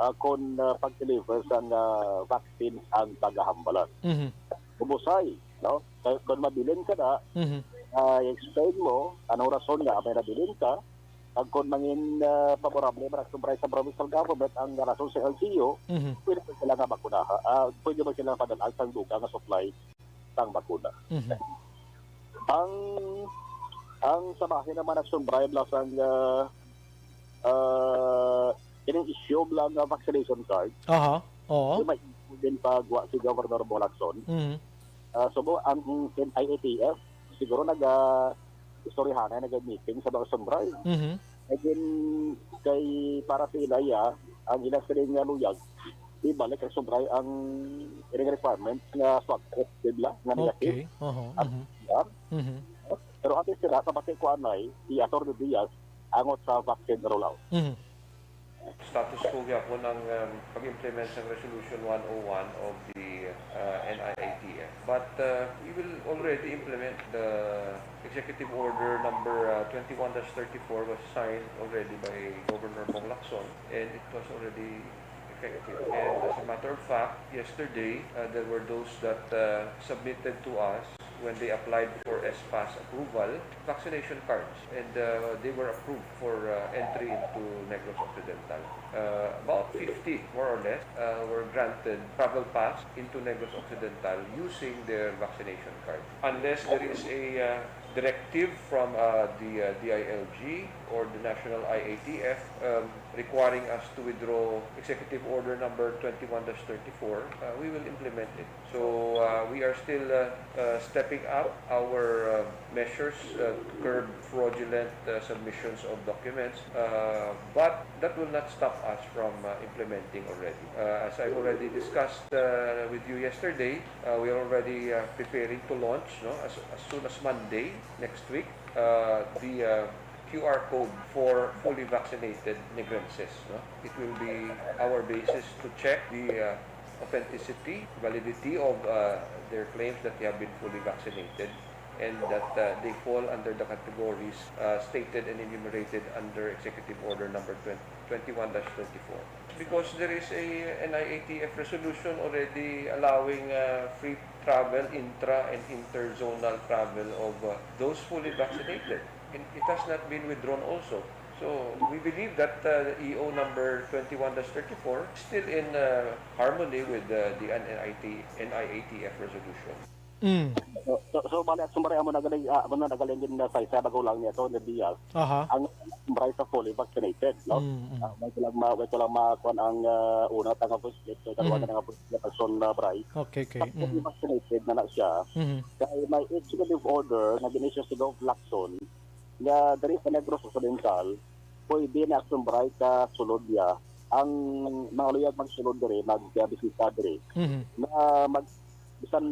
ah, kon, ah, pag-deliver sang, ah, vaccine ang tagahambalan. Mhm. Ubusay, no? Kay kon mabilin ka na, Mhm. ah, i-explain mo anong rason nga may nabilin ka, kag kon mangin, ah, favorable man ang sumbray sa provincial government ang rason sa L G U, Mhm. pwede ba sila nga bakunaha? Ah, pwede ba sila padal-an sang dugang nga supply sang bakuna? Mhm. Ang, ang sa bahin naman ang sumbray lang sang, ah, ah, ining issue lang nga vaccination card. Aha. Oo. Yung may din pagwa si Governor Bong Lacson. Mhm. Ah, so mo, ang N I A T F, siguro naga-istoryahanay, naga-meeting sa mga sumbray. Mhm. Again, kay para sa ilaya, ang ilang siling nga luyag, ibalik ang sumbray ang ilang requirement nga swab test, di ba? Nga negative. Okay. Oho. At Mhm. P C R. Mhm. Pero ato sila, sa pati ko anay, i-Attorney Diaz, angot sa vaccine rollout. Mhm. Status quo gyapon ang, um, pag-implement sang Resolution one oh one of the, uh, N I A T F. But, uh, we will already implement the Executive Order number, uh, twenty-one dash thirty-four was signed already by Governor Bong Lacson, and it was already effective. And as a matter of fact, yesterday, uh, there were those that, uh, submitted to us when they applied for S pass approval, vaccination cards, and, uh, they were approved for, uh, entry into Negros Occidental. Uh, about fifty, more or less, uh, were granted travel pass into Negros Occidental using their vaccination card. Unless there is a, uh, directive from, uh, the, uh, D I L G or the National I A T F, um, requiring us to withdraw Executive Order number twenty-one dash thirty-four, uh, we will implement it. So, uh, we are still, uh, uh, stepping up our, uh, measures, uh, to curb fraudulent, uh, submissions of documents, uh, but that will not stop us from, uh, implementing already. Uh, as I've already discussed, uh, with you yesterday, uh, we are already, uh, preparing to launch, no, as, as soon as Monday next week, uh, the, uh, Q R code for fully vaccinated Negrenses, no? It will be our basis to check the, uh, authenticity, validity of, uh, their claims that they have been fully vaccinated and that, uh, they fall under the categories, uh, stated and enumerated under Executive Order number twenty, twenty-one dash twenty-four. Because there is a N I A T F resolution already allowing, uh, free travel, intra and interzonal travel of, uh, those fully vaccinated. And it has not been withdrawn also. So, we believe that, uh, E O number twenty-one dash thirty-four is still in, uh, harmony with, uh, the N I T, N I A T F resolution. Mm. So, so, so, bali, at sumaray amo na galing, ah, amo na galing din na sa isa, bago lang niya to, na Diaz. Aha. Ang sumaray sa fully vaccinated, no? Mm, mm. Ah, may ko lang ma-, may ko lang makuan ang, ah, una, tanga voice clip, so, dalawa Mm. na nga voice clip, ang son na Bray. Okay, okay. Pag fully Mm. vaccinated na na siya, Mhm. kay may executive order na gin-issue si Gov Lacson, nga diri sa Negros Occidental, pwede na sumbray ka sulod niya. Ang mga luyag magsulod diri, mag, ah, bisita diri, Mhm. na mag-, bisan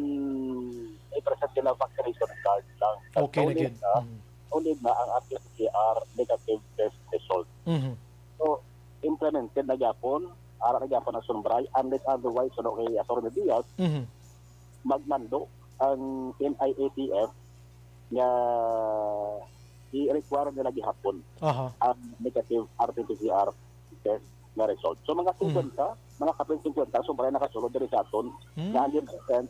may present sila vaccination card lang. Okay na gid. Mm. Only na ang R T P C R negative test result. Mhm. So, implemented na gyapon, ara na gyapon ang Sundray, unless otherwise, ano, kay Attorney Diaz, Mhm. magmando ang N I A T F nga i-require nila gihapon Aha. ang negative R T P C R test nga result. So, mga Mm. singkwenta, mga kapin singkwenta, sobra nakasulod diri sa aton Mm. nga hundred percent,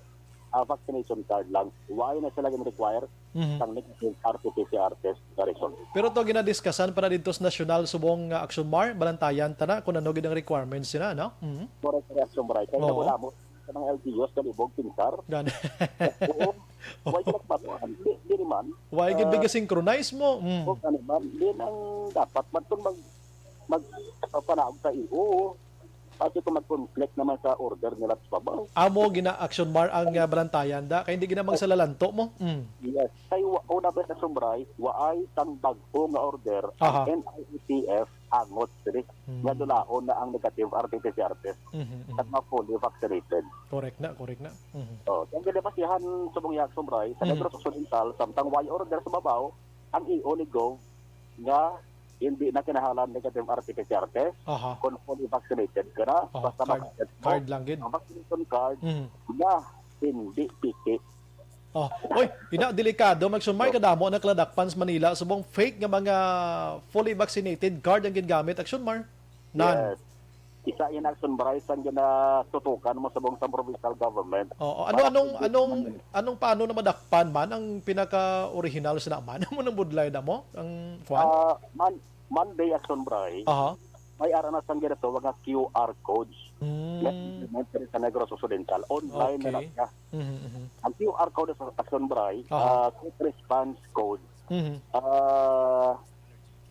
ah, vaccination card lang. Why na sila gin-require Mhm. sang negative R T P C R test nga result? Pero to ginadiscuss-an pa na didto sa nasyonal subong nga Action Mar, balantayan ta na kung ano gid ang requirements nila, no? Mhm. Correct, correct, Sundray. Kaya Oo. Wala mo sa mga L G Us, kalibog, pinsar. Gan- Oo. Why ka nagbago? Di, di naman. Why gid Ah. Bigla synchronize mo? Mm. O, ano man, di nang dapat man itong mag, mag, panaog sa iyo. Kasi kung mag-conflict naman sa order nila sa babaw. Amo gina-Action Mar ang, ah, balantayan da, kay hindi gina magsalalanto mo. Mm. Yes. Kay wa, una pa sa Sundray, waay sang bag-o nga order ang Aha. N I A T F angot diri Mm. nga dulaon na ang negative R T P C R test Mhm, mhm. Sa mga fully vaccinated. Correct na, correct na. Mhm. Oh, ang ginabasihan sa mga Action Mar sa Mhm. Negros Occidental, samtang waay order sa babaw, ang E O ni Gov nga hindi na kinahanglan negative R T P C R test Aha. Kung fully vaccinated ka na. Aha, Basta card, maka-get mo card lang gid. Ang vaccination card Mhm. na hindi piki. Oh, oy, ina, delikado, Action Mar, kadamo na kaladakpan sa Manila subong fake nga mga fully vaccinated card ang gingamit, Action Mar. Nan. Yes. Isa yan, Action Mar, sang ginatutukan mo sa buong, sa provincial government. Oo, ano, Para anong, hindi anong, man- anong, paano na madakpan man ang pinaka-original sa naman? Amo nang budlay na mo? Ang, kuwan? Ah, man, Monday, Action Mar, Aha. may ara na sang ginatawag nga Q R codes. Mm. Sa Negros Occidental. Online na Okay. lang siya. Mhm, mhm. Ang Q R code sa Action Mar, Aha. ah, quick response code. Mhm. Ah,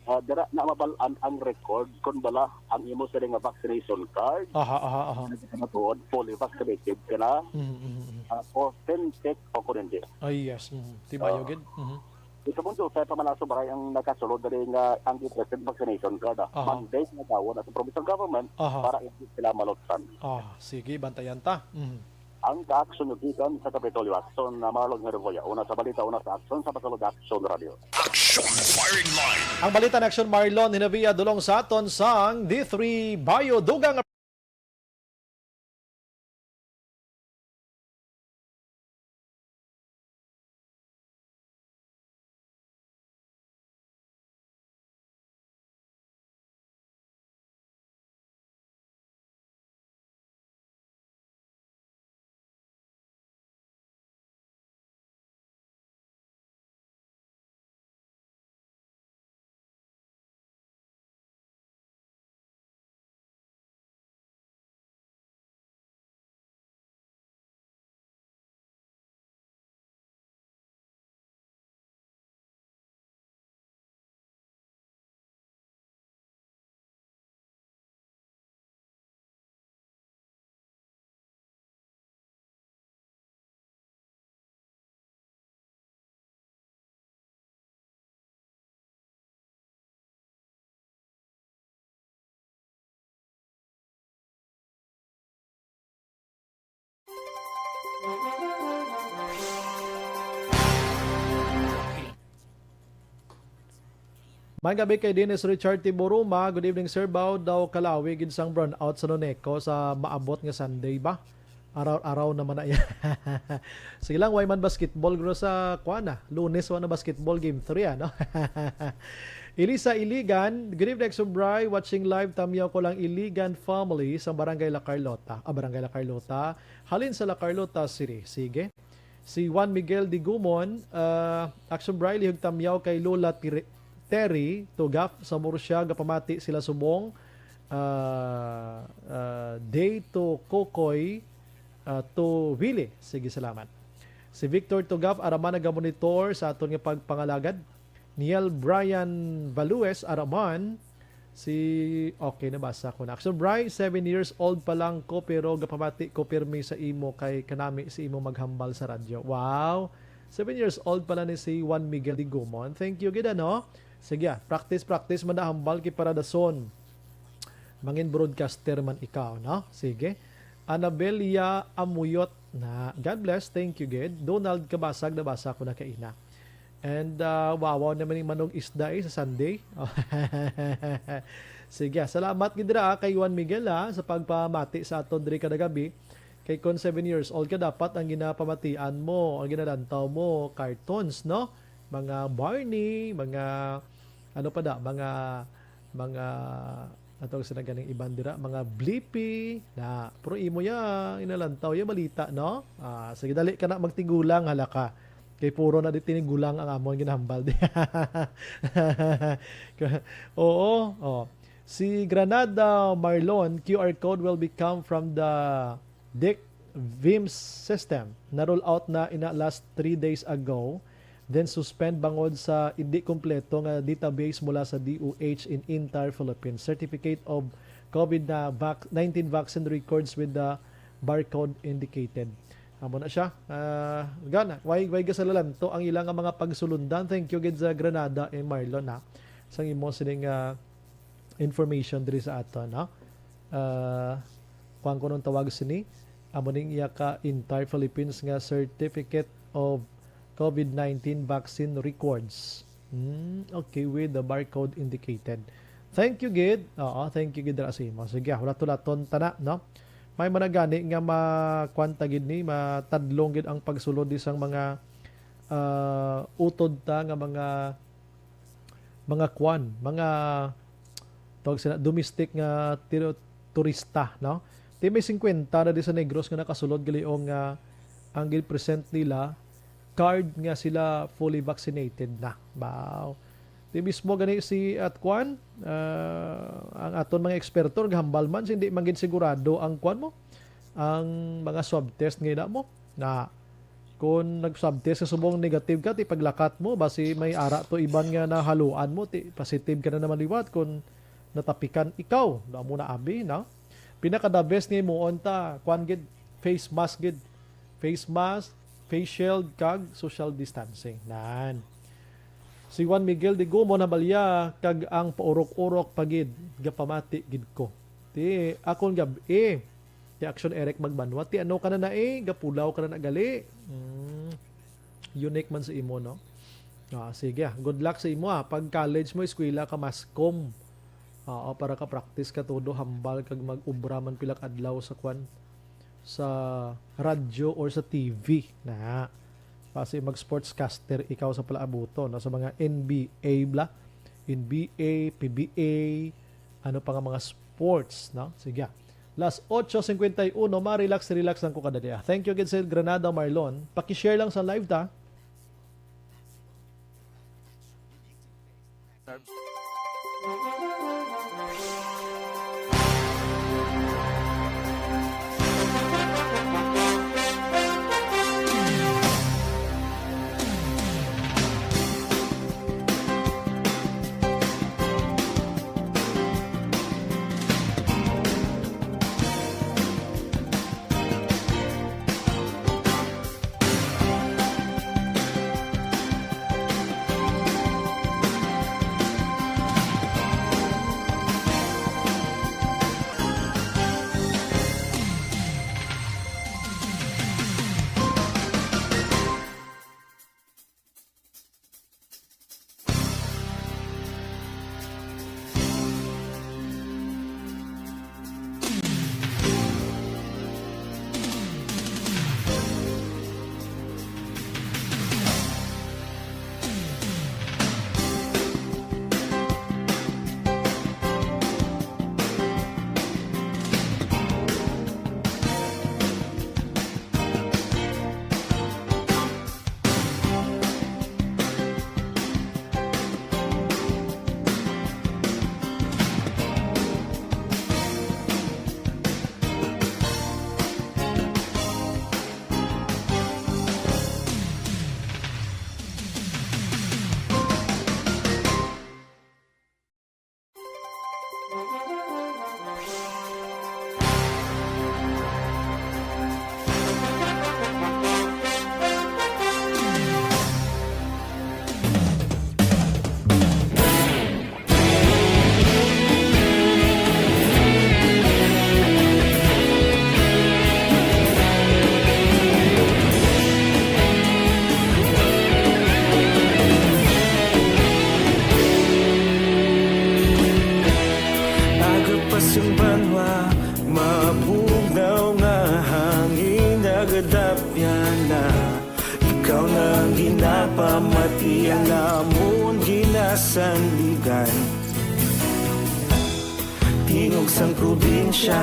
ah, dira na mabal-an ang record kung bala ang imo sila nga vaccination card. Aha, aha, aha. Nagkakatuon, fully vaccinated ka na. Mhm, mhm, mhm. Ah, authentic o kung hindi. Ay, yes. Mhm. Timayo Oo. gid. Mhm. Ito po, sa pamalaso, Mar, ang nakasulod dali nga ang present vaccination card, ah. Aha. Mandate na daw na sa provincial government Aha. Para hindi sila malutsan. Ah, sige, bantayan ta. Mhm. Ang kaaksyon nyo gikan sa Kapitolyo Action na Marlon Herboya. Una sa balita, una sa aksyon sa Pasalod Action Radio. Action Firing Line. Ang balita na Action Marlon Hinavia dulong sa aton sang D three Bio Dugang. May gabi kay Dennis Richard Tiburuma. Good evening, sir. Bao daw kalawi gid sang brownout sa Noneco sa maabot nga Sunday ba? Araw-araw naman na iya. Sige lang, way man basketball guro sa kuan na. Lunes wa na basketball game three, ano? Elisa Iligan, good evening, Action Mar. Watching live, Tamyaw ko lang Iligan family sa Barangay La Carlota. Ah, Barangay La Carlota. Halin sa La Carlota City. Sige. Si Juan Miguel Digumon, ah, Action Mar, lihog tamyaw kay Lola Tire-, Terry Tugaf sa Murcia, gapamati sila subong, ah, ah, day to Kokoy, ah, to Willie. Sige, salamat. Si Victor Tugaf, araman nagamonitor sa aton nga pagpangalagad. Niel Brian Values, araman. Si, okay, nabasa ko na. Action Mar, seven years old pa lang ko, pero gapamati ko pirmi sa imo kay kanami si imo maghambal sa radyo. Wow! Seven years old pala ni si Juan Miguel Digumon. Thank you gid, ano? Sige, ah, practice, practice man na hambal kay para dason mangin broadcaster man ikaw, no? Sige. Anabelia Amuyot, Na, God bless. Thank you, gid. Donald Kabasag, nabasa ko na kaina. And, ah, wawaw naman yung manong isda, eh, sa Sunday. Sige, salamat gid ra, ah, kay Juan Miguel, ah, sa pagpamati sa aton diri kada gabi. Kay kon seven years old ka, dapat ang ginapamatian mo, ang ginalantaw mo, cartoons, no? Mga Barney, mga, ano pa da, mga, mga, atong sila ganing iban dira, mga Blippi, na, pero imo ya, inalantaw ya balita, no? Ah, sige, dali ka na magtigulang, hala ka. Kay puro na di tinigulang ang amon ginahambal. Oo, oh. Si Granada Marlon, Q R code will be come from the dic VIMS system. Na-roll out na ina last three days ago. Then suspend bangod sa hindi kompleto nga database mula sa D O H in entire Philippines. Certificate of COVID na vac-, nineteen vaccine records with the barcode indicated. Amo na siya. Ah, gana, way, way gasalalanto ang ila nga mga pagsulundan. Thank you gid sa Granada and Marlon, ha, sang imo sining, ah, information diri sa aton, no? Ah, kuwan ko nung tawag sini, amo ning iya ka entire Philippines nga certificate of COVID nineteen vaccine records. Hmm, okay, with the barcode indicated. Thank you, gid. Oo, thank you, gid, ra sa imo. Sige, hulat-hulaton ta na, no? May managani nga makwanta gid ni, matadlong gid ang pagsulod di sang mga, ah, utod ta nga mga, mga kwan, mga, tawag sila, domestic nga tiro-, turista, no? Ti may singkwenta na di sa Negros nga nakasulod gali nga ang gin-present nila card nga sila fully vaccinated na. Wow. Ti mismo gani si at kwan, ah, ang aton mga eksperto naghambal man, hindi man gid sigurado ang kwan mo, ang mga swab test nga ina mo. Na, kung nag-swab test ka subong negative ka, ti paglakat mo, basi may ara to iban nga nahaluan mo, ti positive ka na naman liwat kung natapikan ikaw. Amo na abi, no? Pinaka the best nga himuon ta, kwan gid, face mask gid. Face mask, face shield, kag social distancing. Nan. Si Juan Miguel de Gumo nabalya, kag ang paurok-urok pa gid, gapamati gid ko. Ti, akon gab-i, ti Action Eric Magbanwa, ti ano ka na na eh, gapulaw ka na na gali. Hmm. Unique man sa imo, no? Ah, sige, ah. Good luck sa imo, ah. Pag college mo, eskwela ka, maskom. Oo, para ka practice ka todo, hambal kag mag-ubra man pila ka adlaw sa kwan, sa radyo or sa T V na. Basi mag sportscaster ikaw sa palaabuton, no? Sa mga N B A bla, N B A, P B A, ano pa nga mga sports, no? Sige. Las ocho cincuenta y uno, ma-relax, relax lang ko kada dia. Thank you gid sa Granada Marlon. Paki-share lang sa live ta. sanligan. Tingog sang probinsya,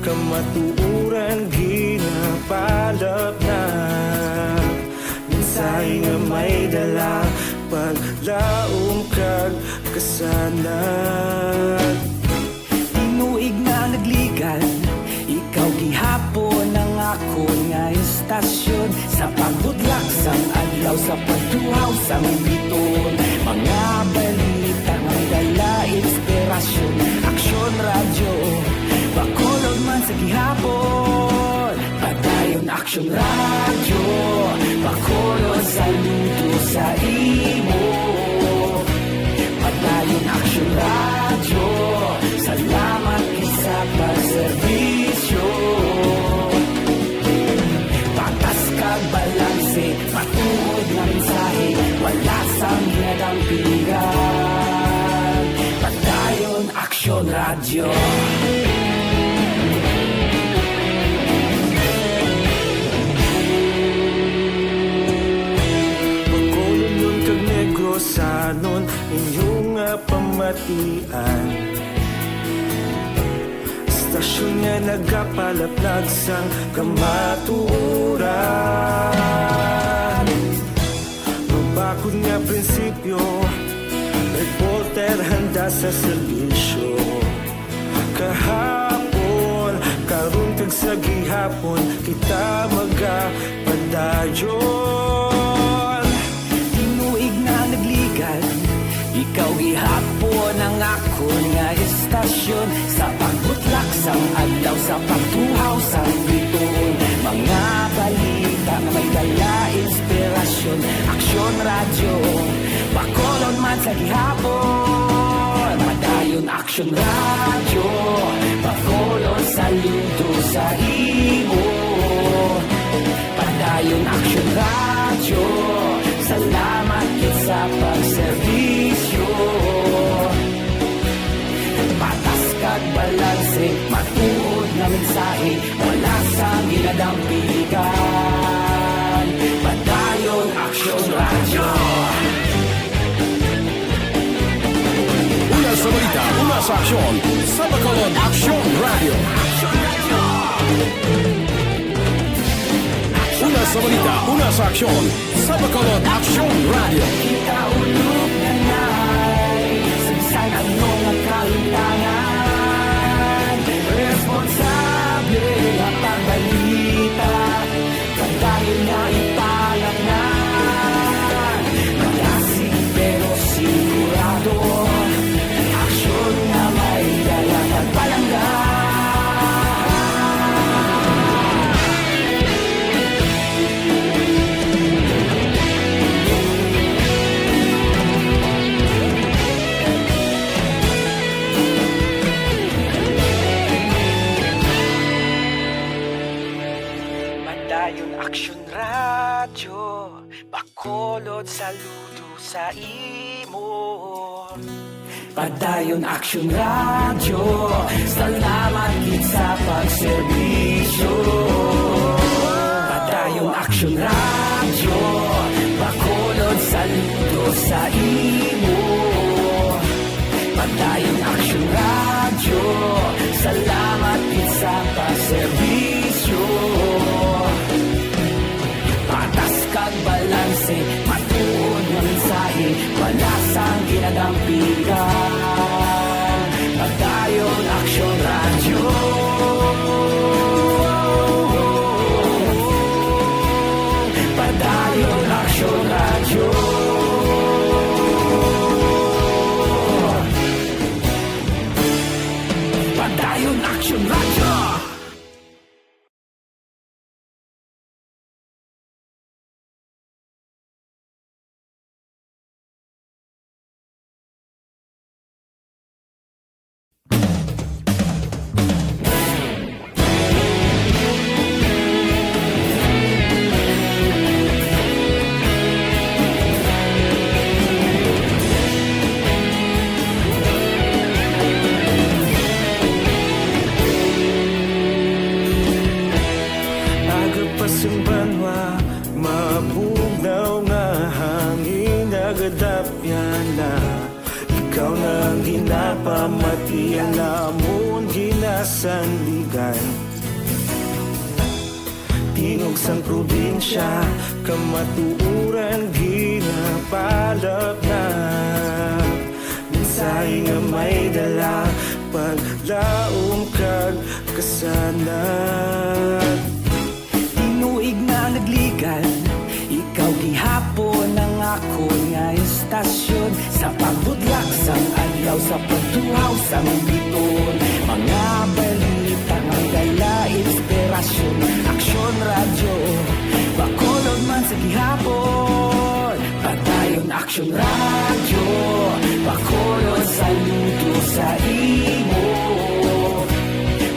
kamatuoran ginapalapnag. Mensahe nga may dala, paglaom kag kasanag. Tinuig nga nagligan, ikaw gihapon ang akon nga istasyon. Sa pagbutlak sang adlaw, sa pagtuhaw sang bituon, mga balita nga may dala inspirasyon. Aksyon Radyo, Bacolod man sa gihapon. Padayon Aksyon Radyo, Bacolod saludo sa imo. Padayon Aksyon Radyo, salamat gid sa pagserbisyo. Patas kag balanse, matuod nga mensahe, wala sang ginadampigan. Padayon Aksyon Radyo. Bacolodnon kag Negrosanon, inyo nga pamatian. Istasyon nga nagapalapnag sang kamatuoran. Mabakod nga prinsipyo, reporter handa sa serbisyo. Kahapon, karon kag sa gihapon, kita magapadayon. Tinuig nga nagligan, ikaw gihapon ang akon nga istasyon. Sa pagbutlak sang adlaw, sa pagtuhaw sang bituon, mga balita nga may dala inspirasyon. Aksyon Radyo, Bacolod man sa gihapon. Padayon Aksyon Radyo, Bacolod saludo sa imo. Padayon Aksyon Radyo, salamat gid sa pagserbisyo. Patas kag balanse, matuod nga mensahe, wala sang ginadampigan. Padayon Aksyon Radyo. Una sa balita, una sa aksyon, sa Bacolod Aksyon Radyo. Una sa balita, una sa aksyon, sa Bacolod Aksyon Radyo. Kita ulog na nai, sa bisan ano nga kahimtangan, responsable nga pagbalita, padayon nga ipalapngan. Malasig pero sigurado, aksyon nga may dala pagpalangga. Padayon Aksyon Radyo, Bacolod saludo sa imo. Padayon Aksyon Radyo, salamat gid sa pagserbisyo. Padayon Aksyon Radyo, Bacolod saludo sa imo. Padayon Aksyon Radyo, salamat gid sa pagserbisyo. Patas kag balanse, matuod nga mensahe, wala sang ginadampigan. Padayon Aksyon Radyo. Padayon Aksyon Radyo. Padayon Aksyon Radyo. Nang ginapamati ang amon ginasandigan. Tingog sang probinsya, kamatuoran ginapalapnap. Mensahe nga may dala, paglaom kag kasanag. Tinuig na nagligan, ikaw gihapon ang akon nga istasyon. Sa pagbudlak sang adlaw, sa pagtuhaw sang biton, mga balita nga dala inspirasyon. Aksyon Radyo, Bacolod man sa gihapon. Padayon Aksyon Radyo, Bacolod, saludo sa imo.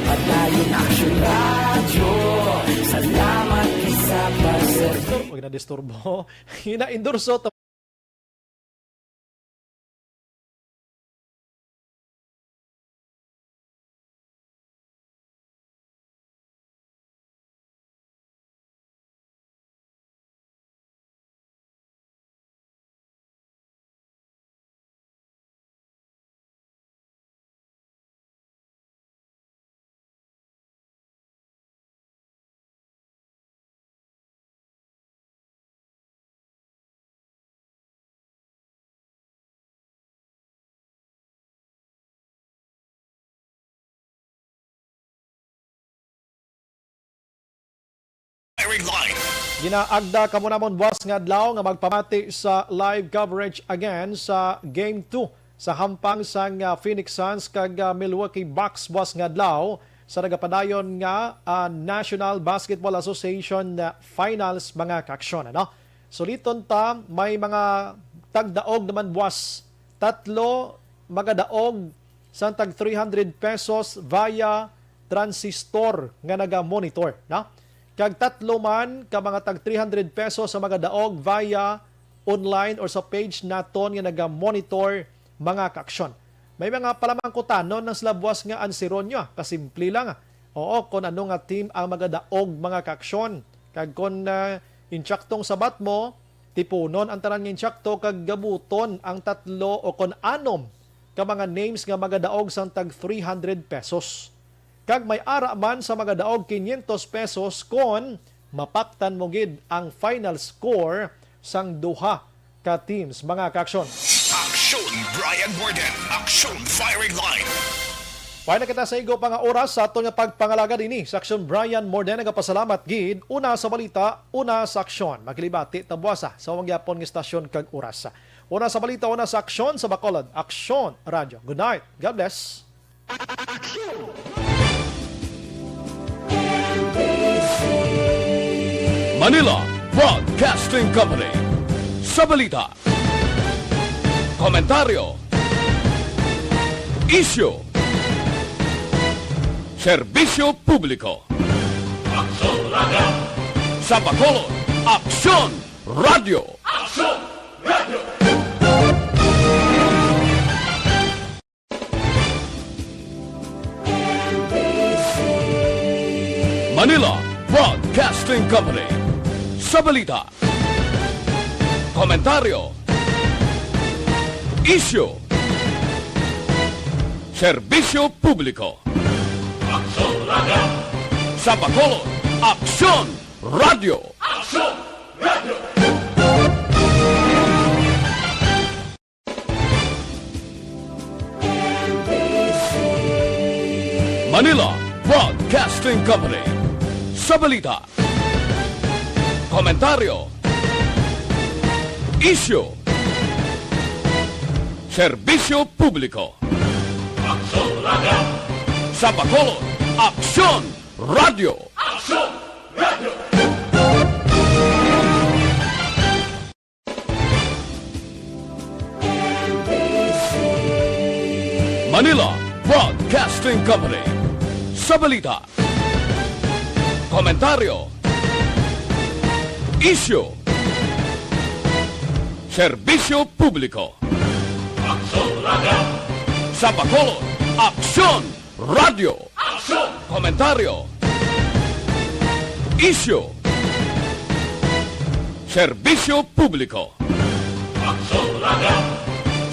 Padayon Aksyon Radyo, salamat isa pa sa Disturbo, huwag na disturbo. Hina-endorso to. Firing line. Ginaagda kamo namon buwas nga adlaw nga magpamati sa live coverage again sa Game two sa hampang sang, ah, Phoenix Suns kag, ah, Milwaukee Bucks buwas nga adlaw sa nagapadayon nga, ah, National Basketball Association, ah, Finals, mga kaaksyon, ano? Suliton ta, may mga tagdaog naman buwas. Tatlo magadaog sang tag three hundred pesos via transistor nga naga-monitor, no? Kag tatlo man ka mga tag three hundred pesos sa magadaog via online or sa page naton nga naga-monitor, mga kaaksyon. May mga palamangkutanon ang sila buwas nga ansiron nyo, ah. Kasimple lang, ah. Oo, kung ano nga team ang magadaog, mga kaaksyon. Kag kung, ah, intsaktong sabat mo, tipunon ang tanan nga intsakto kag gabuton ang tatlo o kon anom ka mga names nga magadaog sang tag three hundred pesos. Kag may ara man sa magadaog quinientos pesos kon mapaktan mo gid ang final score sang duha ka teams, mga kaaksyon. Aksyon Brian Morden, Aksyon Firing Line. Pay na kita sa igo pa nga oras sa aton nga pagpangalagad ini sa Aksyon Brian Morden. Nagapasalamat gid. Una sa balita, una sa aksyon. Maglibati ta buwasa sa among gyapon nga istasyon kag oras. Una sa balita, una sa aksyon sa Bacolod. Aksyon Radyo. Good night. God bless. Manila Broadcasting Company. Sa balita, komentaryo, isyu, serbisyo publiko. Aksyon Radyo. Sa Bacolod, Aksyon Radyo. Aksyon Radyo. Manila Broadcasting Company. Sa balita, komentaryo, isyu, serbisyo publiko. Aksyon Radyo. Sa Bacolod, Aksyon Radyo. Aksyon Radyo. Manila Broadcasting Company. Sa balita, komentaryo, isyu, serbisyo publiko. Aksyon Radyo. Sa Bacolod, Aksyon Radyo. Aksyon Radyo. Manila Broadcasting Company. Sa balita, komentaryo, isyu, serbisyo publiko. Aksyon Radyo. Sa Bacolod, Aksyon Radyo. Aksyon. Komentaryo, isyu, serbisyo publiko. Aksyon Radyo.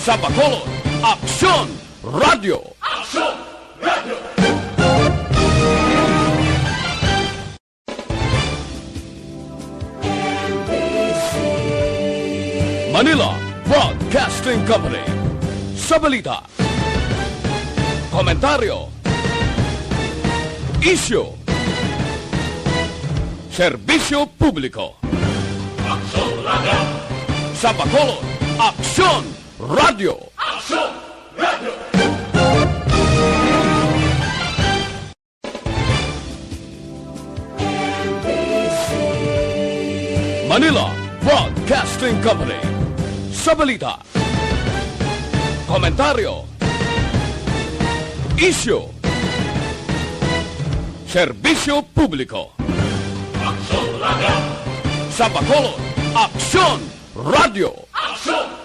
Sa Bacolod, Aksyon Radio. Manila Broadcasting Company. Sa balita, komentaryo, isyu, serbisyo publiko. Aksyon Radio. Sa Bacolod, Aksyon Radio. Aksyon Radio. Manila Broadcasting Company. Sa balita, komentaryo, isyu, serbisyo publiko. Aksyon Radio. Sa Bacolod, Aksyon Radio. Aksyon